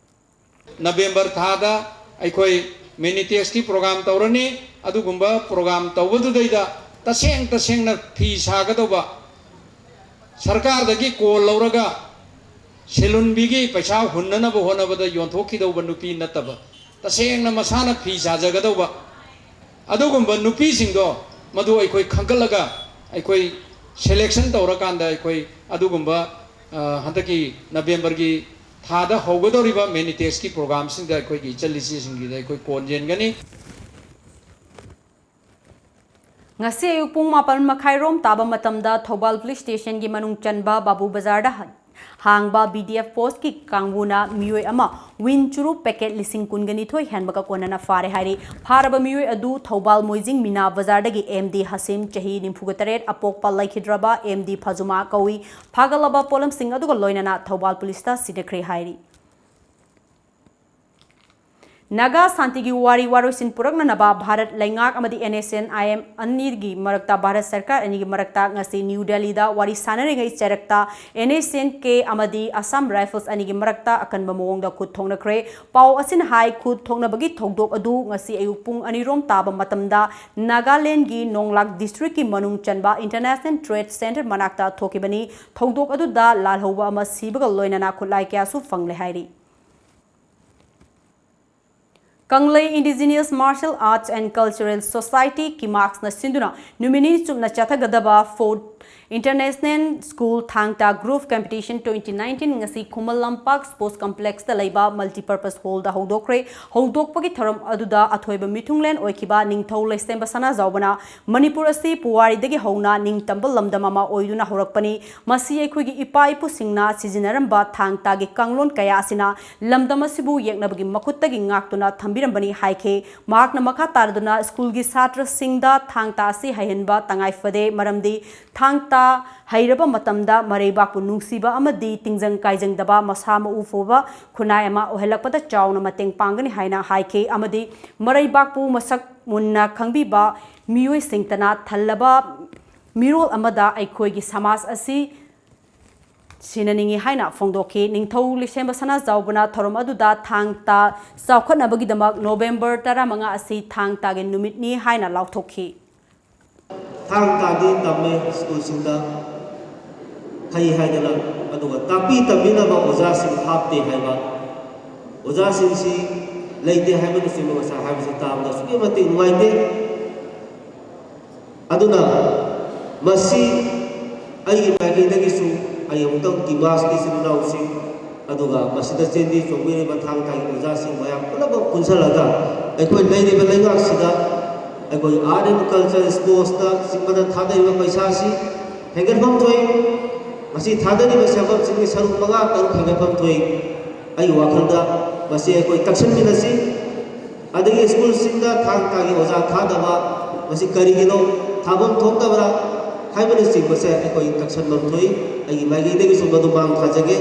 ꯅꯕꯦꯝꯕꯔ ꯊꯥꯗ ꯑꯩꯈꯣꯏ ꯃꯦꯅꯤꯇꯦꯛꯁꯀꯤ ꯄ꯭ꯔꯣꯒ꯭ꯔꯥꯝ ꯇꯧꯔꯅꯤ꯫ ꯑꯗꯨꯒꯨꯝꯕ ꯄ꯭ꯔꯣꯒ꯭ꯔꯥꯝ ꯇꯧꯕꯗꯨꯗꯩꯗ ꯇꯁꯦꯡ ꯇꯁꯦꯡꯅ ꯐꯤ ꯁꯥꯒꯗꯧꯕ, ꯁꯔꯀꯥꯔꯗꯒꯤ ꯀꯣꯜ ꯂꯧꯔꯒ ꯁꯦꯂꯨꯟꯕꯤꯒꯤ ꯄꯩꯁꯥ ꯍꯨꯟꯅꯅꯕ ꯍꯣꯠꯅꯕꯗ ꯌꯣꯟꯊꯣꯛꯈꯤꯗꯧꯕ ꯅꯨꯄꯤ ꯅꯠꯇꯕ, ꯇꯁꯦꯡꯅ ꯃꯁꯥꯅ ꯐꯤ ꯁꯥꯖꯒꯗꯧꯕ ꯑꯗꯨꯒꯨꯝꯕ ꯅꯨꯄꯤꯁꯤꯡꯗꯣ, ꯃꯗꯨ ꯑꯩꯈꯣꯏ ꯈꯟꯒꯠꯂꯒ, ꯑꯩꯈꯣꯏ ꯁꯦꯂꯦꯛꯁꯟ ꯇꯧꯔꯀꯥꯟꯗ, ꯑꯩꯈꯣꯏ ꯑꯗꯨꯒꯨꯝꯕ, ꯑ, ꯍꯟꯗꯛꯀꯤ ꯅꯕꯦꯝꯕꯔꯒꯤ ꯊꯥꯗ ꯍꯧꯒꯗꯧꯔꯤꯕ ꯃꯦꯅꯤꯇꯦꯛꯁꯀꯤ ꯄ꯭ꯔꯣꯒ꯭ꯔꯥꯝꯁꯤꯡꯗ ꯑꯩꯈꯣꯏꯒꯤ ꯏꯆꯜ ꯏꯆꯦꯁꯤꯡꯒꯤꯗ ꯑꯩꯈꯣꯏ ꯀꯣꯟ ꯌꯦꯟꯒꯅꯤ꯫ ꯉꯁꯤ ꯑꯌꯨꯛ ꯄꯨꯡ ꯃꯥꯄꯟ ꯃꯈꯥꯏ ꯔꯣꯝ ꯇꯥꯕ ꯃꯇꯝꯗ ꯊꯧꯕꯥꯜ ꯄꯨꯂꯤꯁ ꯁ꯭ꯇꯦꯁꯟꯒꯤ ꯃꯅꯨꯡ ꯆꯟꯕ ꯕꯥꯕꯨ ꯕꯖꯥꯔꯗ ꯍꯥꯡꯕ ꯕꯤ ꯗꯤ ꯑꯦꯐ ꯄꯣꯁꯀꯤ ꯀꯥꯡꯕꯨꯅ ꯃꯤꯑꯣꯏ ꯑꯃ ꯋꯤꯟ ꯆꯨꯔꯨꯞ ꯄꯦꯀꯦꯠ ꯂꯤꯁꯤꯡ ꯀꯨꯟꯒ ꯅꯤꯊꯣꯏ ꯍꯦꯟꯕꯒ ꯀꯣꯟꯅꯅ ꯐꯥꯔꯦ ꯍꯥꯏꯔꯤ꯫ ꯐꯥꯔꯕ ꯃꯤꯑꯣꯏ ꯑꯗꯨ ꯊꯧꯕꯥꯜ ꯃꯣꯏꯖꯤꯡ ꯃꯤꯅꯥ ꯕꯖꯥꯔꯗꯒꯤ ꯑꯦꯝ ꯗꯤ ꯍꯁꯤꯝ, ꯆꯍꯤ ꯅꯤꯐꯨꯒ ꯇꯔꯦꯠ, ꯑꯄꯣꯛꯄ ꯂꯩꯈꯤꯗ꯭ꯔꯕ ꯑꯦꯝ ꯗꯤ ꯐꯖꯨꯃꯥ ꯀꯧꯏ꯫ ꯐꯥꯒꯠꯂꯕ ꯄꯣꯠꯂꯝꯁꯤꯡ ꯑꯗꯨꯒ ꯂꯣꯏꯅꯅ ꯊꯧꯕꯥꯜ ꯄꯨꯂꯤꯁꯇ ꯁꯤꯟꯅꯈ꯭ꯔꯦ ꯍꯥꯏꯔꯤ꯫ ꯅꯥꯒꯥ ꯁꯥꯟꯇꯤꯒꯤ ꯋꯥꯔꯤ ꯋꯥꯔꯣꯏꯁꯤꯟ ꯄꯨꯔꯛꯅꯅꯕ ꯚꯥꯔꯠ ꯂꯩꯉꯥꯛ ꯑꯃꯗꯤ N S N I M ꯑꯅꯤꯒꯤ ꯃꯔꯛꯇ, ꯚꯥꯔꯠ ꯁꯔꯀꯥꯔ ꯑꯅꯤꯒꯤ ꯃꯔꯛꯇ ꯉꯁꯤ ꯅ꯭ꯌꯨ ꯗꯦꯜꯂꯤꯗ ꯋꯥꯔꯤ ꯁꯥꯟꯅꯔꯤꯉꯩ ꯆꯩꯔꯛꯇ ꯑꯦꯟ ꯑꯦꯁ ꯑꯦꯟ ꯀꯦ ꯑꯃꯗꯤ ꯑꯁꯥꯝ ꯔꯥꯏꯐꯜꯁ ꯑꯅꯤꯒꯤ ꯃꯔꯛꯇ ꯑꯀꯟꯕ ꯃꯑꯣꯡꯗ ꯈꯨꯠ ꯊꯣꯛꯅꯈ꯭ꯔꯦ꯫ ꯄꯥꯎ ꯑꯁꯤꯅ ꯍꯥꯏ, ꯈꯨꯠ ꯊꯣꯛꯅꯕꯒꯤ ꯊꯧꯗꯣꯛ ꯑꯗꯨ ꯉꯁꯤ ꯑꯌꯨꯛ ꯄꯨꯡ ꯑꯅꯤ ꯔꯣꯝ ꯇꯥꯕ ꯃꯇꯝꯗ ꯅꯥꯒꯥꯂꯦꯟꯒꯤ ꯅꯣꯡꯂꯥꯛ ꯗꯤꯁꯇ꯭ꯔꯤꯛꯀꯤ ꯃꯅꯨꯡ ꯆꯟꯕ ꯏꯟꯇꯔꯅꯦꯁꯅꯦꯜ ꯇ꯭ꯔꯦꯗ ꯁꯦꯟꯇꯔ ꯃꯅꯥꯛꯇ ꯊꯣꯛꯈꯤꯕꯅꯤ꯫ ꯊꯧꯗꯣꯛ ꯑꯗꯨꯗ ꯂꯥꯜꯍꯧꯕ ꯑꯃ ꯁꯤꯕꯒ ꯂꯣꯏꯅꯅ ꯈꯨꯠꯂꯥꯏ ꯀꯌꯥꯁꯨ ꯐꯪꯂꯦ ꯍꯥꯏꯔꯤ꯫ ꯀꯪꯂꯩ Indigenous Martial Arts and Cultural Society, ꯀꯤꯃꯥꯛꯁꯅ ꯁꯤꯟꯗꯨꯅ ꯅꯨꯃꯤꯠ ꯅꯤꯅꯤ ꯆꯨꯞꯅ ꯆꯠꯊꯒꯗꯕ Fourth International School Thang Ta Group Competition twenty nineteen ꯉꯁꯤ ꯈꯨꯃꯟ ꯂꯝꯄꯥꯛ ꯁ꯭ꯄꯣꯔꯠꯁ ꯀꯝꯄ꯭ꯂꯦꯛꯁꯇ ꯂꯩꯕ ꯃꯜꯇꯤꯄꯔꯄꯁ ꯍꯣꯜꯗ ꯍꯧꯗꯣꯛꯈ꯭ꯔꯦ꯫ ꯍꯧꯗꯣꯛꯄꯒꯤ ꯊꯧꯔꯝ ꯑꯗꯨꯗ ꯑꯊꯣꯏꯕ ꯃꯤꯊꯨꯡꯂꯦꯟ ꯑꯣꯏꯈꯤꯕ ꯅꯤꯡꯊꯧ ꯂꯩꯁꯦꯝꯕ ꯁꯅꯥꯖꯥꯎꯕꯅ ꯃꯅꯤꯄꯨꯔ ꯑꯁꯤ ꯄꯨꯋꯥꯔꯤꯗꯒꯤ ꯍꯧꯅ ꯅꯤꯡꯇꯝꯕ ꯂꯝꯗꯝ ꯑꯃ ꯑꯣꯏꯗꯨꯅ ꯍꯧꯔꯛꯄꯅꯤ꯫ ꯃꯁꯤ ꯑꯩꯈꯣꯏꯒꯤ ꯏꯄꯥ ꯏꯄꯨꯁꯤꯡꯅ ꯁꯤꯖꯤꯟꯅꯔꯝꯕ ꯊꯥꯡ ꯇꯥꯒꯤ ꯀꯥꯡꯂꯣꯟ ꯀꯌꯥ ꯑꯁꯤꯅ ꯂꯝꯗꯝ ꯑꯁꯤꯕꯨ ꯌꯦꯛꯅꯕꯒꯤ ꯃꯈꯨꯠꯇꯒꯤ ꯉꯥꯛꯇꯨꯅ ꯊꯝꯕꯤꯔꯝꯕꯅꯤ ꯍꯥꯏꯈꯤ꯫ ꯃꯍꯥꯛꯅ ꯃꯈꯥ ꯇꯥꯔꯗꯨꯅ ꯁ꯭ꯀꯨꯜꯒꯤ ꯁꯥꯇ꯭ꯔꯁꯤꯡꯗ ꯊꯥꯡ ꯇꯥ ꯑꯁꯤ ꯍꯩꯍꯟꯕ ꯇꯉꯥꯏ ꯐꯗꯦ, ꯃꯔꯝꯗꯤ ꯊꯥꯡ ꯇꯥ ꯍꯩꯔꯕ ꯃꯇꯝꯗ ꯃꯔꯩꯕꯥꯛꯄꯨ ꯅꯨꯡꯁꯤꯕ ꯑꯃꯗꯤ ꯇꯤꯡꯖꯪ ꯀꯥꯏꯖꯪꯗꯕ, ꯃꯁꯥ ꯃꯎ ꯐꯕ ꯈꯨꯟꯅꯥꯏ ꯑꯃ ꯑꯣꯏꯍꯜꯂꯛꯄꯗ ꯆꯥꯎꯅ ꯃꯇꯦꯡ ꯄꯥꯡꯒꯅꯤ ꯍꯥꯏꯅ ꯍꯥꯏꯈꯤ꯫ ꯑꯃꯗꯤ ꯃꯔꯩꯕꯥꯛꯄꯨ ꯃꯁꯛ ꯃꯨꯟꯅ ꯈꯪꯕꯤꯕ ꯃꯤꯑꯣꯏꯁꯤꯡꯇꯅ ꯊꯜꯂꯕ ꯃꯤꯔꯣꯜ ꯑꯃꯗ ꯑꯩꯈꯣꯏꯒꯤ ꯁꯃꯥꯖ ꯑꯁꯤ ꯁꯤꯟꯅꯅꯤꯡꯏ ꯍꯥꯏꯅ ꯐꯣꯡꯗꯣꯛꯈꯤ꯫ ꯅꯤꯡꯊꯧ ꯂꯩꯁꯦꯝꯕ ꯁꯅꯥꯖꯥꯎꯕꯅ ꯊꯧꯔꯝ ꯑꯗꯨꯗ ꯊꯥꯡ ꯇꯥ ꯆꯥꯎꯈꯠꯅꯕꯒꯤꯗꯃꯛ ꯅꯣꯕꯦꯝꯕꯔ ꯇꯔꯥꯃꯉꯥ ꯑꯁꯤ ꯊꯥꯡ ꯇꯥꯒꯤ ꯅꯨꯃꯤꯠꯅꯤ ꯍꯥꯏꯅ ꯂꯥꯎꯊꯣꯛꯈꯤ꯫ ꯊꯥꯡ ꯇꯥꯗꯤ ꯇꯝꯃꯦ ꯁ꯭ꯀꯨꯜꯁꯤꯡꯗ ꯐꯩ ꯍꯥꯏꯗꯅ, ꯑꯗꯨꯒ ꯇꯥꯛꯄꯤ ꯇꯝꯕꯤꯅꯕ ꯑꯣꯖꯥꯁꯤꯡ ꯍꯥꯞꯇꯦ ꯍꯥꯏꯕ, ꯑꯣꯖꯥꯁꯤꯡꯁꯤ ꯂꯩꯇꯦ ꯍꯥꯏꯕꯅꯆꯤꯡꯕ ꯉꯁꯥꯏ ꯍꯥꯏꯕꯁꯤ ꯇꯥꯕꯗ ꯑꯁꯨꯛꯀꯤ ꯃꯇꯤꯛ ꯅꯨꯡꯉꯥꯏꯇꯦ꯫ ꯑꯗꯨꯅ ꯃꯁꯤ ꯑꯩꯒꯤ ꯃꯥꯏꯀꯩꯗꯒꯤꯁꯨ ꯑꯩ ꯑꯃꯨꯛꯇꯪ ꯗꯤꯃꯥꯁꯀꯤ ꯏꯆꯤꯜ ꯏꯅꯥꯎꯁꯤꯡ, ꯑꯗꯨꯒ ꯃꯁꯤꯗ ꯆꯦꯟꯕꯤ ꯆꯣꯡꯕꯤꯔꯤꯕ ꯊꯥꯡ ꯇꯥꯒꯤ ꯑꯣꯖꯥꯁꯤꯡ ꯃꯌꯥꯝ ꯄꯨꯝꯅꯃꯛ ꯄꯨꯟꯁꯤꯜꯂꯒ ꯑꯩꯈꯣꯏ ꯂꯩꯔꯤꯕ ꯂꯩꯉꯥꯛꯁꯤꯗ ꯑꯩꯈꯣꯏ art and culture, sportsꯇ ꯆꯤꯡꯕꯗ ꯊꯥꯗꯔꯤꯕ ꯄꯩꯁꯥꯁꯤ ꯍꯦꯟꯒꯠꯐꯝ ꯊꯣꯛꯏ꯫ ꯃꯁꯤ ꯊꯥꯗꯔꯤꯕ ꯁꯦꯟꯐꯝꯁꯤꯡꯒꯤ ꯁꯔꯨꯛ ꯃꯉꯥ ꯇꯔꯨꯛ ꯍꯦꯟꯒꯠꯐꯝ ꯊꯣꯛꯏ꯫ ꯑꯩꯒꯤ ꯋꯥꯈꯜꯗ ꯃꯁꯤ ꯑꯩꯈꯣꯏ ꯇꯛꯁꯟꯃꯤꯟꯅꯁꯤ꯫ ꯑꯗꯒꯤ ꯁ꯭ꯀꯨꯜꯁꯤꯡꯗ ꯊꯥꯡ ꯇꯥꯒꯤ ꯑꯣꯖꯥ ꯊꯥꯗꯕ, ꯃꯁꯤ ꯀꯔꯤꯒꯤꯅꯣ, ꯊꯥꯐꯝ ꯊꯣꯛꯇꯕ꯭ꯔꯥ ꯍꯥꯏꯕꯅꯆꯤꯡꯕꯁꯦ ꯑꯩꯈꯣꯏ ꯇꯛꯁꯟꯐꯝ ꯊꯣꯛꯏ꯫ ꯑꯩꯒꯤ ꯃꯥꯏꯀꯩꯗꯒꯤꯁꯨ ꯃꯗꯨ ꯃꯥꯡ ꯊꯥꯖꯒꯦ꯫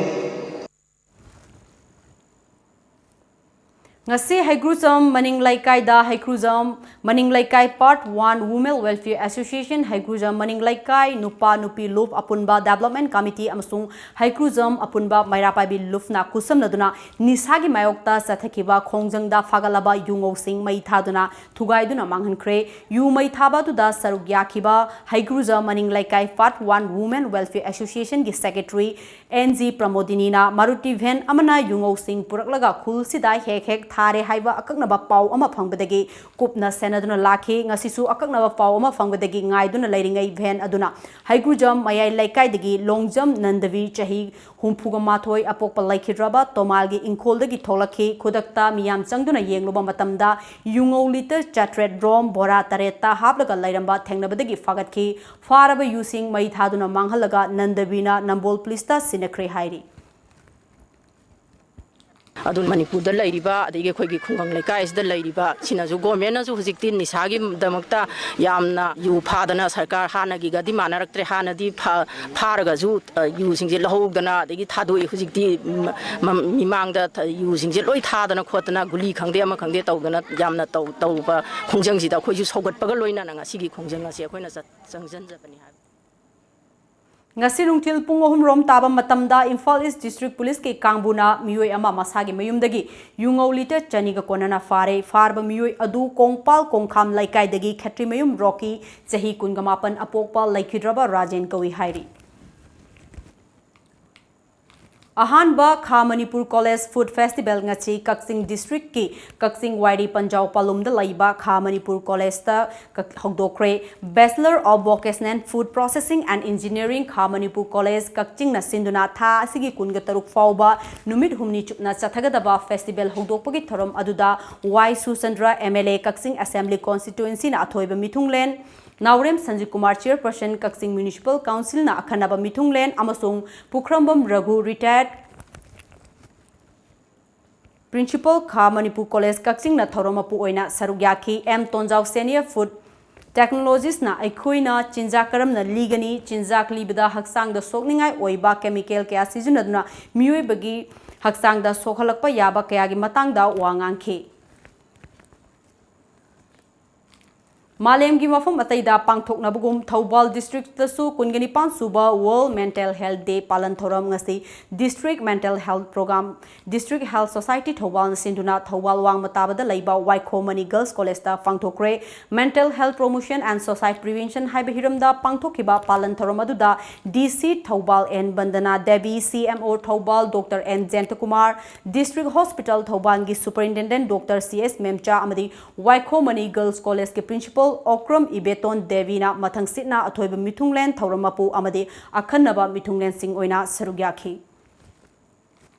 ꯉꯁꯤ ꯍꯩꯀ꯭ꯔꯨꯖꯝ ꯃꯅꯤꯡ ꯂꯩꯀꯥꯏꯗ ꯍꯩꯀ꯭ꯔꯨꯖꯝ ꯃꯅꯤꯡ ꯂꯩꯀꯥꯏ Part One Women Welfare Association, ꯍꯩꯀ꯭ꯔꯨꯖꯝ ꯃꯅꯤꯡ ꯂꯩꯀꯥꯏ ꯅꯨꯄꯥ ꯅꯨꯄꯤ ꯂꯨꯞ ꯑꯄꯨꯟꯕ Development Committee ꯑꯃꯁꯨꯡ ꯍꯩꯀ꯭ꯔꯨꯖꯝ ꯑꯄꯨꯟꯕ ꯃꯩꯔꯥ ꯄꯥꯏꯕꯤ ꯂꯨꯞꯅ ꯈꯨꯠꯁꯝꯅꯗꯨꯅ ꯅꯤꯁꯥꯒꯤ ꯃꯥꯌꯣꯛꯇ ꯆꯠꯊꯈꯤꯕ ꯈꯣꯡꯖꯪꯗ ꯐꯥꯒꯠꯂꯕ ꯌꯨ ꯉꯧꯁꯤꯡ ꯃꯩ ꯊꯥꯗꯨꯅ ꯊꯨꯒꯥꯏꯗꯨꯅ ꯃꯥꯡꯍꯟꯈ꯭ꯔꯦ꯫ ꯌꯨ ꯃꯩ ꯊꯥꯕ ꯑꯗꯨꯗ ꯁꯔꯨꯛ ꯌꯥꯈꯤꯕ ꯍꯩꯀ꯭ꯔꯨꯖꯝ ꯃꯅꯤꯡ ꯂꯩꯀꯥꯏ Part One Women Welfare Associationꯒꯤ Secretary ꯑꯦꯟ ꯖꯤ ꯄ꯭ꯔꯃꯣꯗꯤꯅꯤꯅ ꯃꯥꯔꯨꯇꯤ ꯚꯦꯟ ꯑꯃꯅ ꯌꯨꯉꯧꯁꯤꯡ ꯄꯨꯔꯛꯂꯒ ꯈꯨꯜꯁꯤꯗ ꯍꯦꯛ ꯍꯦꯛ ꯊꯥꯔꯦ ꯍꯥꯏꯕ ꯑꯀꯛꯅꯕ ꯄꯥꯎ ꯑꯃ ꯐꯪꯕꯗꯒꯤ ꯀꯨꯞꯅ ꯁꯦꯟꯅꯗꯨꯅ ꯂꯥꯛꯈꯤ꯫ ꯉꯁꯤꯁꯨ ꯑꯀꯛꯅꯕ ꯄꯥꯎ ꯑꯃ ꯐꯪꯕꯗꯒꯤ ꯉꯥꯏꯗꯨꯅ ꯂꯩꯔꯤꯉꯩ ꯚꯦꯟ ꯑꯗꯨꯅ ꯍꯩꯒ꯭ꯔꯨꯖꯝ ꯃꯌꯥꯏ ꯂꯩꯀꯥꯏꯗꯒꯤ ꯂꯣꯡꯖꯝ ꯅꯟꯗꯕꯤ, ꯆꯍꯤ ꯍꯨꯝꯐꯨꯒ ꯃꯥꯊꯣꯏ, ꯑꯄꯣꯛꯄ ꯂꯩꯈꯤꯗ꯭ꯔꯕ ꯇꯣꯃꯥꯜꯒꯤ ꯏꯪꯈꯣꯜꯗꯒꯤ ꯊꯣꯛꯂꯛꯈꯤ꯫ ꯈꯨꯗꯛꯇ ꯃꯤꯌꯥꯝ ꯆꯪꯗꯨꯅ ꯌꯦꯡꯂꯨꯕ ꯃꯇꯝꯗ ꯌꯨꯉꯧ ꯂꯤꯇꯔ ꯆꯥꯇ꯭ꯔꯦꯠ ꯔꯣꯝ ꯕꯣꯔꯥ ꯇꯔꯦꯠꯇ ꯍꯥꯞꯂꯒ ꯂꯩꯔꯝꯕ ꯊꯦꯡꯅꯕꯗꯒꯤ ꯐꯥꯒꯠꯈꯤ꯫ ꯐꯥꯔꯕ ꯌꯨꯁꯤꯡ ꯃꯩ ꯊꯥꯗꯨꯅ ꯃꯥꯡꯍꯜꯂꯒ ꯅꯟꯗꯕꯤꯅ ꯅꯝꯕꯣꯜ ꯄꯨꯂꯤꯁꯇ ꯁꯤꯟꯅꯈ꯭ꯔꯦ ꯍꯥꯏꯔꯤ꯫ ꯑꯗꯨꯅ ꯃꯅꯤꯄꯨꯔꯗ ꯂꯩꯔꯤꯕ, ꯑꯗꯒꯤ ꯑꯩꯈꯣꯏꯒꯤ ꯈꯨꯡꯒꯪ ꯂꯩꯀꯥꯏ ꯑꯁꯤꯗ ꯂꯩꯔꯤꯕ ꯁꯤꯅꯁꯨ, ꯒꯣꯔꯃꯦꯟꯅꯁꯨ ꯍꯧꯖꯤꯛꯇꯤ ꯅꯤꯁꯥꯒꯤꯗꯃꯛꯇ ꯌꯥꯝꯅ ꯌꯨ ꯐꯥꯗꯅ ꯁꯔꯀꯥꯔ ꯍꯥꯟꯅꯒꯤꯒꯗꯤ ꯃꯥꯟꯅꯔꯛꯇ꯭ꯔꯦ꯫ ꯍꯥꯟꯅꯗꯤ ꯐꯥ-, ꯐꯥꯔꯒꯁꯨ, ꯑ, ꯌꯨꯁꯤꯡꯁꯦ ꯂꯧꯍꯧꯗꯅ ꯑꯗꯒꯤ ꯊꯥꯗꯣꯛꯏ꯫ ꯍꯧꯖꯤꯛꯇꯤ ꯃ-, ꯃ-, ꯃꯤꯃꯥꯡꯗ ꯊ-, ꯌꯨꯁꯤꯡꯁꯦ ꯂꯣꯏ ꯊꯥꯗꯅ ꯈꯣꯠꯇꯅ, ꯒꯨꯂꯤ ꯈꯪꯗꯦ ꯑꯃ ꯈꯪꯗꯦ ꯇꯧꯗꯅ ꯌꯥꯝꯅ ꯇꯧ-, ꯇꯧꯕ ꯈꯣꯡꯖꯪꯁꯤꯗ ꯑꯩꯈꯣꯏꯁꯨ ꯁꯧꯒꯠꯄꯒ ꯂꯣꯏꯅꯅ ꯉꯁꯤꯒꯤ ꯈꯣꯡꯖꯪ ꯑꯁꯤ ꯑꯩꯈꯣꯏꯅ ꯆꯠ-, ꯆꯪꯁꯤꯟꯖꯕꯅꯤ ꯍꯥꯏꯕ꯫ ꯉꯁꯤ ꯅꯨꯡꯊꯤꯜ ꯄꯨꯡ ꯑꯍꯨꯝ ꯔꯣꯝ ꯇꯥꯕ ꯃꯇꯝꯗ ꯏꯝꯐꯥꯜ ꯏꯁ ꯗꯤꯁꯇ꯭ꯔꯤꯛ ꯄꯨꯂꯤꯁꯀꯤ ꯀꯥꯡꯕꯨꯅ ꯃꯤꯑꯣꯏ ꯑꯃ ꯃꯁꯥꯒꯤ ꯃꯌꯨꯝꯗꯒꯤ ꯌꯨꯉꯧ ꯂꯤꯇꯔ ꯆꯅꯤꯒ ꯀꯣꯟꯅꯅ ꯐꯥꯔꯦ꯫ ꯐꯥꯔꯕ ꯃꯤꯑꯣꯏ ꯑꯗꯨ ꯀꯣꯡꯄꯥꯜ ꯀꯣꯡꯈꯥꯝ ꯂꯩꯀꯥꯏꯗꯒꯤ ꯈꯦꯇ꯭ꯔꯤꯃꯌꯨꯝ ꯔꯣꯀꯤ, ꯆꯍꯤ ꯀꯨꯟꯒ ꯃꯥꯄꯟ, ꯑꯄꯣꯛꯄ ꯂꯩꯈꯤꯗ꯭ꯔꯕ ꯔꯥꯖꯦꯟ ꯀꯧꯏ ꯍꯥꯏꯔꯤ꯫ ꯑꯍꯥꯟꯕ ꯈꯥ ꯃꯅꯤꯄꯨꯔ ꯀꯣꯂꯦꯖ ꯐꯨꯗ ꯐꯦꯁꯇꯤꯚꯦꯜ ꯉꯁꯤ ꯀꯛꯆꯤꯡ ꯗꯤꯁꯇ꯭ꯔꯤꯛꯀꯤ ꯀꯛꯆꯤꯡ ꯋꯥꯏꯔꯤ ꯄꯟꯖꯥꯎ ꯄꯥꯂꯨꯝꯗ ꯂꯩꯕ ꯈꯥ ꯃꯅꯤꯄꯨꯔ ꯀꯣꯂꯦꯖꯇ ꯀꯛ-, ꯍꯧꯗꯣꯛꯈ꯭ꯔꯦ꯫ Bachelor of Vocational Food Processing and Engineering, ꯈꯥ ꯃꯅꯤꯄꯨꯔ ꯀꯣꯂꯦꯖ, ꯀꯛꯆꯤꯡꯅ ꯁꯤꯟꯗꯨꯅ ꯊꯥ ꯑꯁꯤꯒꯤ ꯀꯨꯟꯒ ꯇꯔꯨꯛ ꯐꯥꯎꯕ ꯅꯨꯃꯤꯠ ꯍꯨꯝꯅꯤ ꯆꯨꯞꯅ ꯆꯠꯊꯒꯗꯕ ꯐꯦꯁꯇꯤꯚꯦꯜ ꯍꯧꯗꯣꯛꯄꯒꯤ ꯊꯧꯔꯝ ꯑꯗꯨꯗ Y Suchandra, M L A, Kakching assembly ꯀꯣꯟꯁꯇꯤꯇ꯭ꯋꯦꯟꯁꯤꯅ ꯑꯊꯣꯏꯕ ꯃꯤꯊꯨꯡꯂꯦꯟ, ꯅꯥꯎꯔꯦꯝ ꯁꯟꯖꯤꯠ ꯀꯨꯃꯥꯔ, ꯆꯤꯌꯔꯄꯔꯁꯟ, ꯀꯛꯆꯤꯡ ꯃ꯭ꯌꯨꯅꯤꯁꯤꯄꯥꯜ ꯀꯥꯎꯟꯁꯤꯜꯅ ꯑꯈꯟꯅꯕ ꯃꯤꯊꯨꯡꯂꯦꯟ, ꯑꯃꯁꯨꯡ ꯄꯨꯈ꯭ꯔꯝꯕꯝ ꯔꯘꯨ, ꯔꯤꯇꯥꯌꯔꯗ ꯄ꯭ꯔꯤꯟꯁꯤꯄꯥꯜ, ꯈꯥ ꯃꯅꯤꯄꯨꯔ ꯀꯣꯂꯦꯖ, ꯀꯛꯆꯤꯡꯅ ꯊꯧꯔꯝ ꯃꯄꯨ ꯑꯣꯏꯅ ꯁꯔꯨꯛ ꯌꯥꯈꯤ꯫ ꯑꯦꯝ ꯇꯣꯟꯖꯥꯎ, ꯁꯦꯅꯤꯌꯔ ꯐꯨꯗ ꯇꯦꯛꯅꯣꯂꯣꯖꯤꯁꯅ ꯑꯩꯈꯣꯏꯅ ꯆꯤꯟꯖꯥꯛ ꯀꯔꯝꯅ ꯂꯤꯒꯅꯤ, ꯆꯤꯟꯖꯥꯛ ꯂꯤꯕꯗ ꯍꯛꯆꯥꯡꯗ ꯁꯣꯛꯅꯤꯡꯉꯥꯏ ꯑꯣꯏꯕ ꯀꯦꯃꯤꯀꯦꯜ ꯀꯌꯥ ꯁꯤꯖꯤꯟꯅꯗꯨꯅ ꯃꯤꯑꯣꯏꯕꯒꯤ ꯍꯛꯆꯥꯡꯗ ꯁꯣꯛꯍꯜꯂꯛꯄ ꯌꯥꯕ ꯀꯌꯥꯒꯤ ꯃꯇꯥꯡꯗ ꯋꯥ ꯉꯥꯡꯈꯤ꯫ ꯃꯥꯂꯦꯝꯒꯤ ꯃꯐꯝ ꯑꯇꯩꯗ ꯄꯥꯡꯊꯣꯛꯅꯕꯒꯨꯝ ꯊꯧꯕꯥꯜ ꯗꯤꯁꯇ꯭ꯔꯤꯛꯇꯁꯨ ꯀꯨꯟꯒ ꯅꯤꯄꯥꯟ ꯁꯨꯕ World Mental Health Day ꯄꯥꯂꯟ ꯊꯧꯔꯝ ꯉꯁꯤ District Mental Health Program, District Health Society ꯊꯧꯕꯥꯜꯅ ꯁꯤꯟꯗꯨꯅ ꯊꯧꯕꯥꯜ ꯋꯥꯡꯃ ꯇꯥꯕꯗ ꯂꯩꯕ ꯋꯥꯏꯈꯣ ꯃꯅꯤ Girls Collegeꯇ ꯄꯥꯡꯊꯣꯛꯈ꯭ꯔꯦ꯫ Mental Health Promotion and Suicide Prevention ꯍꯥꯏꯕ ꯍꯤꯔꯝꯗ ꯄꯥꯡꯊꯣꯛꯈꯤꯕ ꯄꯥꯂꯟ ꯊꯧꯔꯝ ꯑꯗꯨꯗ D C Thoubal N Bandana Devi, C M O Thoubal doctor N Jayantakumar, District Hospital ꯊꯧꯕꯥꯜꯒꯤ Superintendent doctor C S Memcha ꯑꯃꯗꯤ ꯋꯥꯏꯈꯣ ꯃꯅꯤ Girls Collegeꯀꯤ Principal ꯑꯣꯀ꯭ꯔꯝ ꯏꯕꯦꯇꯣꯟ ꯗꯦꯕꯤꯅ ꯃꯊꯪꯁꯤꯠꯅ ꯑꯊꯣꯏꯕ ꯃꯤꯊꯨꯡꯂꯦꯟ, ꯊꯧꯔꯝ ꯃꯄꯨ ꯑꯃꯗꯤ ꯑꯈꯟꯅꯕ ꯃꯤꯊꯨꯡꯂꯦꯟꯁꯤꯡ ꯑꯣꯏꯅ ꯁꯔꯨꯛ ꯌꯥꯈꯤ꯫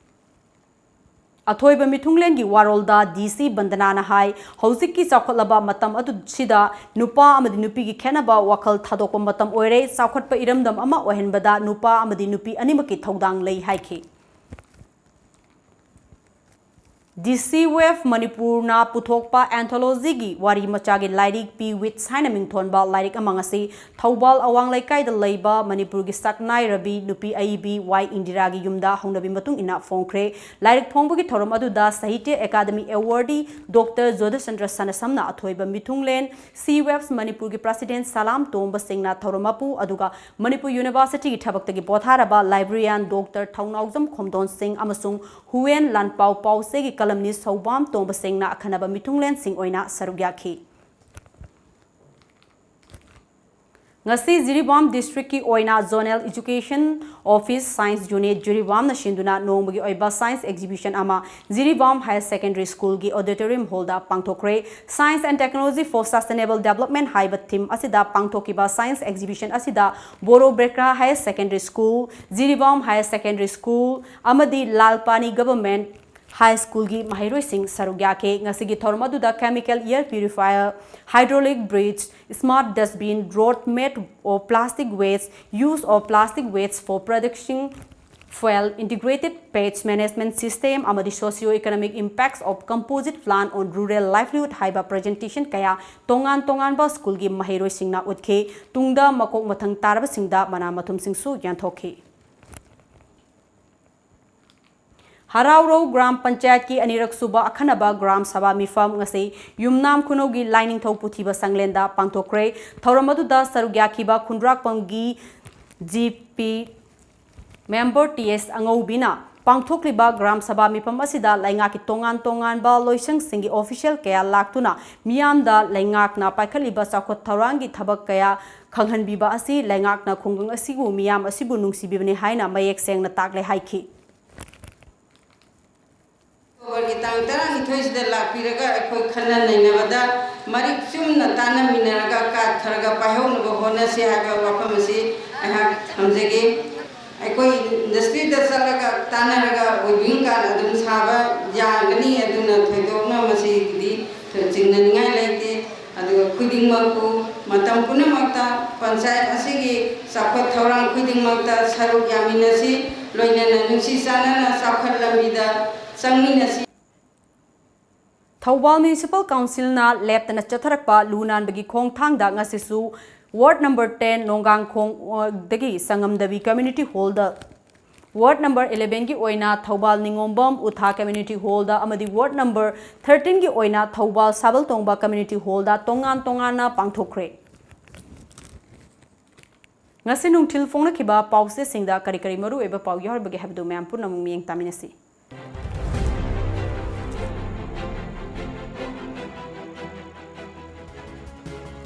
ꯑꯊꯣꯏꯕ ꯃꯤꯊꯨꯡꯂꯦꯟꯒꯤ ꯋꯥꯔꯣꯜꯗ D C ꯕꯟꯗꯅꯥꯅ ꯍꯥꯏ, ꯍꯧꯖꯤꯛꯀꯤ ꯆꯥꯎꯈꯠꯂꯕ ꯃꯇꯝ ꯑꯗꯨꯁꯤꯗ ꯅꯨꯄꯥ ꯑꯃꯗꯤ ꯅꯨꯄꯤꯒꯤ ꯈꯦꯠꯅꯕ ꯋꯥꯈꯜ ꯊꯥꯗꯣꯛꯄ ꯃꯇꯝ ꯑꯣꯏꯔꯦ꯫ ꯆꯥꯎꯈꯠꯄ ꯏꯔꯝꯗꯝ ꯑꯃ ꯑꯣꯏꯍꯟꯕꯗ ꯅꯨꯄꯥ ꯑꯃꯗꯤ ꯅꯨꯄꯤ ꯑꯅꯤꯃꯛꯀꯤ ꯊꯧꯗꯥꯡ ꯂꯩ ꯍꯥꯏꯈꯤ꯫ D C Wave ꯃꯅꯤꯄꯨꯔꯅ ꯄꯨꯊꯣꯛꯄ anthology ꯒꯤ ꯋꯥꯔꯤ ꯃꯆꯥꯒꯤ ꯂꯥꯏꯔꯤꯛ Peewits ꯍꯥꯏꯅ ꯃꯤꯡꯊꯣꯟꯕ ꯂꯥꯏꯔꯤꯛ ꯑꯃ ꯉꯁꯤ ꯊꯧꯕꯥꯜ ꯑꯋꯥꯡ ꯂꯩꯀꯥꯏꯗ ꯂꯩꯕ ꯃꯅꯤꯄꯨꯔꯒꯤ ꯁꯛꯅꯥꯏꯔꯕꯤ ꯅꯨꯄꯤ ꯑꯏꯕꯤ ꯋꯥꯏ ꯏꯟꯗꯤꯔꯥꯒꯤ ꯌꯨꯝꯗ ꯍꯧꯅꯕꯤ ꯃꯇꯨꯡ ꯏꯟꯅ ꯐꯣꯡꯈ꯭ꯔꯦ꯫ ꯂꯥꯏꯔꯤꯛ ꯐꯣꯡꯕꯒꯤ ꯊꯧꯔꯝ ꯑꯗꯨꯗ ꯁꯥꯍꯤꯇ꯭ꯌ ꯑꯦꯀꯥꯗꯃꯤ awardee Doctor ꯖꯣꯙꯆꯟꯗ꯭ꯔ ꯁꯅꯥꯁꯝꯅ ꯑꯊꯣꯏꯕ ꯃꯤꯊꯨꯡꯂꯦꯟ, C Waves ꯃꯅꯤꯄꯨꯔꯒꯤ president ꯁꯂꯥꯝ ꯇꯣꯝꯕ ꯁꯤꯡꯅ ꯊꯧꯔꯝ ꯃꯄꯨ, ꯑꯗꯨꯒ ꯃꯅꯤꯄꯨꯔ University ꯒꯤ ꯊꯕꯛꯇꯒꯤ ꯄꯣꯊꯥꯔꯕ librarian Doctor ꯊꯧꯅꯥꯎꯖꯝ ꯈꯣꯝꯗꯣꯟ ꯁꯤꯡ ꯑꯃꯁꯨꯡ ꯍꯨꯋꯦꯟ ꯂꯥꯟꯄꯥꯎ ꯄꯥꯎꯆꯦꯒꯤ columnist ꯁꯧꯕꯥꯝ ꯇꯣꯝꯕ ꯁꯤꯡꯅ ꯑꯈꯟꯅꯕ ꯃꯤꯊꯨꯡꯂꯦꯟꯁꯤꯡ ꯑꯣꯏꯅ ꯁꯔꯨꯛ ꯌꯥꯈꯤ꯫ ꯉꯁꯤ ꯖꯤꯔꯤꯕꯥꯝ district ꯀꯤ ꯑꯣꯏꯅ Zonal Education Office Science Unit ꯖꯤꯔꯤꯕꯥꯝꯅ ꯁꯤꯟꯗꯨꯅ ꯅꯣꯡꯃꯒꯤ ꯑꯣꯏꯕ science exhibition ꯑꯃ ꯖꯤꯔꯤꯕꯥꯝ Higher Secondary School ꯒꯤ auditorium hall the ꯄꯥꯡꯊꯣꯛꯈ꯭ꯔꯦ꯫ Science and Technology for Sustainable Development ꯍꯥꯏꯕ theme ꯑꯁꯤꯗ ꯄꯥꯡꯊꯣꯛꯈꯤꯕ science exhibition ꯑꯁꯤꯗ Boro Bekra Higher Secondary School, Jiribam Higher Secondary School ꯑꯃꯗꯤ ꯂꯥꯜꯄꯥꯅꯤ Government High School ꯒꯤ ꯃꯍꯩꯔꯣꯏꯁꯤꯡ ꯁꯔꯨꯛ ꯌꯥꯈꯤ꯫ ꯉꯁꯤꯒꯤ ꯊꯧꯔꯝ ꯑꯗꯨꯗ chemical air purifier, hydraulic bridge, smart dustbin, road made of plastic waste, use of plastic waste for production fuel, integrated pest management system ꯑꯃꯗꯤ socio-economic impacts of composite plant on rural livelihood ꯍꯥꯏꯕ presentation ꯀꯌꯥ ꯇꯣꯉꯥꯟ ꯇꯣꯉꯥꯟꯕ school ꯒꯤ ꯃꯍꯩꯔꯣꯏꯁꯤꯡꯅ ꯎꯠꯈꯤ꯫ ꯇꯨꯡꯗ ꯃꯀꯣꯛ ꯃꯊꯪ ꯇꯥꯔꯕꯁꯤꯡꯗ ꯃꯅꯥ ꯃꯊꯨꯝꯁꯤꯡꯁꯨ ꯌꯦꯟꯊꯣꯛꯈꯤ꯫ ꯍꯔꯥꯎꯔꯧ ꯒ꯭ꯔꯥꯝ ꯄꯟꯆꯥꯌꯠꯀꯤ ꯑꯅꯤꯔꯛ ꯁꯨꯕ ꯑꯈꯟꯅꯕ ꯒ꯭ꯔꯥꯝ ꯁꯚꯥ ꯃꯤꯐꯝ ꯉꯁꯤ ꯌꯨꯝꯅꯥꯝ ꯈꯨꯅꯧꯒꯤ ꯂꯥꯏꯅꯤꯡꯊꯧ ꯄꯨꯊꯤꯕ ꯁꯪꯂꯦꯟꯗ ꯄꯥꯡꯊꯣꯛꯈ꯭ꯔꯦ꯫ ꯊꯧꯔꯝ ꯑꯗꯨꯗ ꯁꯔꯨꯛ ꯌꯥꯈꯤꯕ ꯈꯨꯟꯗ꯭ꯔꯥꯛꯄꯝꯒꯤ G P member T S ꯑꯉꯧꯕꯤꯅ ꯄꯥꯡꯊꯣꯛꯂꯤꯕ ꯒ꯭ꯔꯥꯝ ꯁꯚꯥ ꯃꯤꯐꯝ ꯑꯁꯤꯗ ꯂꯩꯉꯥꯛꯀꯤ ꯇꯣꯉꯥꯟ ꯇꯣꯉꯥꯟꯕ ꯂꯣꯏꯁꯪꯁꯤꯡꯒꯤ official ꯀꯌꯥ ꯂꯥꯛꯇꯨꯅ ꯃꯤꯌꯥꯝꯗ ꯂꯩꯉꯥꯛꯅ ꯄꯥꯏꯈꯠꯂꯤꯕ ꯆꯥꯎꯈꯠ ꯊꯧꯔꯥꯡꯒꯤ ꯊꯕꯛ ꯀꯌꯥ ꯈꯪꯍꯟꯕꯤꯕ ꯑꯁꯤ ꯂꯩꯉꯥꯛꯅ ꯈꯨꯡꯒꯪ ꯑꯁꯤꯕꯨ ꯃꯤꯌꯥꯝ ꯑꯁꯤꯕꯨ ꯅꯨꯡꯁꯤꯕꯤꯕꯅꯤ ꯍꯥꯏꯅ ꯃꯌꯦꯛ ꯁꯦꯡꯅ ꯇꯥꯛꯂꯦ ꯍꯥꯏꯈꯤ꯫ ꯑꯣꯛꯇꯣꯕꯔꯒꯤ ꯇꯥꯡ ꯇꯔꯥꯅꯤꯊꯣꯏꯁꯤꯗ ꯂꯥꯛꯄꯤꯔꯒ ꯑꯩꯈꯣꯏ ꯈꯟꯅ ꯅꯩꯅꯕꯗ ꯃꯔꯤꯛ ꯆꯨꯝꯅ ꯇꯥꯟꯅꯃꯤꯟꯅꯔꯒ ꯀꯥꯔꯗ ꯈꯔꯒ ꯄꯥꯏꯍꯧꯅꯕ ꯍꯣꯠꯅꯁꯤ ꯍꯥꯏꯕ ꯋꯥꯐꯝ ꯑꯁꯤ ꯑꯩꯍꯥꯛ ꯊꯝꯖꯒꯦ꯫ ꯑꯩꯈꯣꯏ industry ꯗ ꯆꯠꯂꯒ ꯇꯥꯟꯅꯔꯒ weaving ꯀꯥꯔꯗ ꯑꯗꯨꯝ ꯁꯥꯕ ꯌꯥꯒꯅꯤ, ꯑꯗꯨꯅ ꯊꯣꯏꯗꯣꯛꯅ ꯃꯁꯤꯒꯤꯗꯤ ꯆꯤꯡꯅꯅꯤꯡꯉꯥꯏ ꯂꯩꯇꯦ꯫ ꯑꯗꯨꯒ ꯈꯨꯗꯤꯡꯃꯛꯄꯨ ꯃꯇꯝ ꯄꯨꯝꯅꯃꯛꯇ ꯄꯟꯆꯥꯌꯠ ꯑꯁꯤꯒꯤ ꯆꯥꯎꯈꯠ ꯊꯧꯔꯥꯡ ꯈꯨꯗꯤꯡꯃꯛꯇ ꯁꯔꯨꯛ ꯌꯥꯃꯤꯟꯅꯁꯤ, ꯂꯣꯏꯅꯅ ꯅꯨꯡꯁꯤ ꯆꯥꯟꯅꯅ ꯆꯥꯎꯈꯠ ꯂꯝꯕꯤꯗ ꯆꯪꯃꯤꯟꯅꯁꯤ꯫ ꯊꯧꯕꯥꯜ Municipal Councilꯅ ꯂꯦꯞꯇꯅ ꯆꯠꯊꯔꯛꯄ ꯂꯨ ꯅꯥꯟꯕꯒꯤ ꯈꯣꯡꯊꯥꯡꯗ ꯉꯁꯤꯁꯨ Ward number ten ꯅꯣꯡꯒꯥꯡꯈꯣꯡꯗꯒꯤ ꯁꯪꯉꯝꯗꯕꯤ Community Hallꯗ, Ward number elevenꯒꯤ ꯑꯣꯏꯅ ꯊꯧꯕꯥꯜ ꯅꯤꯉꯣꯝꯕꯝ ꯎꯊꯥ Community Hallꯗ ꯑꯃꯗꯤ Ward number thirteenꯒꯤ ꯑꯣꯏꯅ ꯊꯧꯕꯥꯜ ꯁꯥꯕꯜꯇꯣꯡꯕ Community Hallꯗ ꯇꯣꯉꯥꯟ ꯇꯣꯉꯥꯟꯅ ꯄꯥꯡꯊꯣꯛꯈ꯭ꯔꯦ꯫ ꯉꯁꯤ ꯅꯨꯡꯊꯤꯜ ꯐꯣꯡꯅꯈꯤꯕ ꯄꯥꯎꯆꯦꯁꯤꯡꯗ ꯀꯔꯤ ꯀꯔꯤ ꯃꯔꯨꯑꯣꯏꯕ ꯄꯥꯎ ꯌꯥꯎꯔꯤꯕꯒꯦ ꯍꯥꯏꯕꯗꯨ ꯃꯌꯥꯝ ꯄꯨꯝꯅꯃꯛ ꯃꯤꯠꯌꯦꯡ ꯇꯥꯃꯤꯟꯅꯁꯤ꯫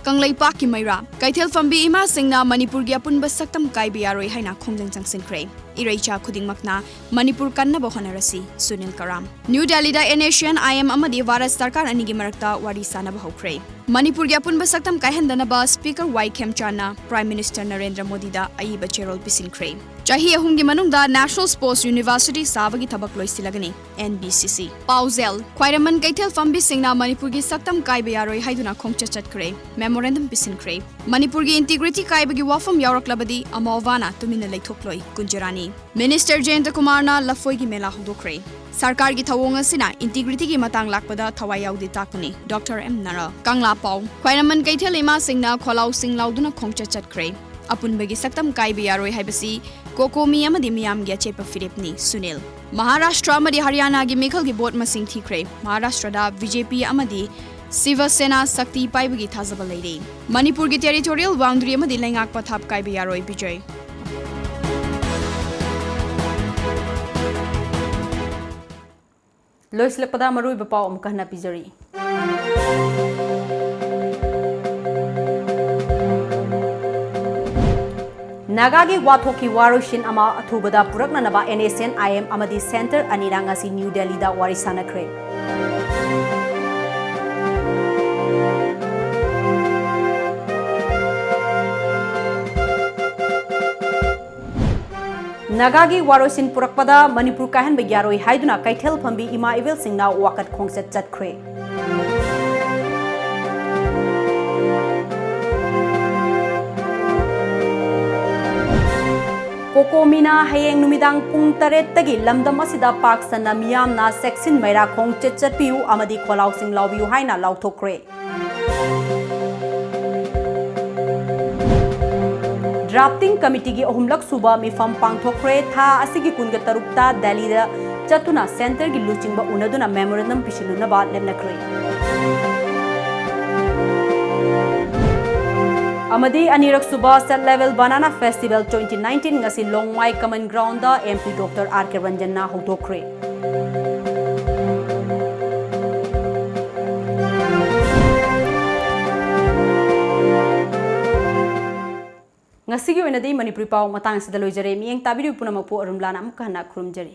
ꯀꯪꯂꯩꯄꯥꯛꯀꯤ ꯃꯩꯔꯥ, ꯀꯩꯊꯦꯜ ꯐꯝꯕꯤ ꯏꯃꯥꯁꯤꯡꯅ ꯃꯅꯤꯄꯨꯔꯒꯤ ꯑꯄꯨꯟꯕ ꯁꯛꯇꯝ ꯀꯥꯏꯕ ꯌꯥꯔꯣꯏ ꯍꯥꯏꯅ ꯈꯣꯡꯖꯪ ꯆꯪꯁꯤꯟꯈ꯭ꯔꯦ꯫ ꯏꯔꯩꯆꯥ ꯈꯨꯗꯤꯡꯃꯛꯅ ꯃꯅꯤꯄꯨꯔ ꯀꯟꯅꯕ ꯍꯣꯠꯅꯔꯁꯤ, ꯁꯨꯅꯤꯜ ꯀꯔꯥꯝ꯫ ꯅ꯭ꯌꯨ ꯗꯦꯜꯂꯤꯗ NSCN-IM ꯑꯃꯗꯤ ꯚꯥꯔꯠ ꯁꯔꯀꯥꯔ ꯑꯅꯤꯒꯤ ꯃꯔꯛꯇ ꯋꯥꯔꯤ ꯁꯥꯅꯕ ꯍꯧꯈ꯭ꯔꯦ꯫ ꯃꯅꯤꯄꯨꯔꯒꯤ ꯑꯄꯨꯟꯕ ꯁꯛꯇꯝ ꯀꯥꯏꯍꯟꯗꯅꯕ Speaker ꯋꯥꯏ ꯈꯦꯝꯆꯥꯟꯅ Prime Minister ꯅꯔꯦꯟꯗ꯭ꯔ ꯃꯣꯗꯤꯗ ꯑꯏꯕ ꯆꯦꯔꯣꯜ ꯄꯤꯁꯤꯟꯈ꯭ꯔꯦ꯫ ꯆꯍꯤ ꯑꯍꯨꯝꯒꯤ ꯃꯅꯨꯡꯗ National Sports University ꯁꯥꯕꯒꯤ ꯊꯕꯛ ꯂꯣꯏꯁꯤꯜꯂꯒꯅꯤ, NBCC꯫ ꯄꯥꯎꯖꯦꯜ, ꯈ꯭ꯋꯥꯏꯔꯝꯕꯟ ꯀꯩꯊꯦꯜ ꯐꯝꯕꯤꯁꯤꯡꯅ ꯃꯅꯤꯄꯨꯔꯒꯤ ꯁꯛꯇꯝ ꯀꯥꯏꯕ ꯌꯥꯔꯣꯏ ꯍꯥꯏꯗꯨꯅ ꯈꯣꯡꯆꯠ ꯆꯠꯈ꯭ꯔꯦ, memorandum ꯄꯤꯁꯤꯟꯈ꯭ꯔꯦ꯫ ꯃꯅꯤꯄꯨꯔꯒꯤ integrity ꯀꯥꯏꯕꯒꯤ ꯋꯥꯐꯝ ꯌꯥꯎꯔꯛꯂꯕꯗꯤ ꯑꯃꯥꯑꯣꯕꯥꯅ ꯇꯨꯃꯤꯟꯅ ꯂꯩꯊꯣꯛꯂꯣꯏ, ꯀꯨꯟꯖꯔꯥꯅꯤ꯫ Minister ꯖꯌꯟꯇ ꯀꯨꯃꯥꯔꯅ ꯂꯐꯣꯏꯒꯤ ꯃꯦꯂꯥ ꯍꯧꯗꯣꯛꯈ꯭ꯔꯦ꯫ ꯁꯔꯀꯥꯔꯒꯤ ꯊꯧꯑꯣꯡ ꯑꯁꯤꯅ integrityꯒꯤ ꯃꯇꯥꯡ ꯂꯥꯛꯄꯗ ꯊꯋꯥꯏ ꯌꯥꯎꯗꯦ ꯇꯥꯛꯄꯅꯤ, ꯗꯣꯛꯇꯔ ꯑꯦꯝ ꯅꯔꯥ꯫ ꯀꯪꯂꯥ ꯄꯥꯎ, ꯈ꯭ꯋꯥꯏꯔꯝꯕꯟ ꯀꯩꯊꯦꯜ ꯏꯃꯥꯁꯤꯡꯅ ꯈꯣꯜꯂꯥꯎ ꯁꯤꯡ ꯂꯥꯎꯗꯨꯅ ꯈꯣꯡꯆꯠ ꯆꯠꯈ꯭ꯔꯦ꯫ ꯑꯄꯨꯟꯕꯒꯤ ꯁꯛꯇꯝ ꯀꯥꯏꯕ ꯌꯥꯔꯣꯏ ꯍꯥꯏꯕꯁꯤ COCOMI ꯑꯃꯗꯤ ꯃꯤꯌꯥꯝꯒꯤ ꯑꯆꯦꯠꯄ ꯐꯤꯔꯦꯞꯅꯤ, ꯁꯨꯅꯤꯜ꯫ ꯃꯍꯥꯔꯥꯁꯇ꯭ꯔ ꯑꯃꯗꯤ ꯍꯔꯤꯌꯥꯅꯥꯒꯤ ꯃꯤꯈꯜꯒꯤ vote ꯃꯁꯤꯡ ꯊꯤꯈ꯭ꯔꯦ꯫ ꯃꯍꯥꯔꯥꯁꯇ꯭ꯔꯗ BJP ꯑꯃꯗꯤ ꯁꯤꯕ ꯁꯦꯅꯥ ꯁꯛꯇꯤ ꯄꯥꯏꯕꯒꯤ ꯊꯥꯖꯕ ꯂꯩꯔꯦ꯫ ꯃꯅꯤꯄꯨꯔꯒꯤ territorial boundary ꯑꯃꯗꯤ ꯂꯩꯉꯥꯛ ꯄꯊꯥꯞ ꯀꯥꯏꯕ ꯌꯥꯔꯣꯏ, ꯕꯤꯖꯣꯏ꯫ ꯂꯣꯏꯁꯤꯜꯂꯛꯄꯗ ꯃꯔꯨꯑꯣꯏꯕ ꯄꯥꯎ ꯑꯃꯨꯛꯀ ꯍꯟꯅ ꯄꯤꯖꯔꯤ꯫ ꯅꯥꯒꯥꯒꯤ ꯋꯥꯊꯣꯛꯀꯤ ꯋꯥꯔꯣꯏꯁꯤꯟ ꯑꯃ ꯑꯊꯨꯕꯗ ꯄꯨꯔꯛꯅꯅꯕ NSCN-IM ꯑꯃꯗꯤ centre ꯑꯅꯤꯅ ꯉꯁꯤ ꯅ꯭ꯌꯨ ꯗꯦꯜꯂꯤꯗ ꯋꯥꯔꯤ ꯁꯥꯅꯈ꯭ꯔꯦ꯫ ꯅꯥꯒꯥꯒꯤ ꯋꯥꯔꯣꯏꯁꯤꯟ ꯄꯨꯔꯛꯄꯗ ꯃꯅꯤꯄꯨꯔ ꯀꯥꯏꯍꯟꯕ ꯌꯥꯔꯣꯏ ꯍꯥꯏꯗꯨꯅ ꯀꯩꯊꯦꯜ ꯐꯝꯕꯤ ꯏꯃꯥ ꯏꯕꯦꯜꯁꯤꯡꯅ ꯋꯥꯀꯠ ꯈꯣꯡꯆꯠ ꯆꯠꯈ꯭ꯔꯦ꯫ ꯀꯣꯀꯣꯃꯤꯅ ꯍꯌꯦꯡ ꯅꯨꯃꯤꯗꯥꯡ ꯄꯨꯡ ꯇꯔꯦꯠꯇꯒꯤ ꯂꯝꯗꯝ ꯑꯁꯤꯗ ꯄꯥꯛ ꯁꯟꯅ ꯃꯤꯌꯥꯝꯅ ꯆꯦꯛꯁꯤꯟ ꯃꯩꯔꯥ ꯈꯣꯡꯆꯠ ꯆꯠꯄꯤꯌꯨ ꯑꯃꯗꯤ ꯈꯣꯜꯂꯥꯎꯁꯤꯡ ꯂꯥꯎꯕꯤꯌꯨ ꯍꯥꯏꯅ ꯂꯥꯎꯊꯣꯛꯈ꯭ꯔꯦ꯫ ꯗ꯭ꯔꯥꯐꯇꯤꯡ ꯀꯃꯤꯇꯤꯒꯤ ꯑꯍꯨꯝꯂꯛ ꯁꯨꯕ ꯃꯤꯐꯝ ꯄꯥꯡꯊꯣꯛꯈ꯭ꯔꯦ꯫ ꯊꯥ ꯑꯁꯤꯒꯤ ꯀꯨꯟꯒ ꯇꯔꯨꯛꯇ ꯗꯦꯜꯂꯤꯗ ꯆꯠꯇꯨꯅ ꯁꯦꯟꯇꯔꯒꯤ ꯂꯨꯆꯤꯡꯕ ꯎꯅꯗꯨꯅ ꯃꯦꯃꯣꯔꯦꯟꯗꯝ ꯄꯤꯁꯤꯜꯂꯨꯅꯕ ꯂꯦꯞꯅꯈ꯭ꯔꯦ꯫ ꯑꯃꯗꯤ ꯑꯅꯤꯔꯛ ꯁꯨꯕ State Level Banana Festival twenty nineteen ꯉꯁꯤ Longmai common ground M P Doctor R K ꯔꯟꯖꯟꯅ ꯍꯧꯗꯣꯛꯈ꯭ꯔꯦ꯫ ꯉꯁꯤꯒꯤ ꯑꯣꯏꯅꯗꯤ ꯃꯅꯤꯄꯨꯔꯤ ꯄꯥꯎ ꯃꯇꯥꯡ ꯑꯁꯤꯗ ꯂꯣꯏꯖꯔꯦ꯫ ꯃꯤꯠꯌꯦꯡ ꯇꯥꯕꯤꯔꯤꯕ ꯄꯨꯝꯅꯃꯛꯄꯨ ꯑꯔꯨꯟꯂꯥꯅ ꯑꯃꯨꯛꯀ ꯍꯟꯅ ꯈꯨꯔꯨꯝꯖꯔꯤ꯫